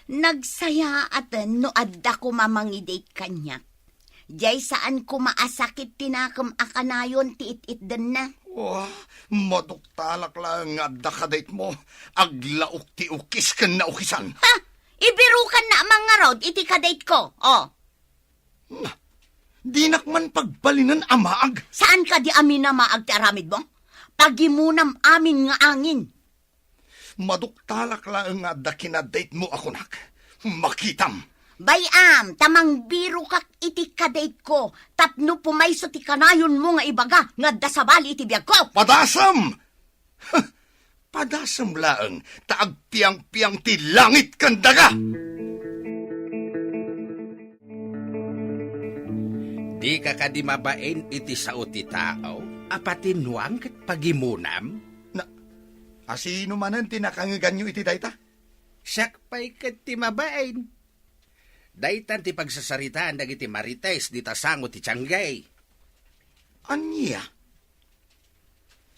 Nagsayaaten no adda koma mangidate kaniak. Diay saan koma a sakit ti nakem a kanayon ti it-itdenna. Wah, maduktalak laeng nga adda kadate mo. Aglaok ti ukis ken naukisan. Ha? Ibirukanna a mangarud iti kadate ko. Oh. Na, dinak man pagbalinen a maag. Saan kadi a minamaag ti aramid mo? Pagimunam amin nga angin. Maduktalak laeng nga adda kinadate mo a kunak. Makitam. Bay-am, ta mangbirokak iti kadate ko, tapno pumayso ti kanayonmo nga ibaga nga adda sabali iti biagko. Padasem! Padasem laeng ta agpiangpiang ti langit ken daga! Dika kadi mabain iti sao ti tao a patinuang ket pagimunam? Na, asino manen ti nakangeganyo iti dayta? Siak pay ket ti mabain. Daytan ti pagsasaritaan dagiti marites dita sango ti Tianggay. Ania?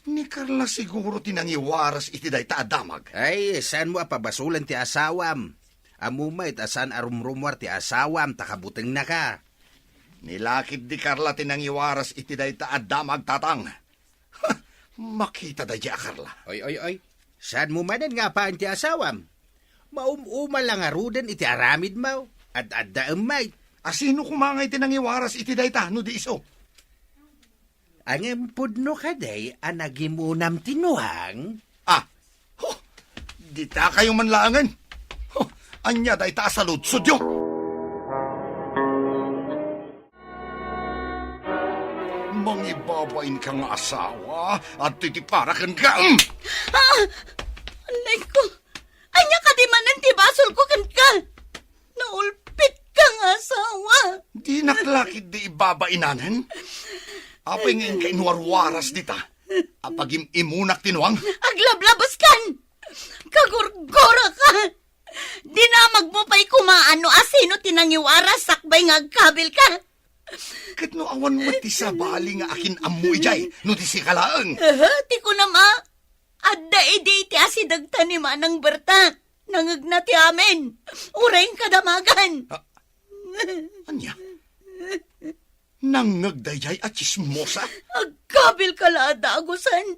Ni Carla siguro ti nangiwaras iti dayta a damag. Ay, saanmo a pabasolen ti asawam. Ammom met a saan a rumrumuar ti asawam ta kabutengnaka. Ni lakid di Carla ti nangiwaras iti dayta a damag, Tatang. Ha! Makita daydiay a Carla. Oy, oy, oy. Saanmo manen nga apaen ti asawam? Maum-uma la ngaruden iti aramidmo. Ad-addaem met. A sino koma ngay ti nangiwaras iti dayta no di isu? Ngem pudno kadi a nagimunam ti nuang? Ah! Huh! Ditakayo man laengen. Huh! Ania dayta a saludsodyo? Mangibabain ka nga asawa, adtoy ti para kenka. Mm! Ah! Anay ko! Ania kadi manen ti basolko kenka? Naulpit ka nga asawa. Dinak la ketdi ibabainanen. Apay nga inka inwarwaras dita? Apagim-imunak ti nuang? Aglablabas kan! Kagurgura ka! Dinamagmo pay koma no asino ti nangiwaras sakbay nga agkabil ka. Ket no awan met ti sabali nga akin-ammo idiay, no di sika laeng. Aha, ti kunam a, adda idi ti asidegta ni Manang Berta. Nangegna ti amin. Uray kadamagan. Ah, ania? Nangngeg daydiay a tsismosa? Agkabil ka la a dagusen.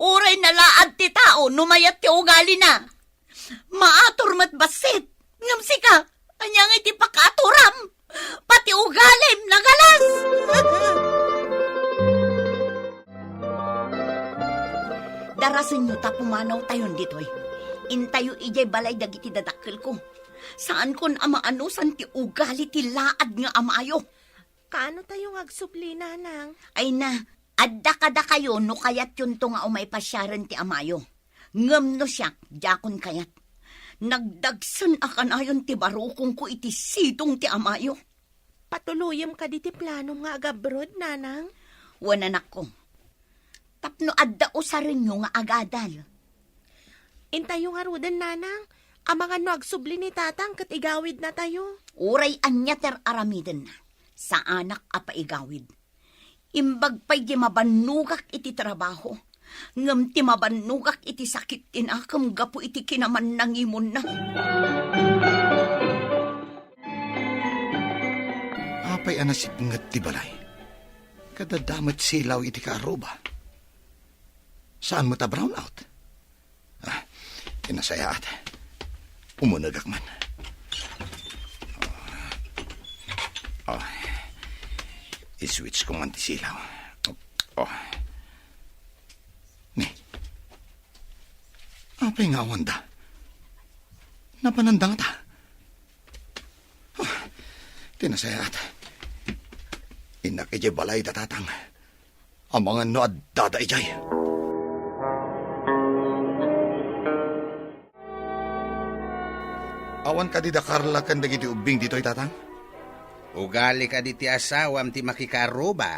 Uray nalaad ti tao no mayat ti ugalina. Maator met bassit. Ngem sika, ania nga iti pakaatoram? Pati ugalim, nagalas! Darasenyo ta pumanawtayon ditoy. Intayo idiay balay dagiti dadakkelko. Saankon a maanusan ti ugali ti laad nga amayo. Kaano tayo nga agsubli, Nanang? Ay na, adda kadakayo no kayatyonto nga umay pasiaren ti amayo. Ngem no siak, diakon kayat. Nagdagsen a kanayon ti barukongko iti sidong ti amayo. Patuloyem kadi ti planom nga agabroad, Nanang? Wen, anakko. Tapno adda usarenyo nga agadal. Intayo ngaruden, Nanang. Amangan no agsubli ni Tatang ket igawidnatayo. Uray ania ti ar-aramidenna, saanak a paigawid. Imbag pay ti mabannogak iti trabaho, ngem ti mabannogak iti sakit ti nakem gapu iti kinamannangimonna. Apay a nasipnget ti balay? Ket adda met silaw iti kaarruba. Saan met a brownout? Ah, ti nasayaat. Umunegak man. Oh. I-switch ko man ti silaw. Oh. Ni. Apay nga awanda? Napananda ngata? Ah, ti nasayaat. Innak idiay balay da Tatang. Amangan no addada idiay. Awan kadi da Carla ken dagiti ubbing ditoy, Tatang? Ugali kadi ti asawam ti makikaarruba?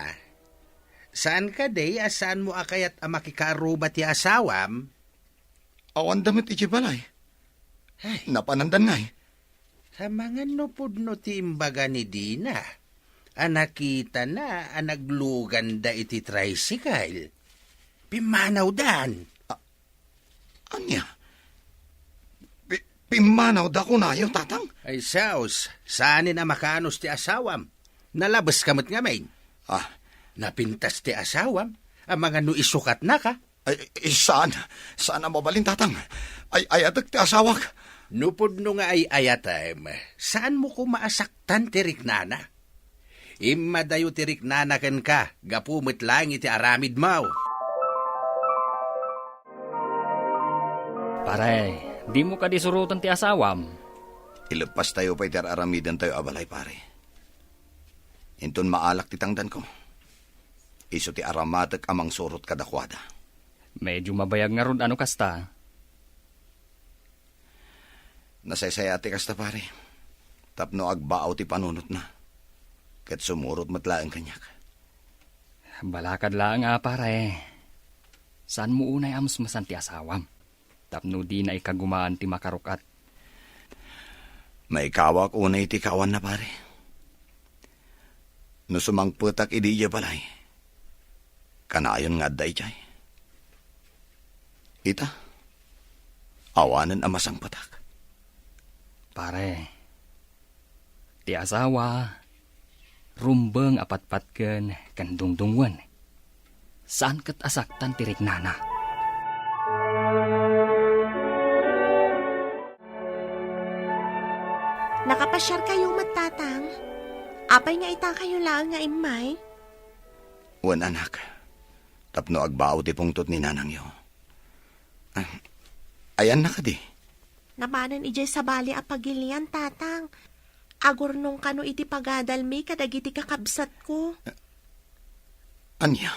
Saan kadi a saanmo a kayat a makikaarruba ti asawam? Awanda met idiay balay. Ay. Napanandan ngay. Amangan no pudno ti imbaga ni Dina a nakitana a nagluganda iti tricycle. Pimmanawdan. A-, ania? Pi-, pimmanawda kunayo, Tatang? Ay, saos, saanen a makaanus ti asawam. Nalabeska met ngamin. Ah. Napintas ti asawam. Amangan no isukatnaka. Ay, ay, saan, saan a mabalin, Tatang. Ay-ayatek ti asawak. No pudno nga ay-ayatem, saanmo koma a saktan ti riknana? Immadayo ti riknana kenka, gapu met laeng iti aramidmo. Pare, dimo kadi suroten ti asawam? Ileppastayo pay ti ar-aramidentayo a balay, pare. Inton maalak ti tangdanko, isu ti aramatek a mangsurot kadakuada. Medyo mabayag ngarud a no kasta. Nasaysayaat ti kasta, pare. Tapno agbaaw ti panunotna. Ket sumurot met laeng kaniak. Balakad laeng a, pare. Saanmo unay a musmusan ti asawam tapno dina ikagumaan ti makaruk-at. Maikawak unay ti kawanna, pare. No sumangpetak idi idiay balay, kanayon nga adda idiay. Ita, awanen a masangpetak. Pare, ti asawa, rumbeng a patpatken ken dungdungwen. Saan ket a saktan ti riknana. Nakapasiarkayo met, Tatang? Apay nga itakayo laeng nga immay? Wen, anak, tapno agbao ti pungtot ni nanangyo. Ah, ayanna kadi? Napanen idiay sabali a pagilian, Tatang. Agurnong kano iti pagadalmi kadagiti kakabsatko. Ania?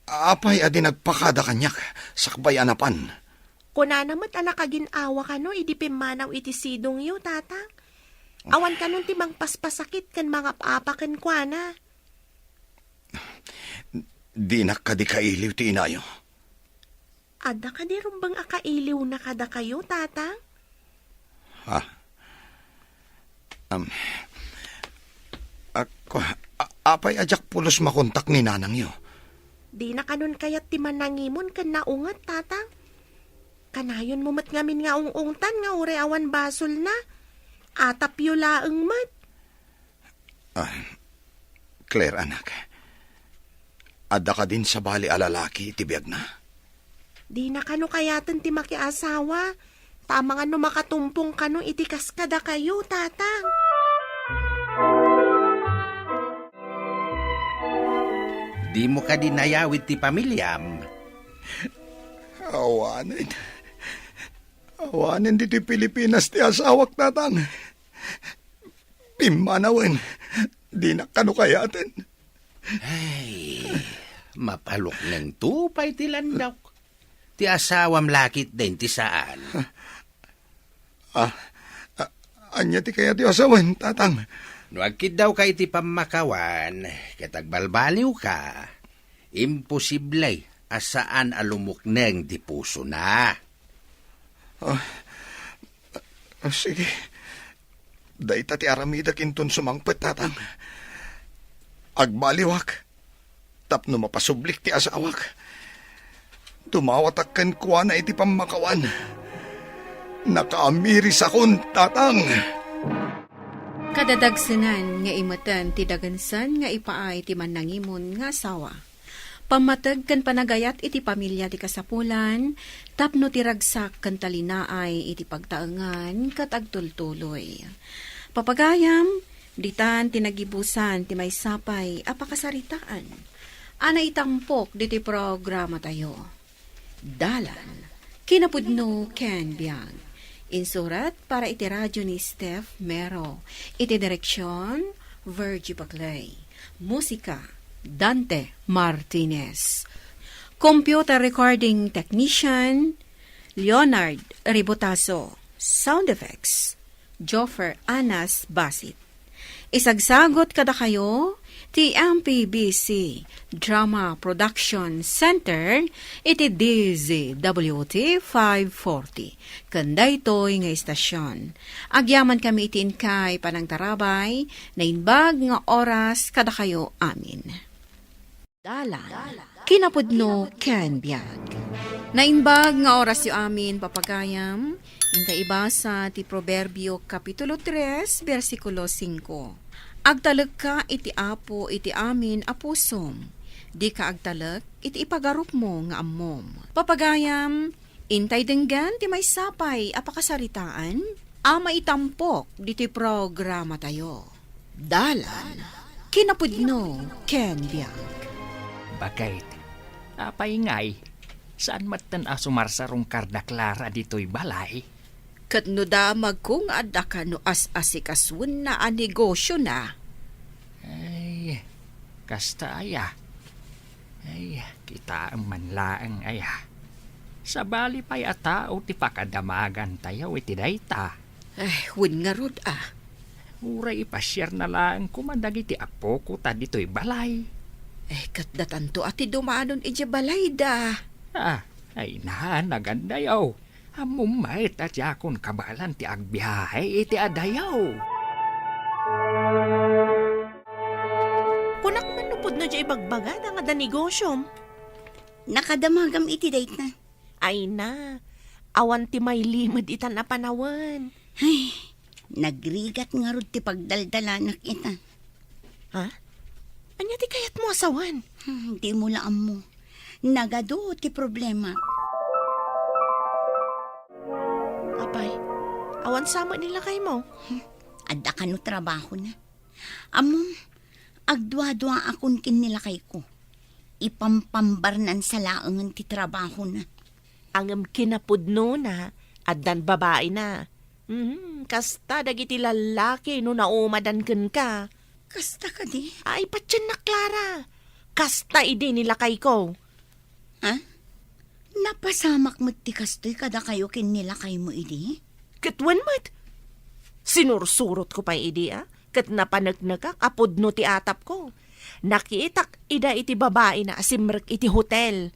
Apay a di nagpakada kaniak sakbay a napan? Kunana met a nakagin-awa kano idi pimmanaw iti sidongyo, Tatang. Awan kanon ti mangpaspasakit ken mangap-apa kenkuana. Dinak kadi kailiw ti inayo? Adda kadi rumbeng a kailiwna kadakayo, Tatang? Ah. Am, ak-, a-, apay a diak pulos makontak ni nanangyo? Dina kanon kayat ti manangimon ken naunget, Tatang? Kanayonmo met ngamin nga ung-ungtan nga uray awan basolna. Atapyo laeng met. Ah, Claire, anak, adda kadin sabali a lalaki iti biagna? Dina kano kayaten ti makiasawa, ta amangan no makatumpong kano iti kas kadakayo, Tatang. Dimo kadi nayawid ti pamiliam? Awanen. Awanen ditoy Pilipinas ti asawak, Tatang. Pimmanawen, dinak kano kayaten. Ay, mapaluknengto pay ti landawk. Ti asawam la ketdin ti saan. Ah, a-, ania ti kayatyo a sawen, Tatang? No agkiddawka iti pammakawan ket agbalbaliwka, imposible a saan a lumukneng ti pusona. Ah, ah, sige. Dayta ti aramidek inton sumangpet, Tatang. Agbaliwak tapno mapasublik ti asawak. Dumawatak kenkuana iti pammakawan. Nakaamirisakon, Tatang. Kadadagsenan nga imeten ti dagensen nga ipaay ti mannangimon nga asawa. Pammateg ken panagayat iti pamilia ti kasapulan tapno ti ragsak ken talinaay iti pagtaengan ket agtultuloy. Papagayam, ditan ti nagibusan ti maysa pay a pakasaritaan a naitampok ditoy programatayo. Dalan, kinapudno ken biag. Insurat para iti radio ni Steph Mero. Iti direksion, Virgie Paclay. Musika, Dante Martinez. Computer recording technician, Leonard Ribotazo. Sound effects, Joffer Anas Basit. Isagsagot kadakayo ti M P B C Drama Production Center iti D Z W T five forty. Ken daytoy nga istasion, agyamankami iti inkay panangtarabay, naimbag nga oras kadakayo amin. Dalan, kinapudno ken biag. Naimbag nga orasyo amin, papagayam, inta ibasa ti Proverbio Kapitulo tres, bersikulo singko. Agtalekka iti Apo iti amin a pusom. Dika agtalek iti ipagarupmo nga ammom. Papagayam, intay denggen ti maysa pay a pakasaritaan a maitampok ditoy programatayo. Dalan, kinapudno ken biag. Baket, apay ngay, saan metten a sumarsarong karda Clara ditoy balay? Ket no damagko nga adda kano as-asikasuenna a negosiona? Ay, kasta aya. Ay, kitaem man laeng aya. Sabali pay a tao ti pakadamagantayo iti dayta. Ay, wen ngarud a. Uray ipasiarna laeng koma dagiti apoko ta ditoy balay. Ay, ket datanto a ti dumanon idiay balayda. Ah, ay na, nagandayo. Ammom met a diakon kabaelan ti agbiahe iti adayo. Kunak man no pudno diay ibagbagada nga adda negosiom. Nakadamagam iti dayta. Ay na, awan ti mailimed itan a panawen. Ay, nagrigat ngarud ti pagdaldalanak ita. Ha? Ania ti kayatmo a sawen? Hmm, dimo la ammo. Nagadu ti problema. Apay, awan sa met ni lakaymo? Hmm, adda kano trabahona. Ammom, agduaduaakon ken ni lakayko. Ipampambarnansa laengen ti trabahona. Ngem kinapudnona, addan babaina. Mhm, kasta dagiti lallaki no naumadan kenka. Kasta kadi? Ay, patiennak, Clara. Kasta idi ni lakayko. Ha? Napasamak met ti kastoy kadakayo ken ni lakaymo idi? Ket wen met. Sinursurotko pay idi, a, ket napaneknekak a pudno ti atapko. Nakitak ida iti babaina a simrek iti hotel.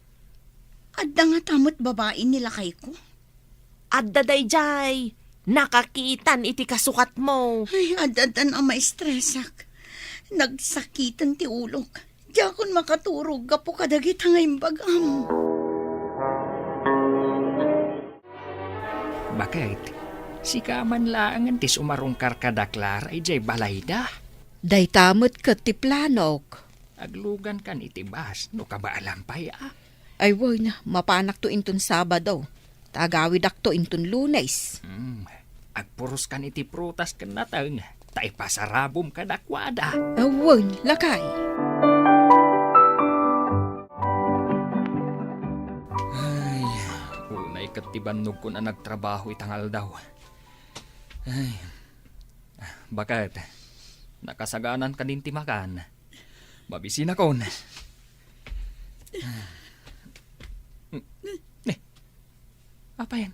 Adda ngata met babai ni lakayko? Adda daydiay. Nakakitan iti kasukatmo. Ay, ad-addan a maestresak. Nagsakiten ti ulok. Diakon makaturog gapu kadagita nga imbagam. Baket, sika man laengen ti sumarungkar kada Clara idiay balayda? Dayta met ket ti planok. Aglugankan iti bus no kabaalam pay, a. Ay wen, mapanakto inton Sabado. Ta agawidakto inton Lunes. Hmm, agpuroskan iti prutas ken nateng, ta ipasarabom kadakuada. Awan, lakay. Ay, unay ket ti bannogkon a nagtrabaho ita nga aldaw. Ay, baket, nakasaganan kadin ti makan. Mabisinakon. Ne, apay?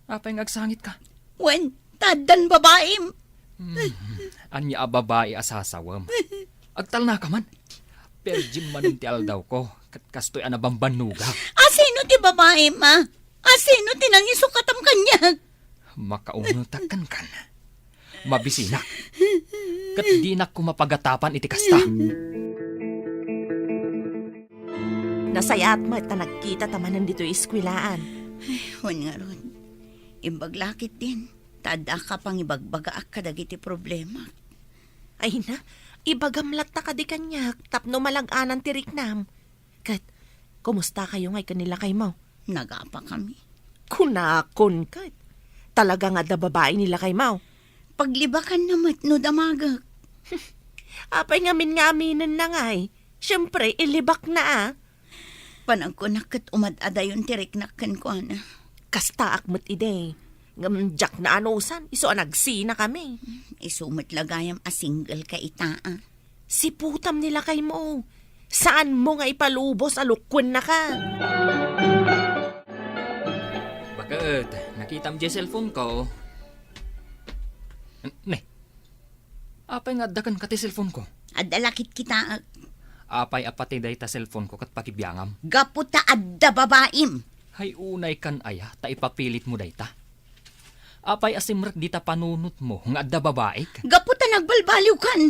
Apay nga agsangitka? Wen, ta addan babaim. Hmm, ania a babai a sasawem? Agtalnaka man. Perjim manen ti aldawko, ket kastoy a nabambannogak. Asino ti babaim, a? Asino ti nangisukatam kaniak? Makaungetak kenkan. Mabisinak. Ket dinak koma pagatapan iti kasta. Nasayaat met ta nagkitata manen ditoy eskwelaan. Ay, wen ngarud. Imbag la ketdin, ta addaka pangibagbagaak kadagiti problemak. Ay na, ibagam latta kadi kaniak tapno malag-anan ti riknam. Ket, kumustakayo ngay ken ni lakaymo? Nagapakami. Kunakon ket, talaga nga adda babai ni lakaymo? Paglibakanna met no damagek. Apay ngamin nga aminenna ngay? Siempre, ilibakna a. Panagkunak ket umad-adayon ti riknak kenkuana. Kastaak met idi. Ngem diak naanusan, isu a nagsinakami. Isu met la gayam a single ka ita, a. Siputam ni lakaymo. Saanmo nga ipalubos a lukuennaka. Baket, nakitam diay cellphone ko. Ne, apay nga adda kenka ti cellphone ko? Adda la kitkitaek. Apay a pati dayta cellphone ko ket pakibiangam? Gapu ta adda babaim. Hay unay kan aya ta ipapilitmo dayta? Apay a simrek dita panunotmo nga adda babaik? Gapu ta nagbalbaliwkan.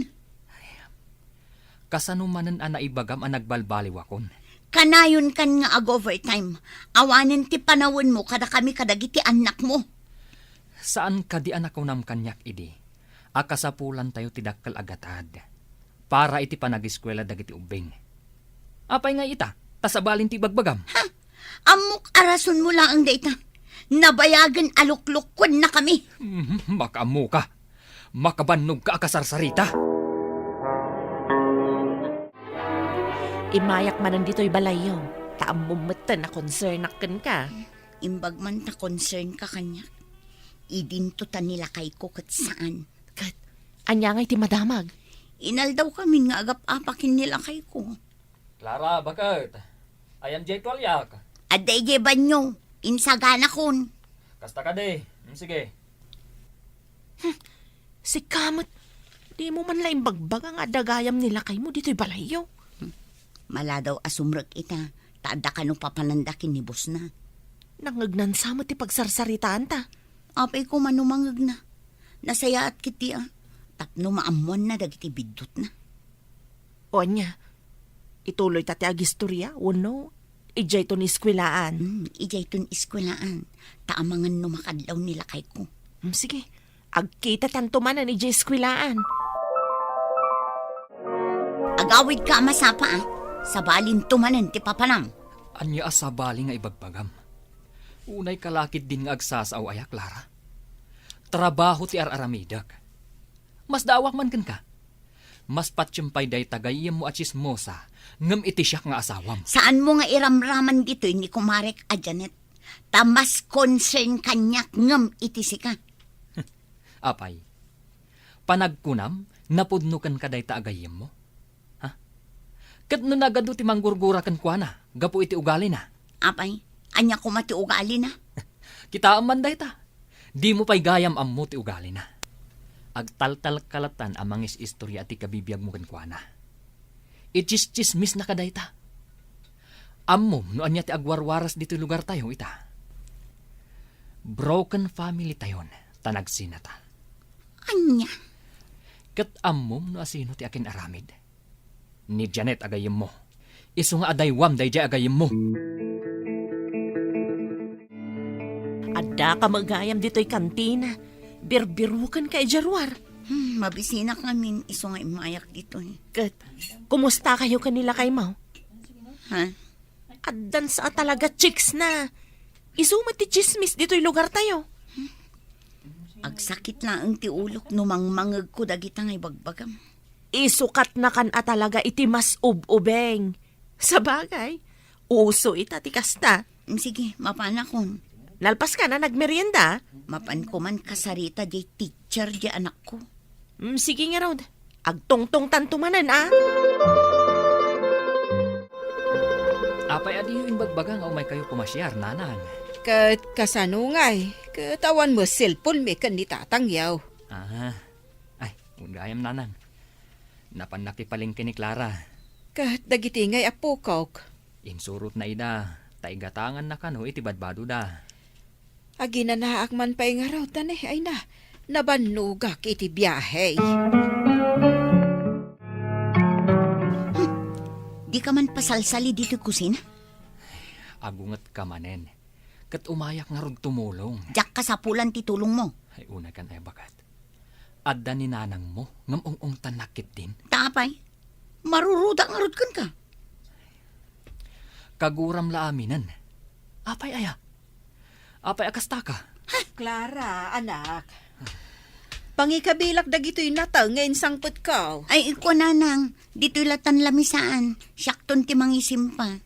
Kasano manen a naibagam a nagbalbaliwakon? Kanayonkan nga ag-overtime. Awanen ti panawenmo kadakami kadagiti annakmo. Saan kadi a nakunam kaniak idi a kasapulantayo ti dakkel a gatad para iti panageskuela dagiti ubbing? Apay nga ita, ta sabali ti ibagbagam? Ha? Ammok a rasonmo laeng dayta. Nabayagen a luklukuennakami. Mhm, makaammoka. Makabannogka a kasarsarita. Immayak manen ditoy balayyo, ta ammom metten a concern-ak kenka. Imbag man ta concern ka kaniak. Idinto ta ni lakayko ket saan. Ket, ania ngay ti madamag? Inaldawkamin nga agap-apa ken ni lakayko. Clara, baket. Ayan diay tualiak. Adda idiay banyo. Insaganakon. Kasta kadi. Mm, sige. Hmm. Sika met, dimo man la imbagbaga nga adda gayam ni lakaymo ditoy balayyo. Hmm. Maladaw a sumrek ita, ta adda kano papananda ken ni bosna. Nangngegnan sa met ti pagsarsaritaanta. Apay koma no mangngegna. Nasayaat ketdi a, tapno maammoanna dagiti biddutna. O ania, ituloyta ti agistoria wenno Idiayton eskuelaan. Hmm, idiayton eskuelaan. Ta amangan no makadlaw ni lakayko. Hmm, sige. Agkitatanto manen idiay eskuelaan. Agawidka a masapa, a. Sabalinto manen ti papanam. Ania a sabali nga ibagbagam? Unayka la ketdin nga agsasao aya, Clara. Trabaho ti ar-aramidek. Masdaawak man kenka. Mas patiem pay dayta gayyemmo a tsismosa ngem iti siak nga asawam. Saanmo nga iramraman ditoy ni kumarek a Janet, ta mas concern kaniak ngem iti sika. Apay, panagkunam, napudno kenka dayta a gayyemmo? Ha? Ket no nagadu ti manggurgura kenkuana gapu iti ugalina? Apay, ania koma ti ugalina? Kitaem man dayta. Dimo pay gayam ammo ti ugalina. Agtaltalka lattan a mangis-istoria ti kabibiagmo kenkuana. Itsistsismisnaka dayta. Ammom no ania ti agwarwaras ditoy lugartayo ita. Broken family tayon, ta nagsinata. Ania? Ket ammom no asino ti akin-aramid? Ni Janet a gayyemmo. Isu nga adaywam daydiay a gayyemmo. Addaka met gayam ditoy kantina. Birbirukenka idiay ruar. Hmm, mabisinak ngamin isu nga immayak ditoy. Ket, kumustakayo ken ni lakaymo? Ha? Addan sa a talaga, chicks na. Isu met ti tsismis ditoy lugartayo. Agsakit laeng ti ulok no mangmangegko dagita nga ibagbagam. Isukatnakan a talaga iti mas ub-ubeng. Sabagay, uso ita ti kasta. Mm, sige, mapanakon. Nalpaska a nagmerienda? Mapanko man kasarita diay teacher diay anakko. Mm, sige ngarud. Agtungtongtanto manen, a. Apay a diyo imbagbaga nga umaykayo pumasiar, nanang? Ket kasano ngay? Ket awan met cellphone-mi ken ni tatangyo. Ah, ay, wen gayam, nanang. Napan nakipalengke ni Clara. Ket dagiti ngay appokok? Insurotna ida, ta igatanganna kano iti badbadoda. Aginanaak man pay ngarud, ta ne, ay na, nabannogak iti biahe. Hmm, dika man pasalsali ditoy kusina? Agungetka manen. Ket umayak ngarud tumulong. Diak kasapulan ti tulongmo. Ay, unay kan ay bakat. Adda ni nanangmo ngem ung-ungtannak ketdin. Ta apay? Maruruda ngarud kenka. Kaguram la aminen. Apay aya? Apay a kastaka? Clara, anak. Pangikabilak dagitoy nateng nga insangpetko. Ay, iko, nanang, ditoy latan lamisaan. Siakton ti mangisimpa.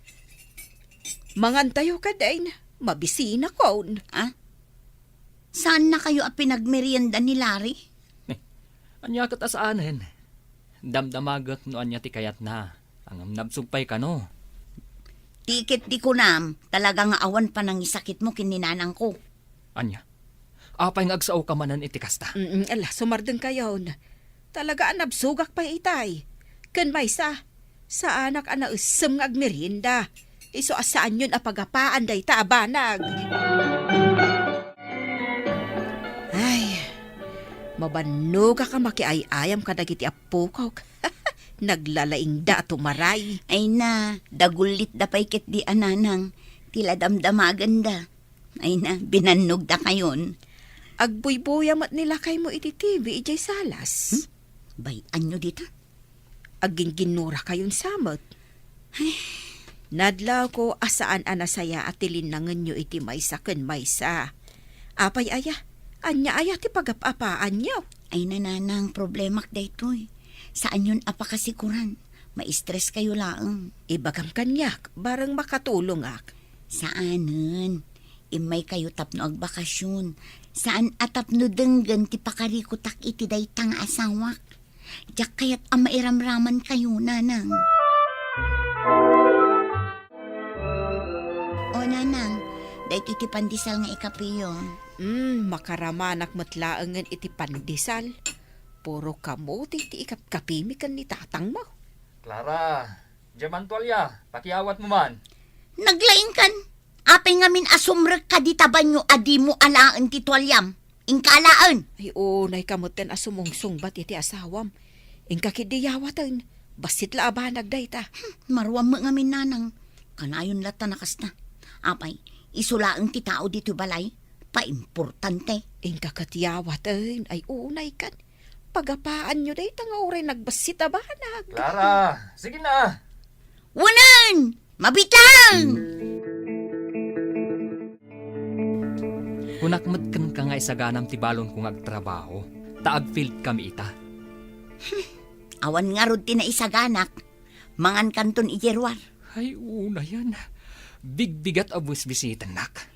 Mangantayo kadin, mabisinakon. Ah? Saannakayo a pinagmerienda ni Larry? Eh, ania ket a saanen? Damdamagek no ania ti kayatna. Ngem nabsog pay kano. Ti ket di kunam, talaga nga awan panangisakitmo ken ni nanangko. Ania? Apay nga agsaoka manen iti kasta? Mm, ala, sumardengkayon. Talaga a nabsogak pay itay. Ken maysa, saanak a naessem nga agmerienda. Isu a saanyon a pagapaan dayta a banag. Ay, mabannogak a makiay-ayam kadagiti appokok. Naglalaingda a tumaray. Ay na, dagullitda pay ketdi a nanang. Ti la damdamagenda. Ay na, binannogdakayon. Agbuybuya met ni lakaymo iti T V idiay salas. Hmm? Bay-anyo dita? Agginginnurakayon sa met. Ay. Nadlawko a saan a nasayaat ti linnangenyo iti maysa ken maysa. Apay aya? Ania aya ti pagap-apaanyo? Ay, nanang, problemak daytoy. Saanyon a pakasikuran. Maistreskayo laeng. Ibagam kaniak, bareng makatulongak. Saanen. Immaykayo tapno agbakasyon. Saan a tapno denggen ti pakarikutak iti dayta nga asawak. Diak kayat a mairamramankayo, nanang. O, nanang, daytoy ti pandesal nga ikapiyo. Mm, makaramanak met laengen iti pandesal. Puro kamote ti ikapkapimi ken ni tatangmo. Clara, diay man tualya, pakiawatmo man. Naglaingkan. Apay ngamin a sumrek kadi ta banio a dimo alaen ti tualiam? Inka alaen. Ay, unayka metten a sumungsungbat iti asawam. Inka ketdi yawaten. Bassit la a banag dayta. Hmm, maruam met ngamin, nanang. Kanayon latta a kasta. Apay, isu laeng ti tao ditoy balay? Paimportante. Inka ket yawaten, ay unay kan. Pagapaanyo dayta nga uray nagbassit a banag. Clara, sige na. Wanan! Mabitlang! Kunak met kenka nga isaganam ti balonko nga agtrabaho, ta agfield kami ita. Awan ngarud ti naisaganak, mangankanton idiay ruar. Ay, unayen. Bigbigat a buisbuisitennak.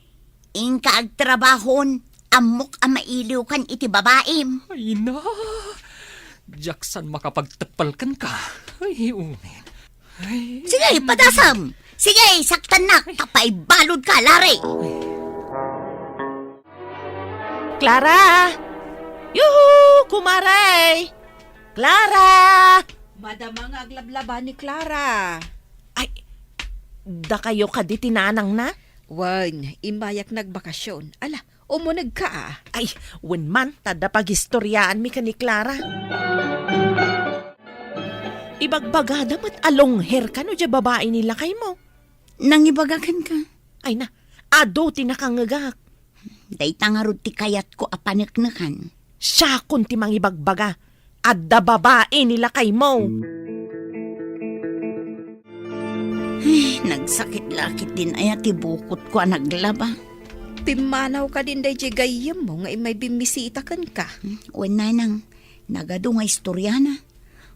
Inka agtrabahon, ammok a mailiwkan iti babaim. Ay na, diak san makapagteppel kenka. Ay, unayen. Ay. Sige, padasam! Sige, saktannak, ta paibalodka, Lare! Clara! Yuhu! Kumare! Clara! Madama nga aglablaba ni Clara. Ay, dakayo kadi ti nanangna? Wen, immayak nagbakasyon. Ala, umunegka a. Ay, wen man, ta adda pagistoriaanmi ken ni Clara. Ibagbagada met a long hair kano diay babai ni lakaymo. Nangibaga kenka. Ay na, adu ti nakangngegak. Dayta ngarud ti kayatko a paneknekan. Siakon ti mangibagbaga. Adda babai ni lakaymo. Ay, nagsakit la ketdin aya ti bukotko a naglaba. Pimmanaw kadin daydiay gayyemmo nga immay bimmisita kenka. Hmm, wen nanang, nagadu nga istoriana.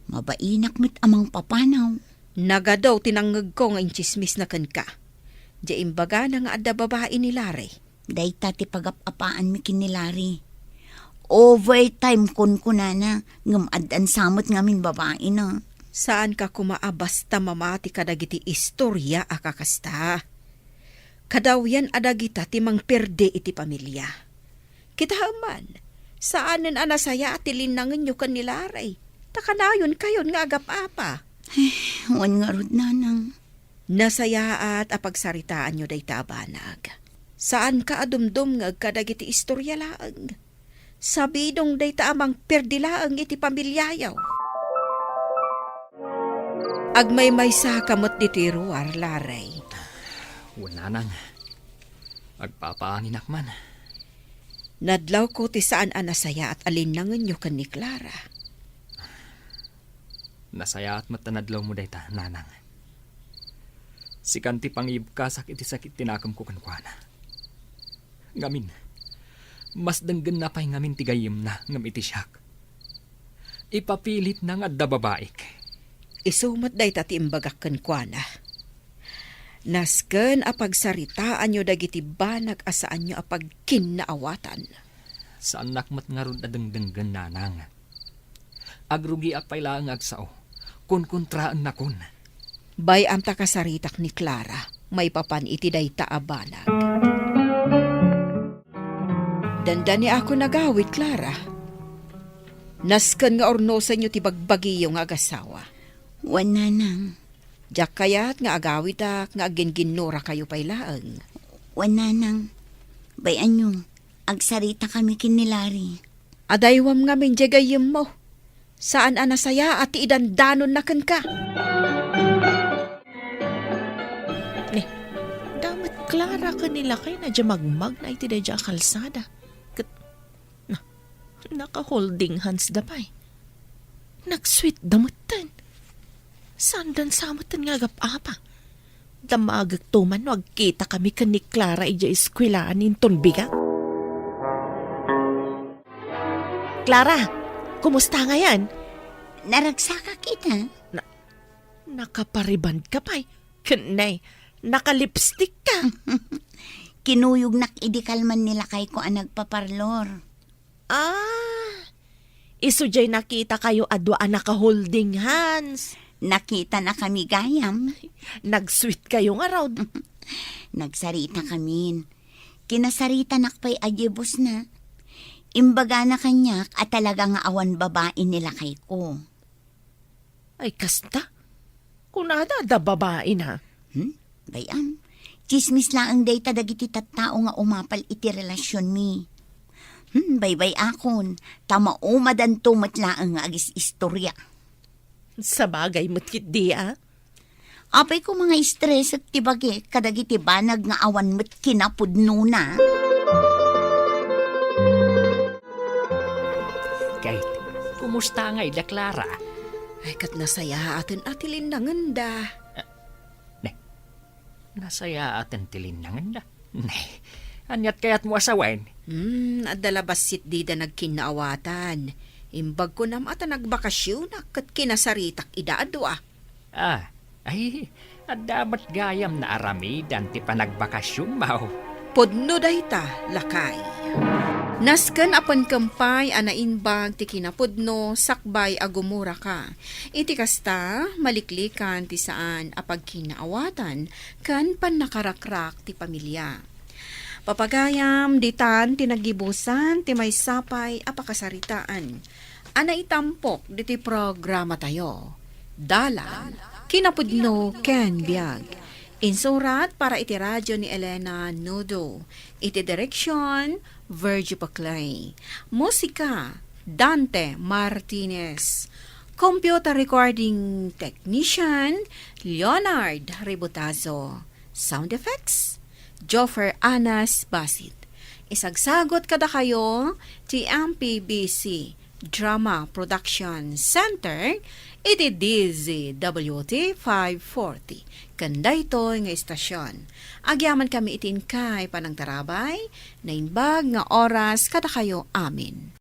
Mabainak met a mangpapanaw. Nagadu ti nangngegko nga intsismisna kenka. Diay imbagana nga adda babai ni Larry. Dayta ti pagap-apaanmi ken ni Larry. Overtime kunkunana, ngem addan sa met ngamin babaina. Saanka koma a basta mamati kadagiti istoria a kakasta. Kadawyan a dagita ti mangperdi iti pamilia. Kitaem man, saanen a nasayaat ti linnangenyo ken ni Larry, ta kanayonkayon nga agap-apa. Ay, wen ngarud, nanang. Nasayaat a pagsaritaanyo dayta a banag. Saanka a dumdumngeg kadagiti istoria laeng. Sabidong dayta a mangperdi laeng iti pamiliayo. Agmaymaysaka met ditoy ruar, Larry. Wen, nanang. Agpapaaninak man. Nadlawko ti saan a nasayaat a linnangenyo ken ni Clara. Nasayaat met ta nadlawmo dayta, nanang. Sikan ti pangibkasak iti sakit ti nakemko kenkuana. Ngamin, mas denggenna pay ngamin ti gayyemna ngem iti siak. Ipapilitna nga adda babaik. Isu met dayta ti imbagak kenkuana. Nasken a pagsaritaanyo dagiti banag a saanyo a pagkinnaawatan. Saannak met ngarud a dengdenggen, nanang. Agrugiak pay laeng nga agsao. Kunkontraennakon. Bay-am ta kasaritak ni Clara maipapan iti dayta a banag. Dandaniakon agawid, Clara. Nasken nga urnosenyo ti bagbagiyo nga agasawa. Wen, nanang. Diak kayat nga agawidak nga agginginnurakayo pay laeng. Wen, nanang. Bay-anyo, agsaritakami ken ni Larry. Adaywam ngamin diay gayyemmo. Saan a nasayaat ti idandanonna kenka. Ne, adda met Clara ken ni lakayna diay magmagna iti daydiay a kalsada. Ket, na, naka-holding hands da pay. Nag-sweet da metten. Saandan sa metten nga agap-apa. Damagekto man no agkitakami ken ni Clara idiay eskuelaan inton bigat. Clara, kumusta ngayen? Naragsakak ita. Na-, nakapariband ka pay. Ken nay, nakalipstick ka. Kinuyognak idi kalman ni lakayko a nagpaparlor. Ah, isu diay nakitakayo a dua a naka-holding hands. Nakitanakami gayam. Nag-sweet-kayo ngarud. Nagsaritakamin. Kinasaritanak pay a diay busna. Imbagana kaniak a talaga nga awan babai ni lakayko. Ay, kasta? Kunada, adda babaina. Hmm? Bay-am, tsismis laeng dayta dagiti tattao nga umapal iti relasionmi. Hmm, baybay-akon, ta maumadanto met laeng nga agis-istoria. Sabagay met ketdi, a? Apay koma nga stressek ti bagik kadagiti banag nga awan met kinapudnona. Kate, kumusta ngay da Clara? Ay, ket nasayaaten a ti linnangenda. Ne, nasayaaten ti linnangenda? Ne, aniat kayatmo a sawen? Hmm, adda la bassit dida nagkinnaawatan. Imbag kunam a ta nagbakasionak ket kinasaritak ida a dua. Ah, ay, adda met gayam naaramidan ti panagbakasionmo. Pudno dayta, lakay. Nasken a penken pay a naimbag ti kinapudno sakbay a gumuraka. Iti kasta, maliklikan ti saan a pagkinnaawatan ken pannakarakrak ti pamilia. Papagayam, ditan ti naggibusan ti maysa pay a pakasaritaan a naitampok ditoy programatayo. Dalan, kinapudno ken biag. Insurat para iti radio ni Elena Nudo. Iti direksyon, Virgie Paclay. Musika, Dante Martinez. Computer recording technician, Leonard Ributazo. Sound effects, Joffer Anas Basit. Isagsagot kadakayo ti M P B C Drama Production Center iti D Z W T five forty. Ken daytoy nga istasyon, agyamankami iti inkay panangtarabay, naimbag nga oras kadakayo amin.